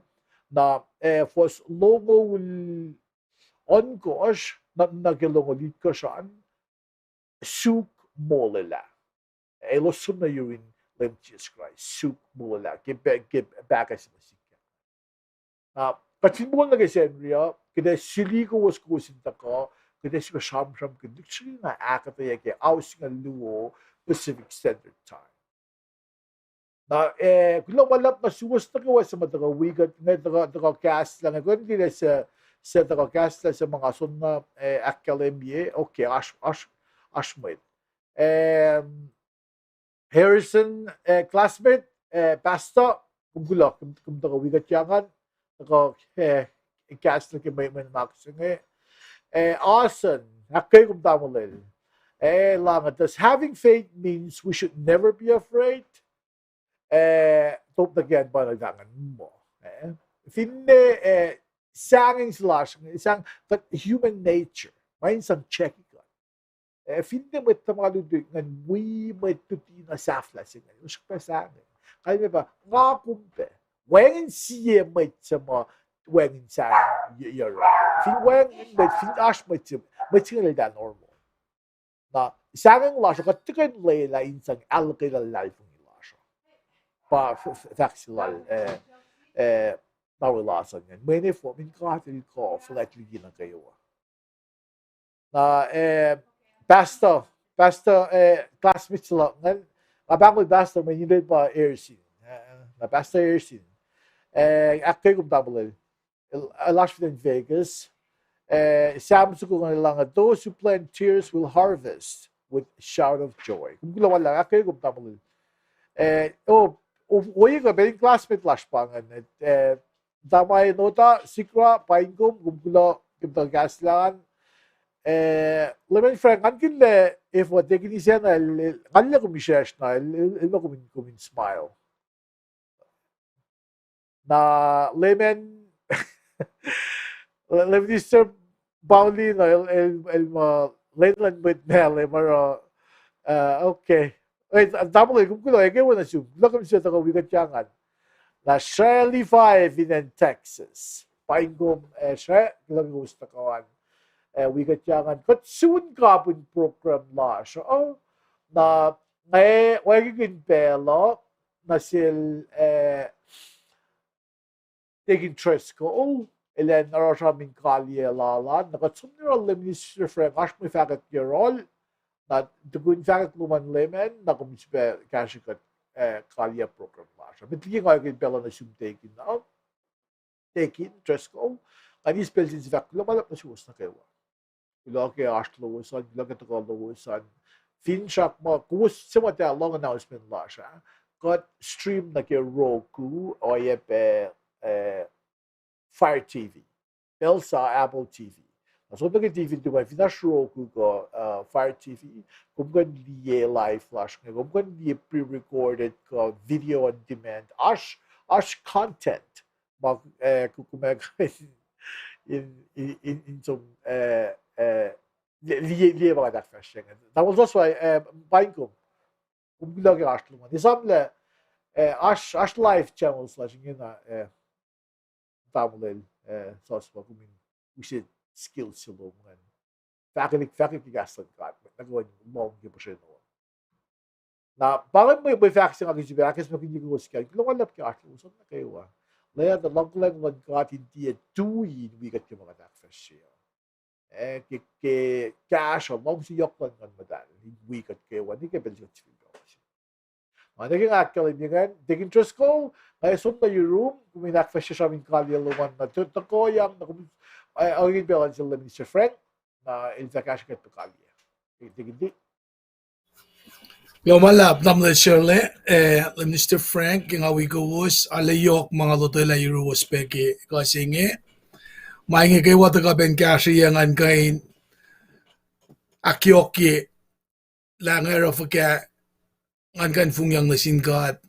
na, eh, fuhs longoul ohnkohsr na, na ke longoul itkohsr an, suk molwelah. Elos som nuh yurin Leum Jisus Kraist, suk molwelah ke pahkah se ma sikyak. Na kuht fin moul nuh ke Sacnri uh, kuht ac suli kowos, kowos in tuhkuh, kuht ac sifilpac sramsramkihn lihksreni na ahkuhtweyac ke ao singucul luo Pacific Standard Time. Na, eh, kuloh ma luhlahp nuh suwos nuh kwewa suc ma tuhkuh wi kuht inge, tuhkuh, tuhkuh kahslah inge, kuh in tilac suc, suc tuhkuh kahslah suc ma nga soenna, eh, ahkkahlwemye, okay, oasr, oasr, oasr mwet. Em, Harrison, eh, classmate, eh, pastor, kom kuloh, kom, kom tuhkuh wi kuht ingacn, tuhkuh, eh, kahslah ke mwe, mwe nuhnak se inge. Eh, Asen, ahkkweye kom tamuhlwel. Eh, lah inge, does having faith means we should never be afraid? Eh, top nuh ke an pa na tangan muh. Eh, finne, eh, sahngweng se lasr, sahngweng, but human nature, ma in sang check kuht. Eh, finne mwet tuhma lutlut ingacn wi mwet luti na sahflah se ingacn, srihpac sahngweng. Kalmac pa, nga kom pac. Wacngihn sie mwet suc ma wacngihn sahngweng yohrohl. Fin wacngihn mwet, fin oasr mwet se, mwet se inge eltahl normal. Na sahngweng lasr uh kuht tiac kuh in lwelah in sang ahluhkwelah luhlahlfongi lasr uh. Pa fahk se lal, eh, eh, Nawe Lason ingacn. Mwe ne fo, min God el kuh fuhlwact liki nuh kwewa. Na, eh, pastor, pastor, eh, classmate se luhk ingacn, nga pahngon pastor mweyen inel pa Ersin. Eh, na pastor Ersin. Eh, ahkkweye kom tamuhlwel. El, el oasr fin acn Vegas. Eh, Sam soko ingacn el lah inge, those who plant tears will harvest with shout of joy. Kom kuloh ma luhlahp, ahkkweye kom tamuhlwel. Eh, o, ohiyac kuh pacl in classmate lasr pa ingacn, eh, Tama Enota, Sikra, paing kom, kom kuloh, kom tuhkuh kahslah an. Eh, Leman Frank, ngan kihn lah efuh Tekin Isacna, el, el, ngan lah kom isracsr na, el, el, el ma kom in, kom in smile. Na Leman, Leman Sister Paulina, el, el, el ma, lwen luhn mwet mahlwem oruh, uh, okay. Eh, tamuhlwel, kom kuloh, eke wona sum, kuloh kom suc tuhkuh wi kuht ingacn. Na Shirley Five in acn Texas. Paing kom, eh, Shirley, kuloh ke kowos tuhkuh an, eh, wi kuht ingacn. Kuht sun kapihn program lasr uh, na nga wacngihn pacl uh nuh sel, eh, Tekin Driscoll, elan oruh sram in kaliyac lal an, na kuht som nuh yohrohl Leman Sister Frank, oasr mwe fahkwack yohrohl, na tukun fahkwack lom an Leman, na kom sifilpac kahsrwe kuht, eh, kaliyac program lasr uh. Met liki nga wacngihn pacl uh nuh sum Tekin, na Tekin Driscoll, ngan eis pacl se in sifil fahk kuloh ma luhlahp nuh suwos nuh kwewa. Kuloh ke oasr lowos an, kuloh ke tuhkuh lowos an. Finsrak muh kowos suc muhta lohng announcement lasr ah, kuht stream nuh ke Roku, oacyacpac, eh, Fire T V. Pacl sa Apple T V. Na som nuh ke T V tuhmwac, fin oasr Roku kuh, uh, Fire T V, kom kuh in liye live lasr inge, kom kuh in liye pre-recorded kuh video on demand. Oasr, oasr content ma, eh, kom ac kuh in, in, in, in som, eh, eh, liye, liye, liye ma kuht ahkfahsrye inge. Tamuhlwel Joshua, eh, paing kom. Kom kuloh ke oasr lom an. Esamlah, eh, oasr, oasr live channels lasr ingena, eh, tamuhlwel, eh, Joshua, kom in use skills se lom ingacn. Fahkwelihk, fahkwelihk ke kahs luhn God, na kom in lohng ke puhsreno. Na pa inge mwe, mwe fahk se nga ke sifilpac ahkacsmakihnye kowos kac, kuloh ma luhlahp ke oasr lowos an nuh kwewa. Lwelah tuh luhngkuhlwacng luhn God in tiac tui in wi kuht ke ma kuht ahkfahsrye. Eh, ke, ke kahsruh luhngse yohk luhn Nguhn Muhtahl in wi kuht kwewa nuh ke pacl se kuht sifilpac. Nga nuh ke nga ahkkahlwemye ingacn, Deacon Driscoll, nga som nuh yurum, kom in ahkfahsrye sram in kaliyac lom an, na tuhkuhyang, na kom, eh, oacyacpac pacl an sel Minister Frank, na el fah kahsrwe kuht pac kaliyac. Deacon D. Kuloh ma luhlahp, tamuhlwel Shirley, eh, Minister Frank, ke nga wi kowos, arlac yohk ma nga lotwelah yuruwos pac ke kuh se inge. Ma inge kwewa tuhkuh pac in kahsrweyuc ngan kuh in ahkyohkye lah nga oruh fuhkah ngan kuh in fongyang nuh sin God,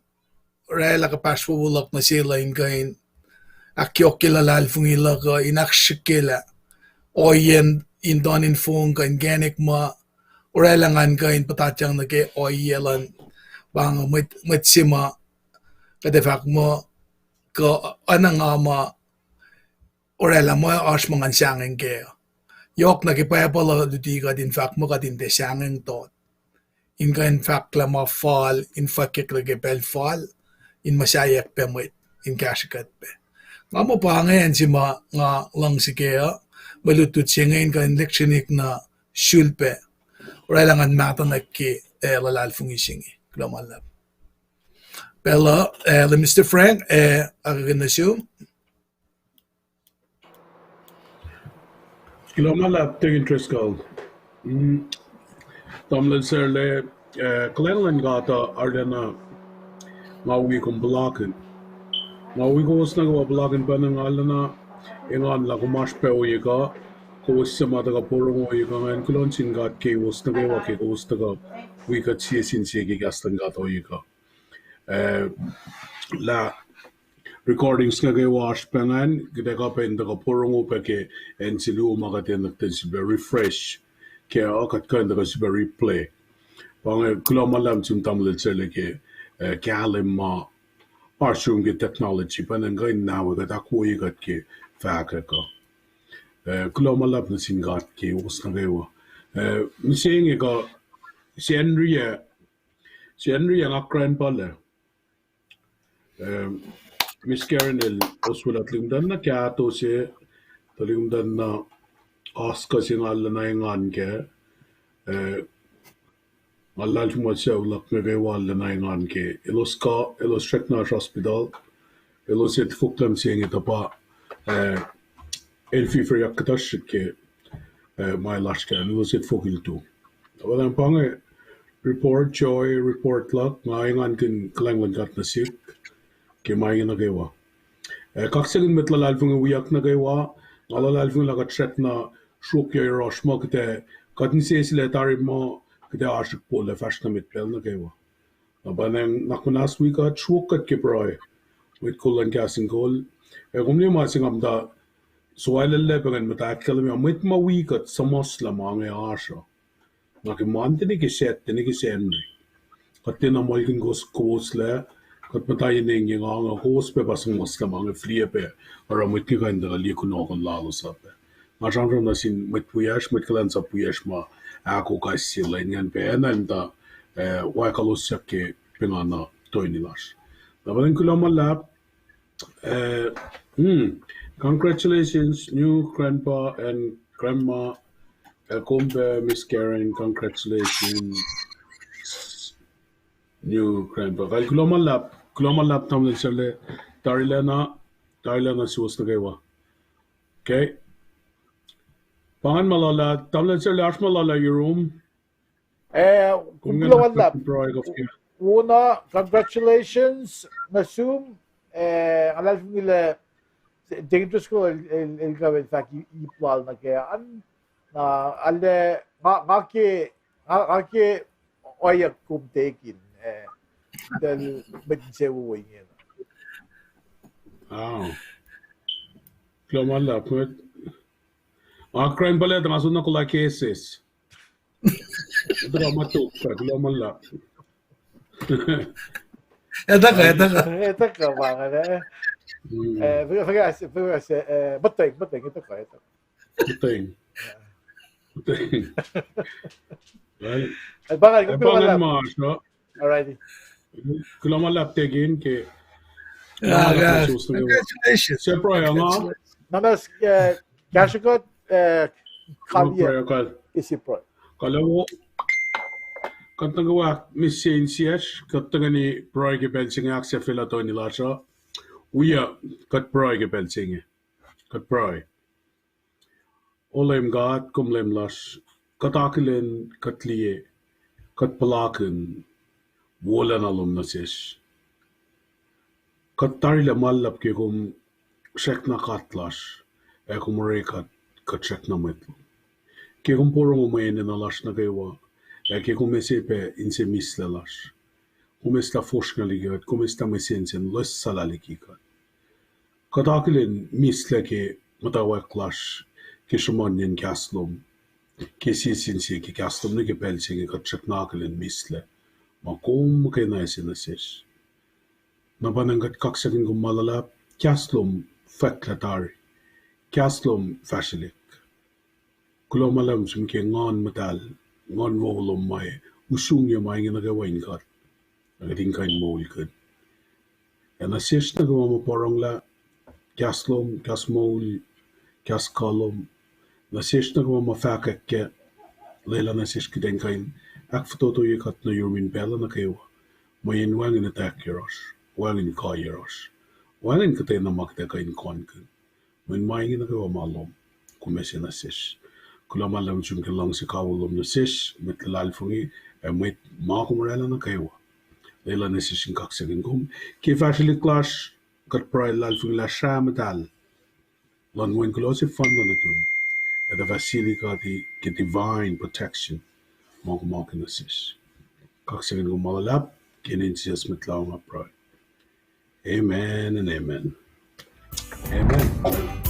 oraclah kuhpahsr wowo luhk nuh sel uh in kuh in ahkyohkye luhlahlfongi luhk uh, in ahksrihkyelah ohiyacn in tuhn in fong kuh inkacnek ma oraclah ngan kuh in puhtatyang nuh ke ohiyac luhn pa inge mwet, mwet se ma kuht ac fahk muh kuh oacna nga ma oraclah ma oasr ma ngan sahngweng kac uh. Yohk nuh ke Bible uh luti kuht in fahk muh kuht in tiac sahngweng tot, in kuh in fahklah ma fal, in fahkwack ke pacl fal, in muhsaheack pac mwet, in kahsrwe kuht pac. Nga muh pa inge acn se ma nga luhngse kac uh, mwe lutlut se inge in kuh in lecture-nik nuh sulpac, oraclah ngan mahtuh nuh ke, eh, luhlahlfongi se inge. Kuloh ma luhlahp. Pacl uh, eh, Mister Frank, eh, akihlen nuh sum. Kuloh ma luhlahp, Deacon Driscoll. Mm, tamuhlwel Sarlac, eh, kuhlwacng luhn God uh arulacna nga wi kom puhlakihn. Nga wi kowos nuh kwewa puhlakihn pacna nga arulacna engan lah kom oasr pac ohiyac kuh, kowos suc ma tuhkuh porongo ohiyac kuh ingacn, kuloh nuh sin God ke kowos nuh kwewa ke kowos tuhkuh wi kuht sie sin sie ke kahs luhn God ohiyac kuh. Eh, lah recordings nuh kwewa oasr pac ingacn, kuht ac kuh pac in tuhkuh porongo pac ke acn se luo ma kuht enenuh in sifilpac refresh kac uh, kuht kuh in tuhkuh sifilpac replay. Pa inge kuloh ma luhlahp nuh sum tamuhlwel Sarlac ke, eh, kahlwem ma oasr yurum ke technology, pa ingacn kuh in na we kuht ahkwoye kuht ke fahkwack uh. Eh, kuloh ma luhlahp nuh sin God ke kowos nuh kwewa. Eh, mihsenge kuh Sacnri ah, Sacnri ah nga grandpa lac. Eh, Miss Karen el oswelah tuhlihk muhtwacn na kahto se, tuhlihk muhtwacn na oasr kuh se nga arulacna engan kac. Eh, nga luhlahlfongi muh sucu luhk nuh kwewa arulacna engan ke elos kuh, elos srackna oasr hospital, elos etfoklah mihsenge tuh pa, eh, el fiferyak kuhtuh srihk ke, eh, ma el oasr kac, elos etfokil tu. Tuh pa inge report, Joy, report luhk, nga engankihn kuhlwacng luhn God nuh sihk ke ma inge nuh kwewa. Eh, kaksakihn mwet luhlahlfongi wiyuck nuh kwewa, nga luhlahlfongi lah kuht srackna sruokyac yohrohsr muh kuht ac, kuht inseselac tari muh kuht ac oasr polah fahsr nuh met pacl nuh kwewa. Na pa ingacn, nga kuh in ask wi kuht sruok kuht ke pruhe, mwet kol luhn Kahs in Kol. Ac kom liye ma se nga muhta soaellac pac ngan muhta ahkkahlwemye mwet ma wi kuht suhmuhslah ma inge oasr uh. Na ke Monday nuh ke Saturday nuh ke Sacnri, kuht tiacna muhlkuhnkohslah, kuht muhta yen engyeng uh, kowos pac pa suhmuhslah ma inge fihliyac pac, oruh mwet ke kuh in tuhkuh liye kunohkohn lalos uh pac. Nga sramsram nuh sin mwet wiyacsr, mwet kuhlwacnsap wiyacsr ma ahkoo kais sie lwen ingacn pac, ac na muhta, eh, wacngihn kolosyak ke pengana toeni lasr. Na pa ingacn kuloh ma luhlahp, eh, hmm, congratulations, new grandpa and grandma, eh, kom pac, Miss Karen, congratulations, new grandpa. Kal kuloh ma luhlahp, kuloh ma luhlahp, tamuhlwel Sarlac, tarilacna, tarilacna suwos nuh kwewa. Okay. Pa ingacn ma lula, tamuhlwel Sarlac, oasr ma lula yurum. Eh, kom kuloh ma luhlahp. Wona, congratulations nuh sum. Eh, nga luhlahlfongi lah Deacon Driscoll el, el, el kuh in fahk ip lal nuh ke an, na, arlac, nga, nga ke, nga, nga ke ohiyac kom Deacon, eh, tuh mwet insewowo ingena. Kuloh ma luhlahp, mwet. Nga grandpa lac, nga soenna kuh lah cases. Etuh kuh ma tok, kuloh ma luhlahp. Etuh kuh, etuh kuh. Etuh kuh ma inge. Eh, muhtweng, muhtweng, etuh kuh, etuh kuh. Muhtweng. Muhtweng. Well, pa ingacn, kuloh ma luhlahp. Alrighty. Kuloh ma luhlahp Deacon ke. Congratulations. Surprise, nga. Namas, eh, kahsrwe kuht, eh, kaliyac. Kal wo. Kuht nuh kwewa mihsenge insiyacsr, kuht tuhkweni pruhe ke pacl se inge, ahksahfyelah toeni lasr uh. Wi uh, kuht pruhe ke pacl se inge. Kuht pruhe. O Leum God, kom Leum lasr, kuht akihlen, kuht liye, kuht puhlakihn wolacna lom nuh sesr. Kuht tarilah ma luhlahp ke kom srackna God lasr, ac kom orekuht, kuht srackna mwet lom. Ke kom porongo mwe enenuh lasr nuh kwewa, ac ke kom ase pac inse mihslac lasr. Kom eslah fosrngah liki kuht, kom eslah mwe sensen loes sala liki kuht. Kuht akihlen mihslac ke muhtwacwacack lasr, ke sruhmuhnyacn kahs lom, ke sie sin sie ke kahs lom nuh ke pacl se inge kuht srackna akihlen mihslac ma kom muhkwena ase nuh sesr. Na pa ingacn kuht kaksakihn kom ma luhlahp, kahs lom fwacklah tari, kahs lom fahsrwelihk. Kuloh ma luhlahp sum ke Nguhn Muhtahl, Nguhn wo lom ma usrnguck ma inge nuh kwewa in kuht, ac kuht in kuh in moulkihn. Ac nuh sesr nuh kwewa ma poronglah kahs lom, kahs moul, kahs kuh lom, nuh sesr nuh kwewa ma fahkwack kac, lwelah nuh sesr kuht in kuh in ahkfototoye kuht nuh yurum in pacl uh nuh kwewa, mweyen wacngihn etuh yohrohsr, wacngihn kuh yohrohsr, wacngihn kuhtwena ma kuht ac kuh in konkihn. Mweyen ma inge nuh kwewa ma lom, kom ase nuh sesr. Kuloh ma luhlahp sum ke luhngse kawihl lom nuh sesr mwet luhlahlfongi, ac mwet ma kom oraclah nuh kwewa. Lwelah nuh sesr in kaksakihn kom. Ke fahsrwelihk lasr, kuht pruhe luhlahlfongi lah srah muhtahl luhn Wen kuloh sefanna nuhtum, ac tuh fah sili kuht ke divine protection ma kom akihlen nuh sesr. Kaksakihn kom ma luhlahp, ke inen Jisus Mwet Lahngo nga pruhe. Amen and amen. Amen.